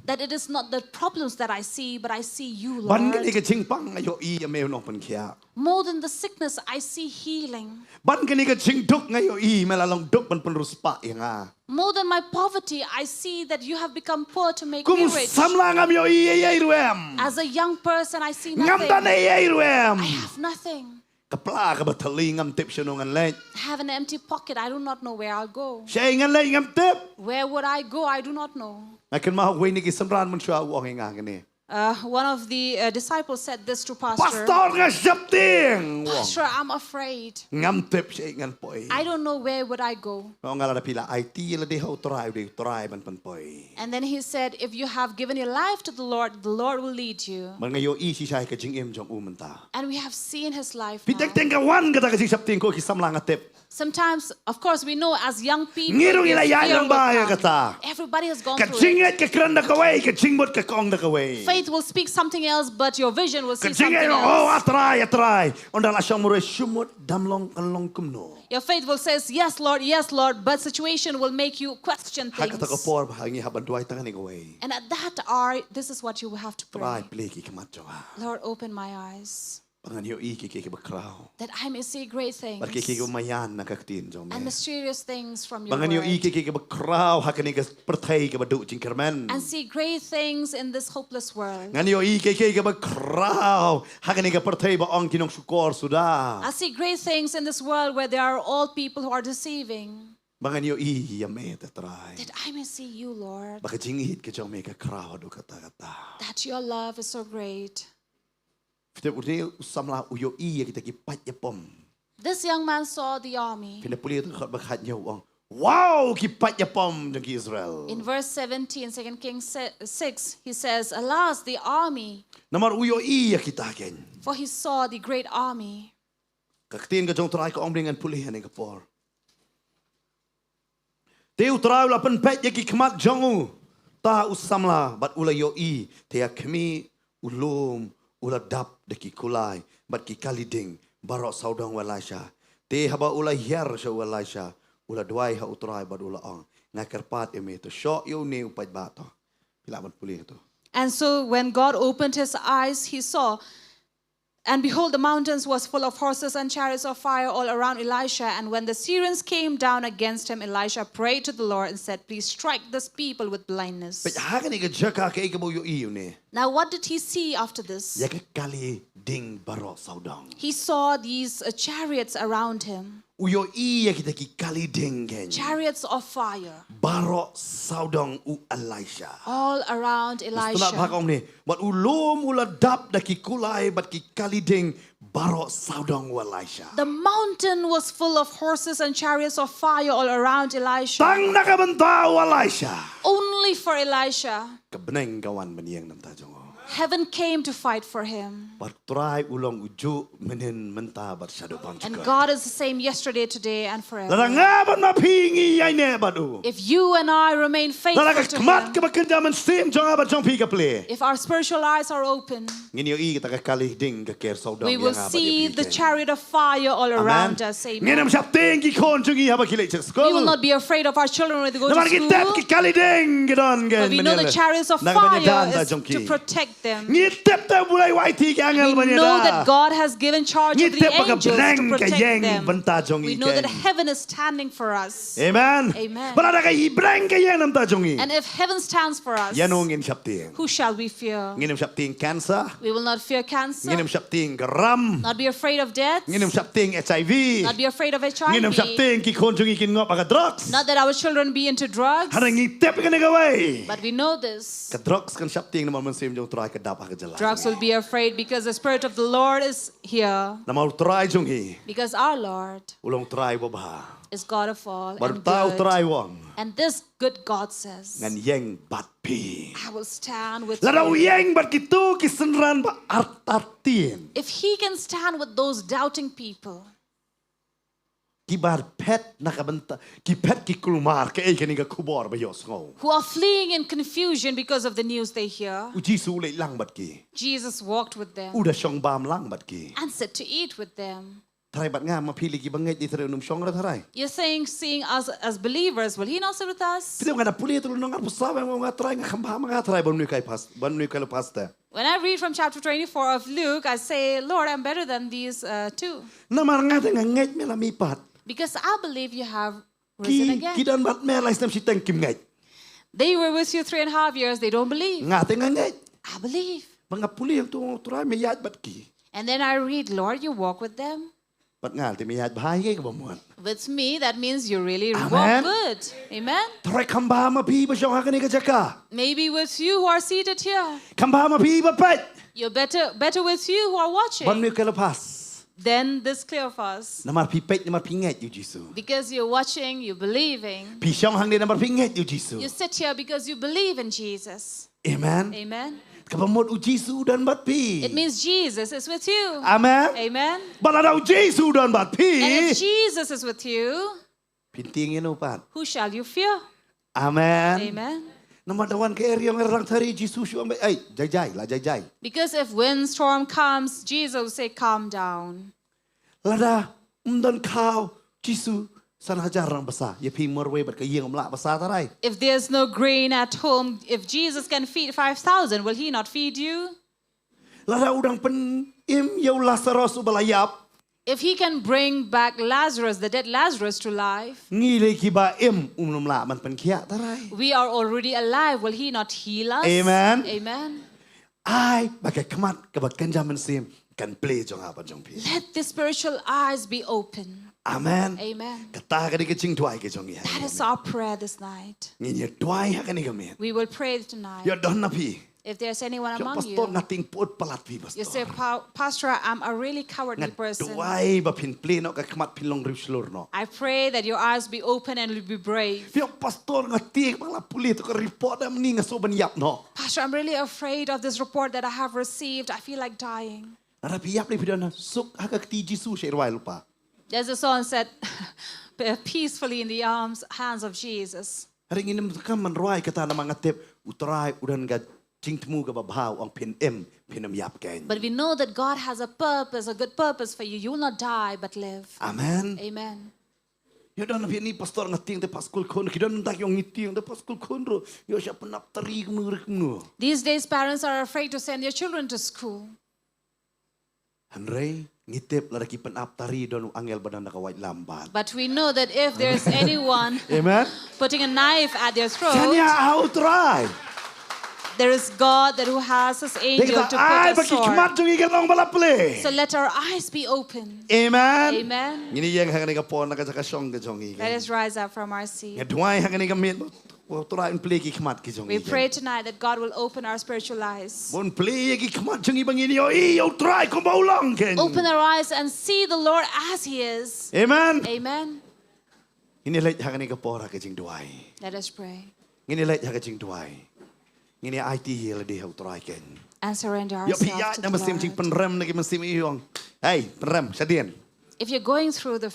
that it is not the problems that I see, but I see you, Lord. Ban kane ka jingpang nga ïohi ïa me u nongpynkhiah. More than the sickness, I see healing. Ban kane ka jingduk nga ïohi me la long duk ban pynriewspah ïa nga. More than my poverty, I see that you have become poor to make me rich. Kum samla ngam ïohi ei ei ruh em. As a young person, I see nothing. Ngam don ei ei ruh em. I have nothing. Ka pla kaba thylli ngam tip shano ngan leit. I have an empty pocket. I do not know where I'll go. Shaei ngan leit ngam tip. Where would I go? I do not know. Nga kynmaw uwei na ki synran mynshuwa u ong ïa nga kane. Uh, one of the, uh, disciples said this to Pastor. Pastor, nga sheptieng, u ong. Pastor, I'm afraid. Ngam tip shaei ngan poi. I don't know where would I go. Nga ong nga lada phi la aiti ïa lade ha U Trai, u dei U Trai ban pynpoi. And then he said, if you have given your life to the Lord, the Lord will lead you. Bad nga ïohi shisha ïa ka jingim jong u mynta. And we have seen his life now. Phi teng teng ka wan kata ka jingsheptieng ko ki samla nga tip. Sometimes, of course, we know as young people, ngi ruh ngi la ïaid lang ba ïa kata. Everybody has gone through it. Ka jingngeit ka kren da kawei, ka jingmut ka ong da kawei. Faith will speak something else, but your vision will say something else. Ka jingngeit, oh, A Trai, A Trai. Ynda la shong marwei, shu mut, dang long, kan long kumno. Your faith will says, "Yes, Lord, yes, Lord," but situation will make you question things. Ha kata ka por ba ngi hap ban duwai tang kane kawei. And at that hour, this is what you will have to pray. Trai, plie ki khmat jong nga. Lord, open my eyes. Ba ngan ïohi kiei kiei kiba khraw. That I may see great things. Bad kiei kiei kiba maïan na ka ktien jong me. And mysterious things from your word. Ba ngan ïohi kiei kiei kiba khraw ha kane ka pyrthei kaba duh jingkyrmen. And see great things in this hopeless world. Ngan ïohi kiei kiei kiba khraw ha kane ka pyrthei ba ong ki nongshukor suda. I see great things in this world where there are all people who are deceiving. Ba ngan ïohi ïa me, A Trai. That I may see you, Lord. Ba ka jingïeit ka jong me ka khraw haduh katta katta. That your love is so great. Phi tip, une u samla u ïohi ïa kita ki paid ïapom. This young man saw the army. Phin da pule ha ka dkhot ba khathynñiew, u ong, "Wow, ki paid ïapom jong ki Israel." In verse seventeen, Second Kings se-, six, he says, "Alas, the army." Namar u ïohi ïa kita kein. For he saw the great army. Ka ktien ka jong U Trai ka ong, bad ngan pule ha kane ka por. Te U Trai u la pynpeit ïa ki khmat jong uta u samla bad u la ïohi, te ïa khmih, u lum u la dap da ki kulai bad ki kali ding baroh sawdong u Elisha. Te haba u la hiar sha u Elisha, u la duwai ha U Trai bad u la ong, "Nga kyrpad ïa me, to shoh ïa une u paidbah to." Phi lah ban pule to. And so when God opened his eyes, he saw, and behold, the mountains was full of horses and chariots of fire all around Elisha. And when the Syrians came down against him, Elisha prayed to the Lord and said, "Please strike this people with blindness." Peit ha kane ka jaka, kaei kaba u ïohi une? Now, what did he see after this? Ïa ka kali ding baroh sawdong. He saw these, uh, chariots around him. U ïohi ïa kita ki kali ding kein. Chariots of fire. Baroh sawdong u Elisha. All around Elisha. Bad u lum u la dap da ki kulai bad ki kali ding baroh sawdong u Elisha. The mountain was full of horses and chariots of fire all around Elisha. Tang na ka bynta u Elisha. Only for Elisha. Ka bneng ka wan ban ïeng na ka bynta jong u. Heaven came to fight for him. Bad U Trai u long ujuh mynhynnin, mynta bad shaduh bymjukut. And God is the same yesterday, today, and forever. Lada nga bad ma phi ngi ïaineh bad u. If you and I remain faithful to him, lada ka khmat kaba kynja mynsiem jong nga bad jong phi ka plie, if our spiritual eyes are open, ngin ïohi kita ki kali ding ka ker sawdong ïa nga bad ïa phi. We will see the chariot of fire all around us. Amen. Amen. Ngin ym sheptieng ki khun jong ngi haba ki leit sha skul. We will not be afraid of our children when they go to school. Namar ngi tip ki kali ding ki don, but we know the chariots of fire is to protect them. Ngi tip te U Blei u ai ïa ki angel ban ïada. We know that God has given charge of the angels to protect them. Ngi tip ba ka bneng ka ïeng na ka bynta jong ngi. We know that heaven is standing for us. Amen. Amen. Bad lada ka bneng ka ïeng na ka bynta jong ngi, and if heaven stands for us, ïano ngin sheptieng? Who shall we fear? Ngin ym sheptieng cancer. We will not fear cancer. Ngin ym sheptieng ka ram. Not be afraid of death. Ngin ym sheptieng HIV. Not be afraid of HIV. Ngin ym sheptieng ki khun jong ngi kin ngop ha ka drugs. Not that our children be into drugs. Hynrei ngi tip kane kawei. But we know this. Ka drugs kan sheptieng namar Mynsiem jong U Trai ka dap ha ka jylla. Drugs will be afraid because the Spirit of the Lord is here. Namar U Trai jong ngi, because our Lord, u long U Trai uba bha, is God of all and good. Bad uta U Trai u ong, and this good God says, ngan ïeng bad phi. I will stand with you. Lada u ïeng bad kito ki synran ba artatien. If he can stand with those doubting people, kiba phet na ka bynta, ki phet ki kulmar kaei kane ka khubor ba ïohsngew, who are fleeing in confusion because of the news they hear. U Jisu u leit lang bad ki. Jesus walked with them. U da shong bam lang bad ki, and sat to eat with them. Tharai bad nga, ma phi lei kiba ngeit, dei tharai un ym shong ruh tharai. You're saying, seeing us as believers, will he not sit with us? Phi tip, nga da pule ha u lynnong arphew saw, nga ong, Trai, nga kham bha ma nga Trai ban mih kai pas-, ban mih kai la pastor. When I read from chapter twenty-four of Luke, I say, "Lord, I'm better than these, uh, two." Namar nga te nga ngeit me la mih pat. Because I believe you have risen again. Ki, ki don bad me lai snem shiteng kim ngeit. They were with you three and a half years, they don't believe. Nga te nga ngeit. I believe. Bad nga pule, ong, to Trai, me ïaid bad ki. And then I read, "Lord, you walk with them." Bad nga te me ïaid bha ïa kaba mut. With me, that means you really walk good. Amen. Amen. Tharai kham bha ma phi ba shong ha kane ka jaka. Maybe with you who are seated here. Kham bha ma phi ba peit. You're better, better with you who are watching. Ban mih kai la pas. Than this Cleopas. Namar phi peit, namar phi ngeit ïa u Jisu. Because you're watching, you're believing. Phi shong hangne namar phi ngeit ïa u Jisu. You sit here because you believe in Jesus. Amen. Amen. Kaba mut u Jisu u don bad phi. It means Jesus is with you. Amen. Amen. Bad lada u Jisu u don bad phi. And if Jesus is with you, phin tieng ïa uno pat. Who shall you fear? Amen. Amen. Namar da wan ka eriong er rang thari Jisu shu ong, "Ai, jai jai, la jai jai." Because if windstorm comes, Jesus will say, "Calm down." Lada ym don khaw Jisu, san hajar rang basa ïa phi marwei bad ka ïing ym lah basa tarai. If there's no grain at home, if Jesus can feed five thousand, will he not feed you? Lada u dang pynim ïa u Lasaros uba la ïap. If he can bring back Lazarus, the dead Lazarus, to life, ngi lei kiba im, um nym lah ban pynkhiah tarai. We are already alive. Will he not heal us? Amen. Amen. Ai ba ka khmat kaba kynja mynsiem kan plie jong nga bad jong phi. Let the spiritual eyes be open. Amen. Amen. Kata ka dei ka jingduwai ka jong ngi. That is our prayer this night. Ngin ïa duwai ha kane ka miet. We will pray tonight. Ïa don na phi. If there's anyone among you, pastor, nga tieng put palat phi, pastor. You say, "Pa- Pastor, I'm a really cowardly person." Nga duwai ba phin plie noh ka khmat, phin long riewshlur noh. I pray that your eyes be open and you'll be brave. Phi ong, "Pastor, nga tieng ba la pule ïa ka report, ym ni, nga sngew ban ïap noh." Pastor, I'm really afraid of this report that I have received. I feel like dying. Lada phi ïap lei, phi don suk ha ka kti Jisu, sha i rwai lypa. There's a song said, "Peacefully in the arms, hands of Jesus." Hynrei ngin ym donkam ban rwai kata namar nga tip U Trai u don ka jingthmu kaba bha, u ong phin im, phin ym ïap keiñ. But we know that God has a purpose, a good purpose for you. You will not die but live. Amen. Amen. Ïa don na phi, "Ni pastor, nga tieng te pat skul khun." Ki don mynta ki ong, "Ngi tieng te pat skul khun ruh ïoh sha pynap tari kumno re kumno." These days parents are afraid to send their children to school. Hynrei ngi tip lada ki pynap tari, don u angel ba don da ka waitlam bad. But we know that if there's anyone Amen. Putting a knife at their throat, send ïa ha U Trai. There is God that who has his angel to put a sword. Ai ba ki khmat jong ngi kan long ba la plie. So let our eyes be open. Amen. Amen. Ngin ïeng ha kane ka por na ka jaka shong ka jong ngi. Let us rise up from our seat. Nga duwai ha kane ka miet. Ba U Trai un plie ki khmat ki jong ngi. We pray tonight that God will open our spiritual eyes. Ba un plie ki khmat jong ngi ba ngin ïohi ïa U Trai kumba u long keiñ. Open our eyes and see the Lord as He is. Amen. Amen. Ngin ïa leit ha kane ka por ha ka jingduwai. Let us pray. Ngin ïa leit ha ka jingduwai. Ngin ïa aiti ïa lade ha U Trai keiñ. And surrender ourselves to the Lord. Ïa phi ïaid na mynsiem jingpynrem, na ki mynsiem i ong, "Hei, pynrem, shadien." If you're going through the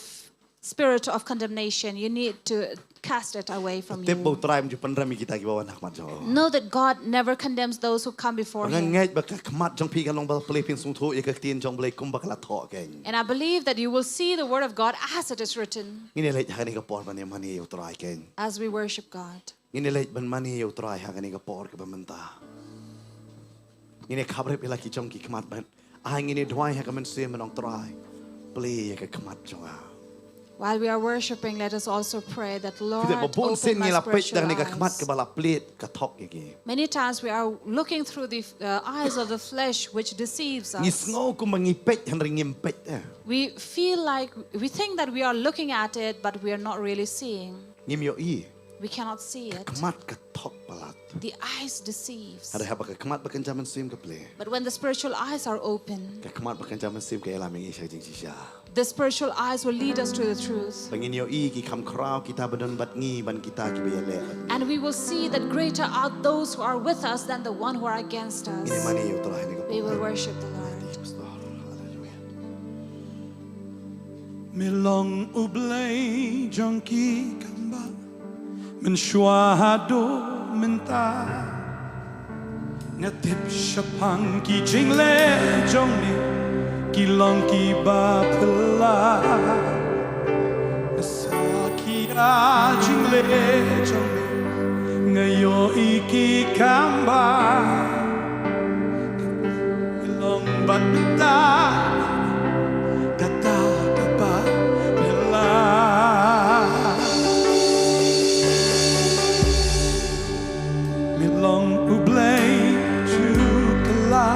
spirit of condemnation, you need to cast it away from you. Tip ba U Trai um ju pynrem ïa kita kiba wan ha khmat jong u. Know that God never condemns those who come before Him. Nga ngeit ba ka khmat jong phi kan long ba la plie, phin sngewthuh ïa ka ktien jong U Blei kumba ka la thoh keiñ. And I believe that you will see the word of God as it is written. Ngin ïa leit ha kane ka por ban ïa mane ïa U Trai keiñ. As we worship God. Ngin ïa leit ban mane ïa U Trai ha kane ka por kaba mynta. Ngin ïa khaprip ïa la ki jong ki khmat ban Ai ngin ïa duwai ha ka mynsiem, ban ong, Trai, plie ïa ka khmat jong nga. While we are worshiping, let us also pray that, Lord, open my spiritual eyes. Phi tip ba bun sien ngi la peit da kane ka khmat kaba la plied ka thok ïa ngi. Many times we are looking through the uh, eyes of the flesh, which deceives us. Ngi sngew kumba ngi peit hynrei ngim peit eh. We feel like, we think that we are looking at it, but we are not really seeing. Ngim ïohi. We cannot see it. Ka khmat ka thok palat. The eyes deceives. Hynrei haba ka khmat ba kynja mynsiem ka plie. But when the spiritual eyes are open, ka khmat ba kynja mynsiem ka ïalam ïa ngi sha ka jingshisha. The spiritual eyes will lead us to the truth. Ba ngin ïohi ki kham khraw kita ba don bad ngi ban kita kiba ïaleh bad ngi. And we will see that greater are those who are with us than the one who are against us. Ngin ïa mane ïa U Trai ha kane ka por. We will worship the Lord. Hallelujah. Me long U Blei jong ki kham bha mynshuwa haduh mynta. Nga tip shaphang ki jingleh jong me ki long kiba phylla. Sa ki ïa jingleh jong me nga ïohi ki kham bha. Long bad mynta kata kaba phylla. Me long U Blei ju kylla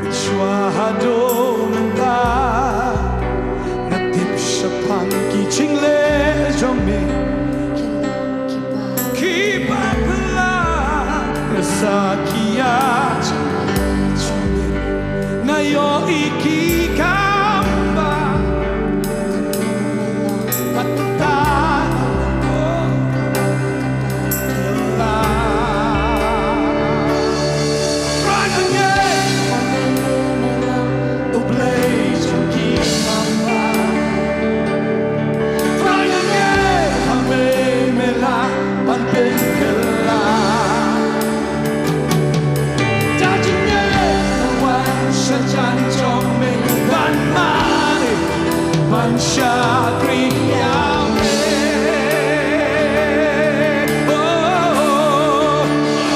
mynshuwa haduh mynta. Nga tip shaphang ki jingleh jong me kiba phylla. Nga sa ki ïa jong me nga ïohi ki kham bha. Bad mynta phylla. Trai ka Shakri ïa me. Oh, oh, oh.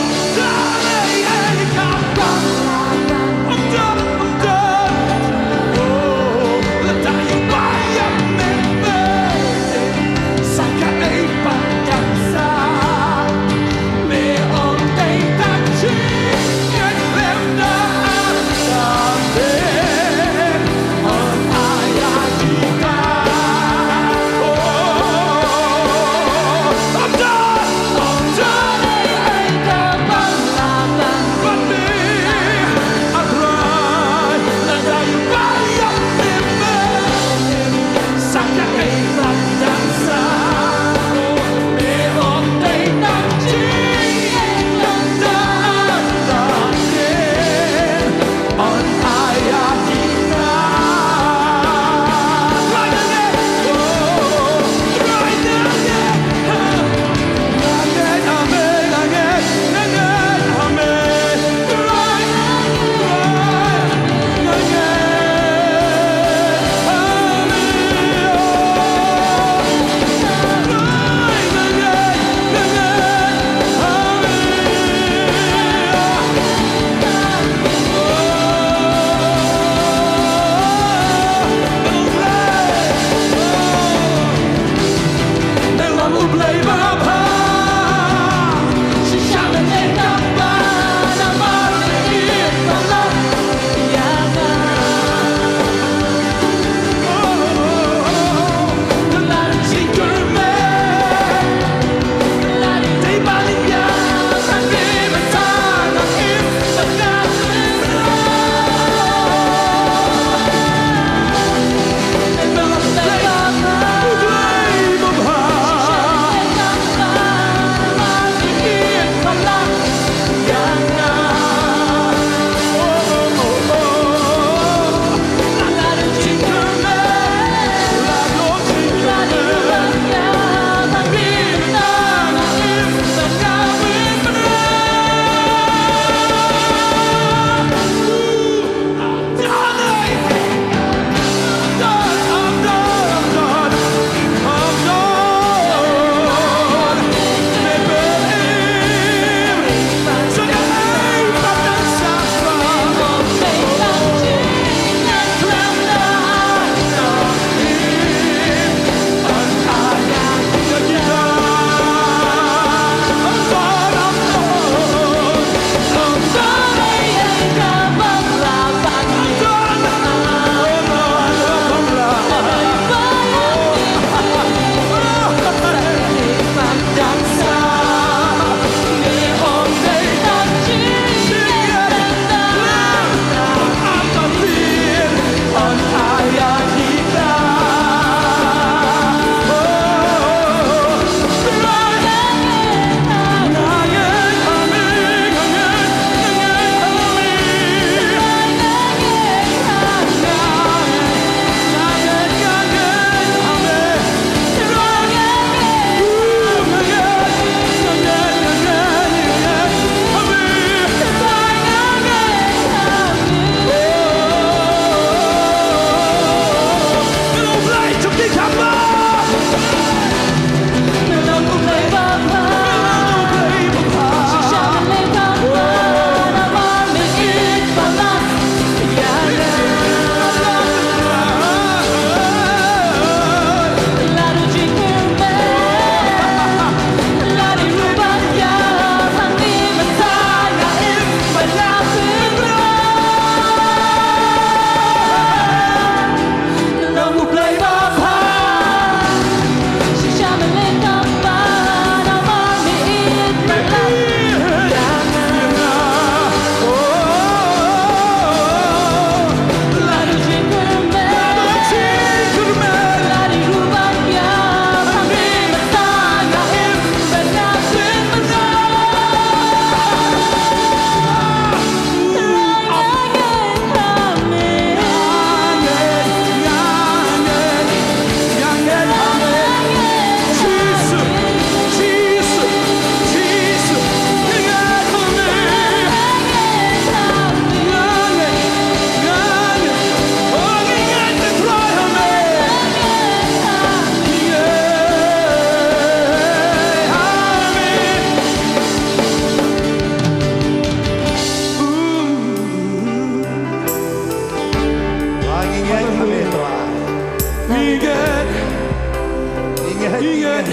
Ngi ngeit,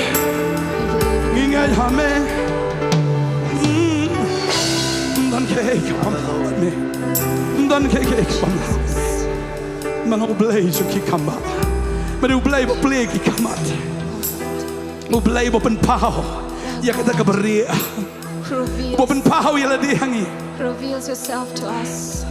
ngi ngeit ha me. Mm. Ym don kaei kaba ym lah bad me. Ym don kaei kaei kaba ym lah. Ba nga U Blei jong ki kambah. Ba dei U Blei ba plie ki khmat. U Blei ba pynpaw ïa kata kaba rieh. Ba pynpaw ïa lade ha ngi. Reveals yourself to us.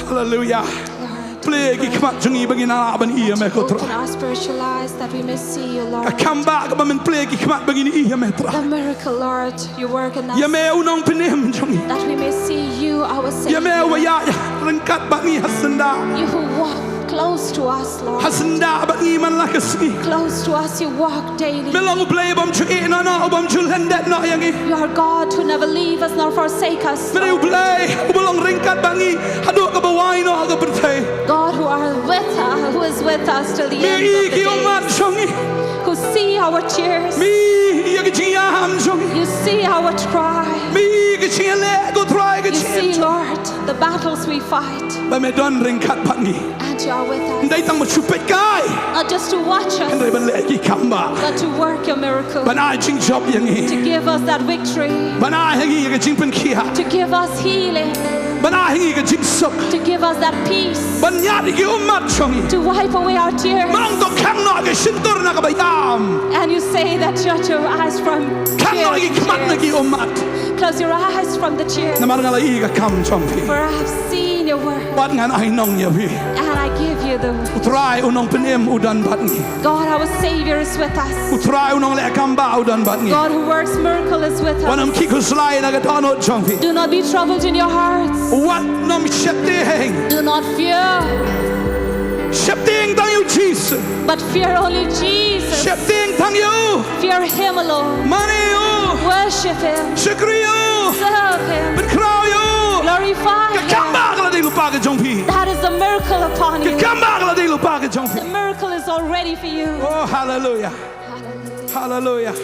Hallelujah. Lord, plie ki khmat jong ngi ba ngin nang lah ban ïohi ïa me ko Trai. Open our spiritual eyes that we may see you, Lord. Ka kambah kaba men plie ki khmat ba ngin ïohi ïa me Trai. The miracle, Lord, you work in us. Ïa me u nongpynim jong ngi. That we may see you, our Savior. Ïa me uba ïaid ryngkat bad ngi ha syndah. You who walk close to us, Lord. Ha syndah bad ngi man la ka sngi. Close to us, you walk daily. Me long U Blei bym ju ïehnoh noh, bym ju lyndet noh ïa ngi. You are God who never leave us nor forsake us. Me dei U Blei uba long ryngkat bad ngi haduh kaba wai noh ka pyrthei. God who are with us, who is with us till the end of the day. Me ïohi ki ummat jong ngi. Who see our tears. Me ïohi ïa ki jingïam jong ngi. You see our cry. Me ïohi ki jingïaleh ko Trai ki jingïaleh. You see, Lord, the battles we fight. Ba me don ryngkat bad ngi. And you are with us. Ym dei tang ban shu peit kai. Not just to watch us. Hynrei ban leh ki kambah. But to work your miracle. Ban ai jingjop ïa ngi. To give us that victory. Ban ai ha ngi ka jingpynkhiah. To give us healing. Ban ai ha ngi ka jingsuk. To give us that peace. Ban ñiad ïa ki ummat jong ngi. To wipe away our tears. Ban ong to khang noh ka shyntur na kaba ïam. And you say that shut your eyes from tears. Khang noh ïa ki khmat na ki ummat. Close your eyes from the tears. Namar nga la ïohi ka kam jong phi. For I have seen your work. Bad ngan ai nong ïa phi. And I give you the U Trai u nongpynim u don bad ngi. God, our Savior, is with us. U Trai u nongleh kambah u don bad ngi. God who works miracle is with us. Wat nym khih khuslai na ka dohnud jong phi. Do not be troubled in your hearts. Wat nym sheptieng. Do not fear. Sheptieng tang ïa u Jisu. But fear only Jesus. Sheptieng tang ïa u. Fear him alone. Mane ïa u. Worship him. Shakri ïa u. Serve him. Pynkhraw ïa u. Glorify him. Ka kambah ka la dei lypa ka jong phi. That is the miracle upon you. Ka kambah ka la dei lypa ka jong phi. The miracle is already for you. Oh, hallelujah. Hallelujah. Hallelujah.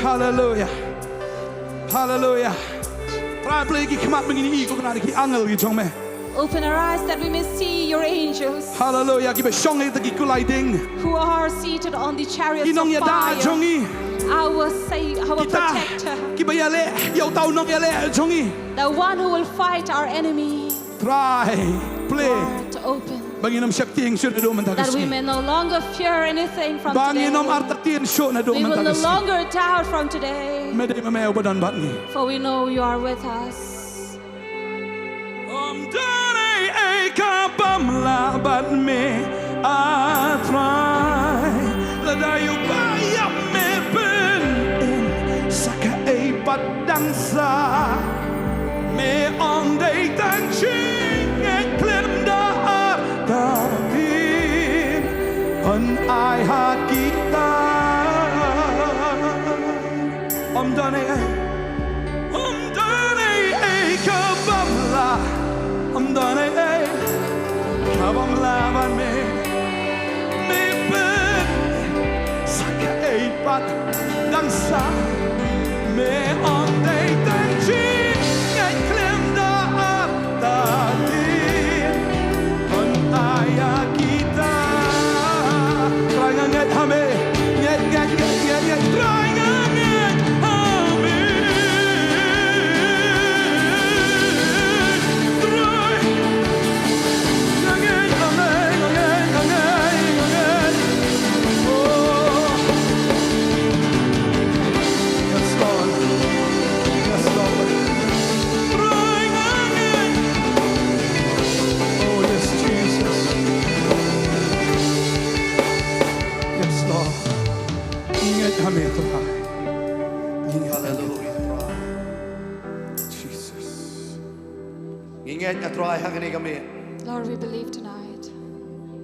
Hallelujah. Hallelujah. Trai plie ki khmat ba ngin ïohi ko Kynrad ki angel ki jong me. Open our eyes that we may see your angels. Hallelujah. Kiba shong ha ki kulai ding. Who are seated on the chariots of fire. Ki nongïada jong ngi. Our sa-, our protector. Kita kiba ïaleh ïa uta u nongïaleh jong ngi. The one who will fight our enemy. Trai plie. Lord, open. Ba ngin ym sheptieng shuh naduh mynta ka sngi. That we may no longer fear anything from today. Ba ngin ym artatien shuh naduh mynta ka sngi. We will no longer doubt from today. Me dei ma me uba don bad ngi. For we know you are with us. Ym don ei ei ka bym lah bad me, A Trai. Lada ïa u ba ïap me pyn-im sa kaei pat dang sah. Me ong dei tang jingngeit khlem da artatien. Yn ai ha kita. Ym don ei ei. Ym don ei ei ka bym lah. Ym don ei ei ka bym lah bad me. Me pyn-im sa kaei pat dang sah. Me ong dei tang jingngeit khlem da artatien. Yn ai ïa kita. Trai nga ngeit ha me. Ngeit, ngeit, ngeit, ngeit, ngeit. Trai nga ngeit ha me. Trai. Nga ngeit ha me, nga ngeit, nga ngeit, nga ngeit. Oh. Yes, Lord. Yes, Lord. Trai nga ngeit. Oh, yes, Jesus. Yes, Lord. Ngi ngeit ha me, Trai. Ngi ngeit ha me. Hallelujah, Trai. Jesus. Ngi ngeit, A Trai, hangne ka miet. Lord, we believe tonight.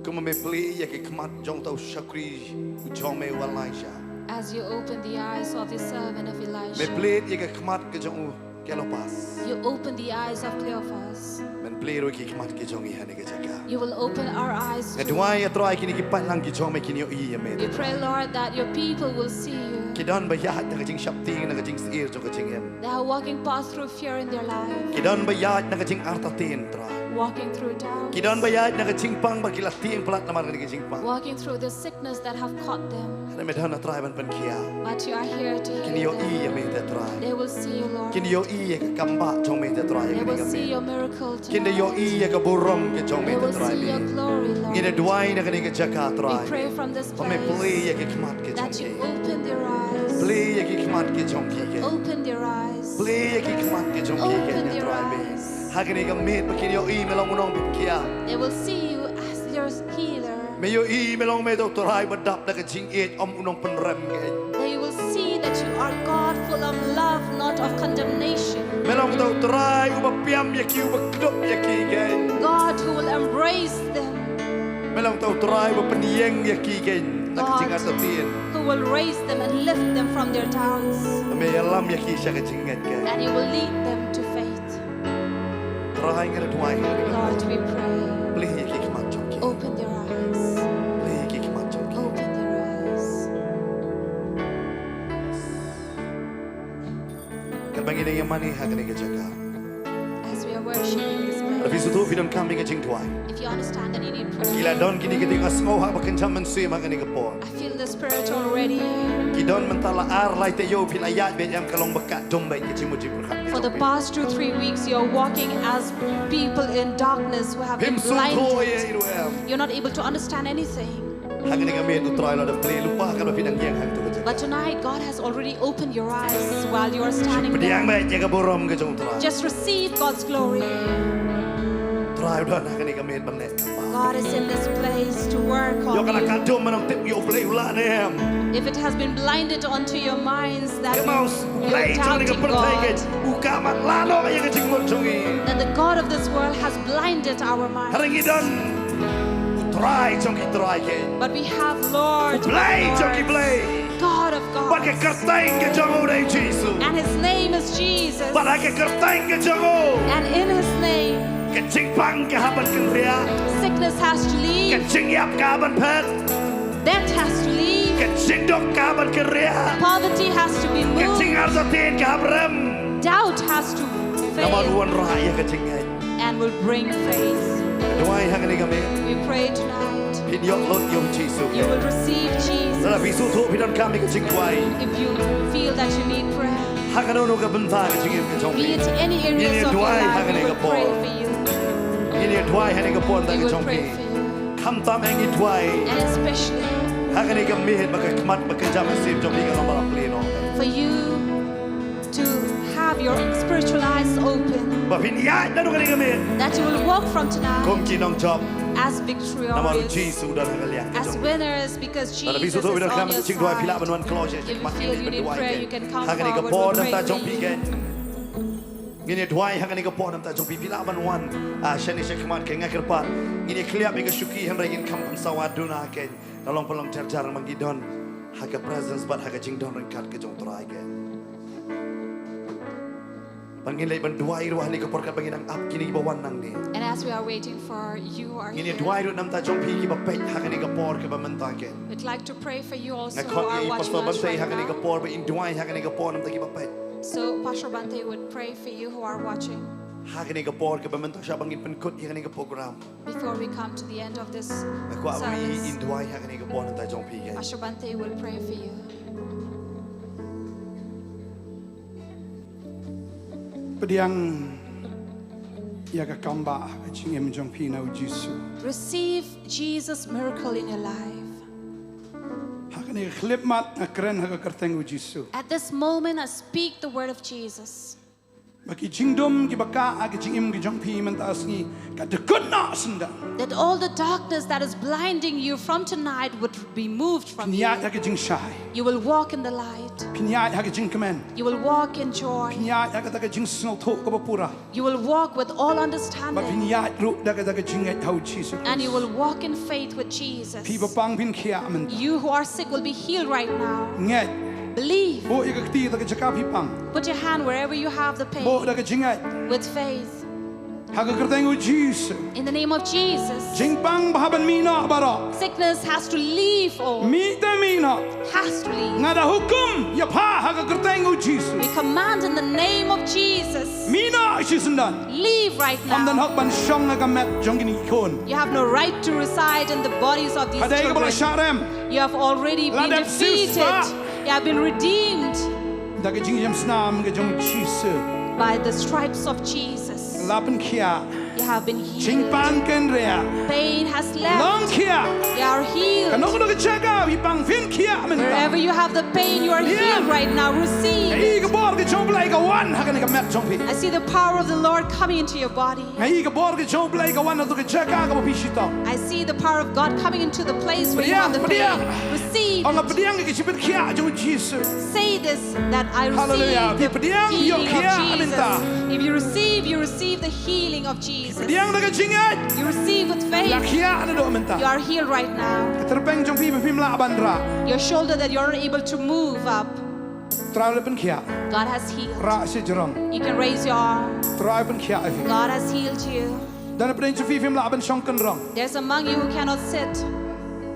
Kumba me plie ïa ki khmat jong uta u shakri u jong me u Elijah. As you open the eyes of the servant of Elijah. Me plie ïa ki khmat ki jong u Cleopas. You open the eyes of Cleopas. Men plie ruh ki khmat ki jong ngi hangne ka jaka. You will open our eyes too. Nga duwai, A Trai, kine ki paidlang ki jong me kin ïohi ïa me. We pray, Lord, that your people will see you. Ki don ba ïaid na ka jingsheptieng, na ka jingsyier jong ka jingim. They are walking past through fear in their life. Ki don ba ïaid na ka jingartatien, Trai. Walking through doubt. Ki don ba ïaid na ka jingpang bad ki la tieng palat namar kane ka jingpang. Walking through the sickness that have caught them. Hynrei me don, Trai, ban pynkhiah. But you are here to heal them. Kin ïohi ïa me, Trai. They will see you, Lord. Kin ïohi ïa ka kam bah jong me, Trai. They will see your miracle tonight. Kin da ïohi ïa ka burom ka jong me, Trai. They will see your glory, Lord. Ngi da duwai na kane ka jaka, Trai. We pray from this place. Ba me plie ïa ki khmat ki jong ki. That you open their eyes. Plie ïa ki khmat ki jong ki. Open their eyes. Plie ïa ki khmat ki jong ki, Trai. Open their eyes. Ha kane ka miet ba kin ïohi me long u nongpynkhiah. They will see you as their healer. Me ïohi me long me uto u Trai ba dap da ka jingïeit, ym u nongpynrem. They will see that you are God full of love, not of condemnation. Me long uto u Trai uba piam ïa ki, uba kdup ïa ki. God who will embrace them. Me long uto u Trai uba pynïeng ïa ki. God who will raise them and lift them from their doubts. Me ïalam ïa ki sha ka jingngeit. And you will lead them to faith. Trai, ngi da duwai. Lord, we pray. Plie ïa ki khmat jong ki. Open their eyes. Plie ïa ki khmat jong ki. Open their eyes. Katba ngi dang ïa mane ha kane ka jaka. As we are worshiping this place. Lada phi sngewthuh phi donkam ïa ka jingduwai. If you understand that you need prayer. Ki la don kine ki dieng sngewbha ba kynjam mynsiem ha kane ka por. I feel the spirit already. Ki don mynta la ar lai taïew phi la ïaid beit em, ka long ba ka dum beit ka jingmut jingpyrkhat. For the past two, three weeks, you're walking as people in darkness who have been blinded. Phim sngewthuh ei ei ruh em. You're not able to understand anything. Ha kane ka miet u Trai u la dep plie lypa katba phi dang ïeng hangto ka jaka. But tonight, God has already opened your eyes while you are standing there. Pdiang beit ïa ka burom ka jong u Trai. Just receive God's glory. U Trai u don ha kane ka miet ban leh. God is in this place to work on you. Ïoh ka la ka dum mynta tip ïa u Blei u lah ne em. If it has been blinded onto your minds that you're doubting God, u Blei jong kane ka pyrthei u ka mat lah noh ïa ka jingmut jong ngi. That the God of this world has blinded our minds. Hynrei ngi don u Trai jong ki trai. But we have Lord of lords. U Blei jong ki blei. God of gods. Bad ka kyrteng ka jong u dei Jisu. And his name is Jesus. Bad ha ka kyrteng ka jong u. And in his name, ka jingpang ka hap ban kynriah. Sickness has to leave. Ka jingïap ka hap ban phet. Death has to leave. Ka jingduk ka hap ban kynriah. Poverty has to be moved. Ka jingartatien ka hap rem. Doubt has to fade. Namar u wanrah ïa ka jingngeit. And will bring faith. Duwai ha kane ka miet. We pray tonight. Phin ïoh lut ïa u Jisu. You will receive Jesus. Lada phi sngewthuh phi donkam ïa ka jingduwai. If you feel that you need prayer. Ha kano kano ka bynta ka jingim ka jong phi. Be it any areas of your life, we will pray for you. Ngin ïa duwai ha kane ka por. Ngin ïa duwai ha kane ka por na ka jong phi. We will pray for you. Khamtam eh ngi duwai. And especially ha kane ka miet ba ka khmat ba ka jingmynsiem jong phi ka long ba la plie noh. For you to have your spiritual eyes open. Ba phin ïaid naduh kane ka miet. That you will walk from tonight. Kum ki nongjop. As victorious. Namar u Jisu u don ha ka liang ka jong phi. As winners because Jesus is on your side. Lada phi sngewthuh phi donkam ïa ka jingduwai phi lah ban wan kloi sha ka khmat. If you feel you need prayer, you can come forward. We'll pray for you. Ha kane ka por namar jong phi kein. Ngin ïa duwai ha kane ka por namar jong phi, phi lah ban wan, ah, shane sha khmat kein, nga kyrpad. Ngin ïa khlem ïa ka shuki hynrei ngin kham pynsawa duna kein. Ka long pynlong jar jar ba ngi don ha ka presence bad ha ka jingdon ryngkat ka jong u Trai kein. Ba ngin leit ban duwai ruh ha kane ka por katba ngi dang ap kine kiba wan nangne. And as we are waiting for you who are here, ngin ïa duwai ruh namar jong phi kiba peit ha kane ka por kaba mynta kein. We'd like to pray for you also who are watching us right now. Nga khot ïa i Pastor Bantei ha kane ka por ba in duwai ha kane ka por namar kiba peit. So Pastor Bante would pray for you who are watching. Ha kane ka por kaba mynta sha ba ngin pynkut ïa kane ka program. Before we come to the end of this service. Nga kwah ba i in duwai ha kane ka por namar jong phi kein. Pastor Bante will pray for you. Pdiang ïa ka kam bah ha ka jingim jong phi na u Jisu. Receive Jesus' miracle in your life. Ha kane ka khyllipmat nga kren ha ka kyrteng u Jisu. At this moment, I speak the word of Jesus. Ba ki jingdum kiba kah ha ka jingim ka jong phi mynta ka sngi ka dkut noh syndon. That all the darkness that is blinding you from tonight would be moved from you. Phin ïaid ha ka jingshai. You will walk in the light. Phin ïaid ha ka jingkmen. You will walk in joy. Phin ïaid ha kata ka jingsngewthuh kaba pura. You will walk with all understanding. Bad phin ïaid ruh da kata ka jingngeit ha u Jisu Khrist. And you will walk in faith with Jesus. Phi ba pang phin khiah mynta. You who are sick will be healed right now. Ngeit. Believe. Buh ïa ka kti ha kata ka jaka phi pang. Put your hand wherever you have the pain. Buh da ka jingngeit. With faith. Ha ka kyrteng u Jisu. In the name of Jesus. Jingpang ba hap ban mih noh baroh. Sickness has to leave all. Mih te mih noh. Has to leave. Nga da hukum ïa pha ha ka kyrteng u Jisu. We command in the name of Jesus. Mih noh shisyndon. Leave right now. Ym don hok ban shong ha ka met jong kine ki khun. You have no right to reside in the bodies of these children. Hadei kaba la shah rem. You have already been defeated. You have been redeemed. Da ka jingïam snam ka jong u Jisu. By the stripes of Jesus. La pynkhiah. You have been healed. Jingpang kan riah. Pain has left. Long khiah. You are healed. Kano kano ka jaka phi pang phin khiah mynta. Wherever you have the pain, you are healed right now. Receive. Nga i ka bor ka jong u Blei ka wan ha kane ka met jong phi. I see the power of the Lord coming into your body. Nga i ka bor ka jong u Blei ka wan ha ka jaka kaba phi shitom. I see the power of God coming into the place where you have the pain. Pdiang, pdiang. Receive. Ong nga pdiang ïa ka jingpynkhiah jong u Jisu. Say this, that I receive the healing of Jesus. Hallelujah. Phi pdiang, ïoh khiah mynta. If you receive, you receive the healing of Jesus. Pdiang da ka jingngeit. You receive with faith. La khiah naduh mynta. You are healed right now. Ka tyrpeng jong phi ba phim lah ban rah. Your shoulder that you're not able to move up. Trai u la pynkhiah. God has healed. Rah shajrong. You can raise your arm. Trai u pynkhiah ïa phi. God has healed you. Don napdeng jong phi phim lah ban shong kynrong. There's among you who cannot sit.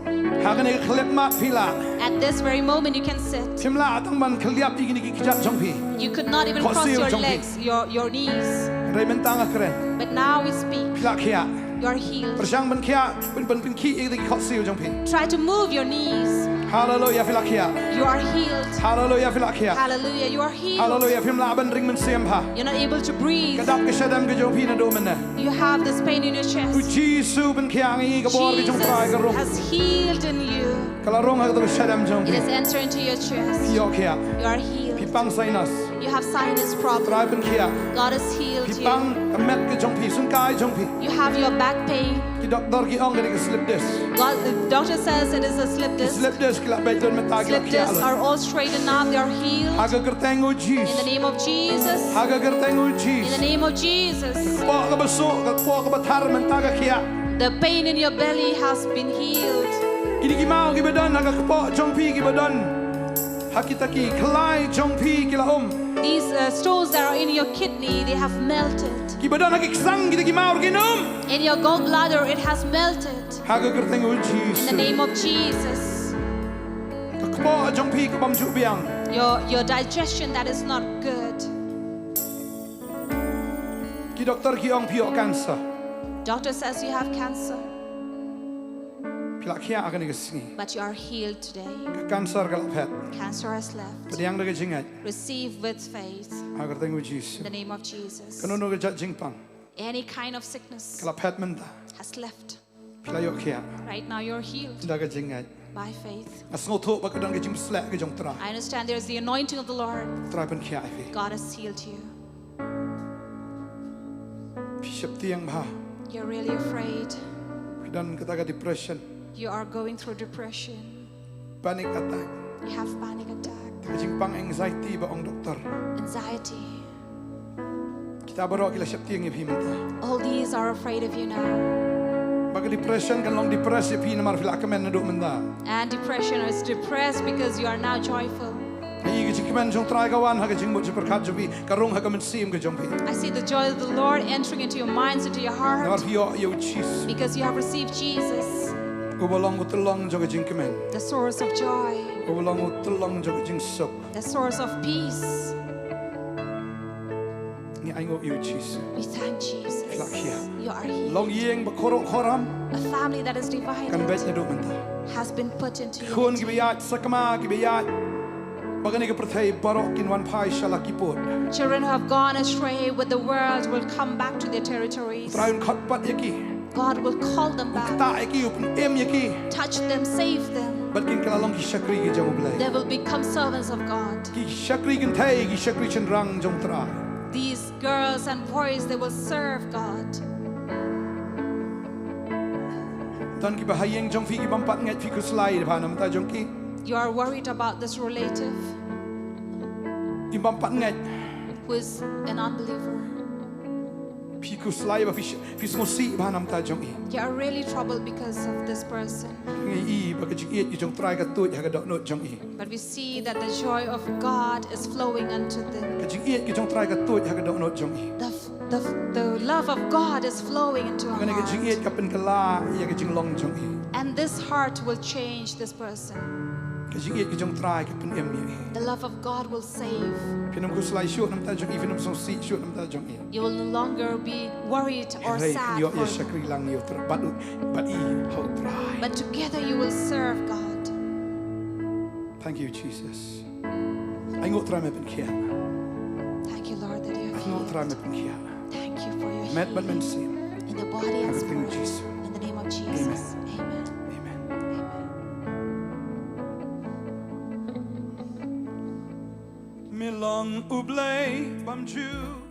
Ha kane ka khyllipmat phi lah. At this very moment you can sit. Phim lah tang ban khyllap ïa kine ki kjat jong phi. You could not even cross your legs, your, your knees. Hynrei mynta nga kren. But now we speak. Phi la khiah. You are healed. Pyrshang ban khiah, ban, ban pynkhih ïa ki khohsiew jong phi. Try to move your knees. Hallelujah, phi la khiah. You are healed. Hallelujah, phi la khiah. Hallelujah, you are healed. Hallelujah, phim lah ban ring mynsiem bha. You're not able to breathe. Ka dap ka shadem ka jong phi naduh mynne. You have this pain in your chest. U Jisu u pynkhiah, nga i ka bor ka jong u Trai ka rung. Jesus has healed in you. Ka la rung ha ka shadem jong phi. It has entered into your chest. Phi ïoh khiah. You are healed. Phi pang sinus. You have sinus problem. Trai u pynkhiah. God has healed you. Phi pang ka met ka jong phi, sngewkai jong phi. You have your back pain. Ki doktor ki ong ka dei ka slip disc. God, the doctor says it is a slip disc. Ki slip disc ki la beit lut mynta, ki la khiah lut. Slip discs are all straightened up, they are healed. Ha ka kyrteng u Jisu. In the name of Jesus. Ha ka kyrteng u Jisu. In the name of Jesus. Ka kpoh kaba suk, ka kpoh kaba thar mynta ka khiah. The pain in your belly has been healed. Kine ki maw kiba don ha ka kpoh jong phi kiba don ha kita ki khlai jong phi ki la um. These, uh, stones that are in your kidney, they have melted. Kiba don ha ki ksang kita ki maw ruh kin um. In your gallbladder, it has melted. Ha ka kyrteng u Jisu. In the name of Jesus. Ka kpoh jong phi ka bym ju biang. Your, your digestion that is not good. Ki doktor ki ong phi ïoh cancer. Doctor says you have cancer. Phi la khiah ha kane ka sngi. But you are healed today. Ka cancer ka la phet. Cancer has left. Pdiang da ka jingngeit. Receive with faith. Ha ka kyrteng u Jisu. In the name of Jesus. Kano kano ka jait jingpang. Any kind of sickness. Ka la phet mynta. Has left. Phi la ïoh khiah. Right now you're healed. Da ka jingngeit. By faith. Nga sngewthuh ba ka don ka jingpynshlur ka jong u Trai. I understand there is the anointing of the Lord. U Trai u pynkhiah ïa phi. God has healed you. Phi sheptieng bha. You're really afraid. Phi don kata ka depression. You are going through depression. Panic attack. You have panic attack. Ka jingpang anxiety ba ong doktor. Anxiety. Kita baroh ki la sheptieng ïa phi mynta. All these are afraid of you now. Ba ka depression kan long depressed ïa phi namar phi la kmen naduh mynta. And depression is depressed because you are now joyful. Nga i ka jingkmen jong u Trai ka wan ha ka jingmut jingpyrkhat jong phi, ka rung ha ka mynsiem ka jong phi. I see the joy of the Lord entering into your minds, into your heart. Namar phi ïoh ïa u Jisu. Because you have received Jesus. Uba long u tyllong jong ka jingkmen. The source of joy. Uba long u tyllong jong ka jingsuk. The source of peace. Ngi ainguh ïa u Jisu. We thank Jesus. Phi la khiah. You are healed. Longïing ba khuruh khuram. A family that is divided. Kan beit naduh mynta. Has been put into unity. Khun kiba ïaid, sakma kiba ïaid. Ba kane ka pyrthei baroh kin wan phai sha la ki pud. Children who have gone astray with the world will come back to their territories. U Trai un khot pat ïa ki. God will call them back. Ktah ïa ki, u pynim ïa ki. Touch them, save them. Bad kin kylla long ki shakri ki jong u Blei. They will become servants of God. Ki shakri kynthei, ki shakri shynrang jong u Trai. These girls and boys, they will serve God. Don kiba ha ïing jong phi ki bym pat ngeit, phi khuslai bha na bynta jong ki. You are worried about this relative. Ki bym pat ngeit. Who is an unbeliever. Phi khuslai bha, phi sh-, phi sngewsih bha na bynta jong i. They are really troubled because of this person. Ngi i ba ka jingïeit ka jong u Trai ka tuid ha ka dohnud jong i. But we see that the joy of God is flowing unto them. Ka jingïeit ka jong u Trai ka tuid ha ka dohnud jong i. The f-, the f-, the love of God is flowing into our heart. Kane ka jingïeit ka pynkylla ïa ka jinglong jong i. And this heart will change this person. Ka jingïeit ka jong U Trai ka pynim ïa i. The love of God will save. Phin ym khuslai shuh namar jong i, phin ym sngewsih shuh namar jong i. You will no longer be worried or Hynrei sad. ïoh ïa For, shakri lang ïa U Trai, bad u, bad i ha U Trai. But together you will serve God. Thank you, Jesus. Ai nguh Trai me pynkhiah. Thank you, Lord, that you have Ai nguh Trai me healed. Pynkhiah. Thank you for your Met bad healing mynsiem. In the body Ha and ka kyrteng spirit. Jisu. In the name of Jesus. Amen. Amen. Me long U Blei bymjukut.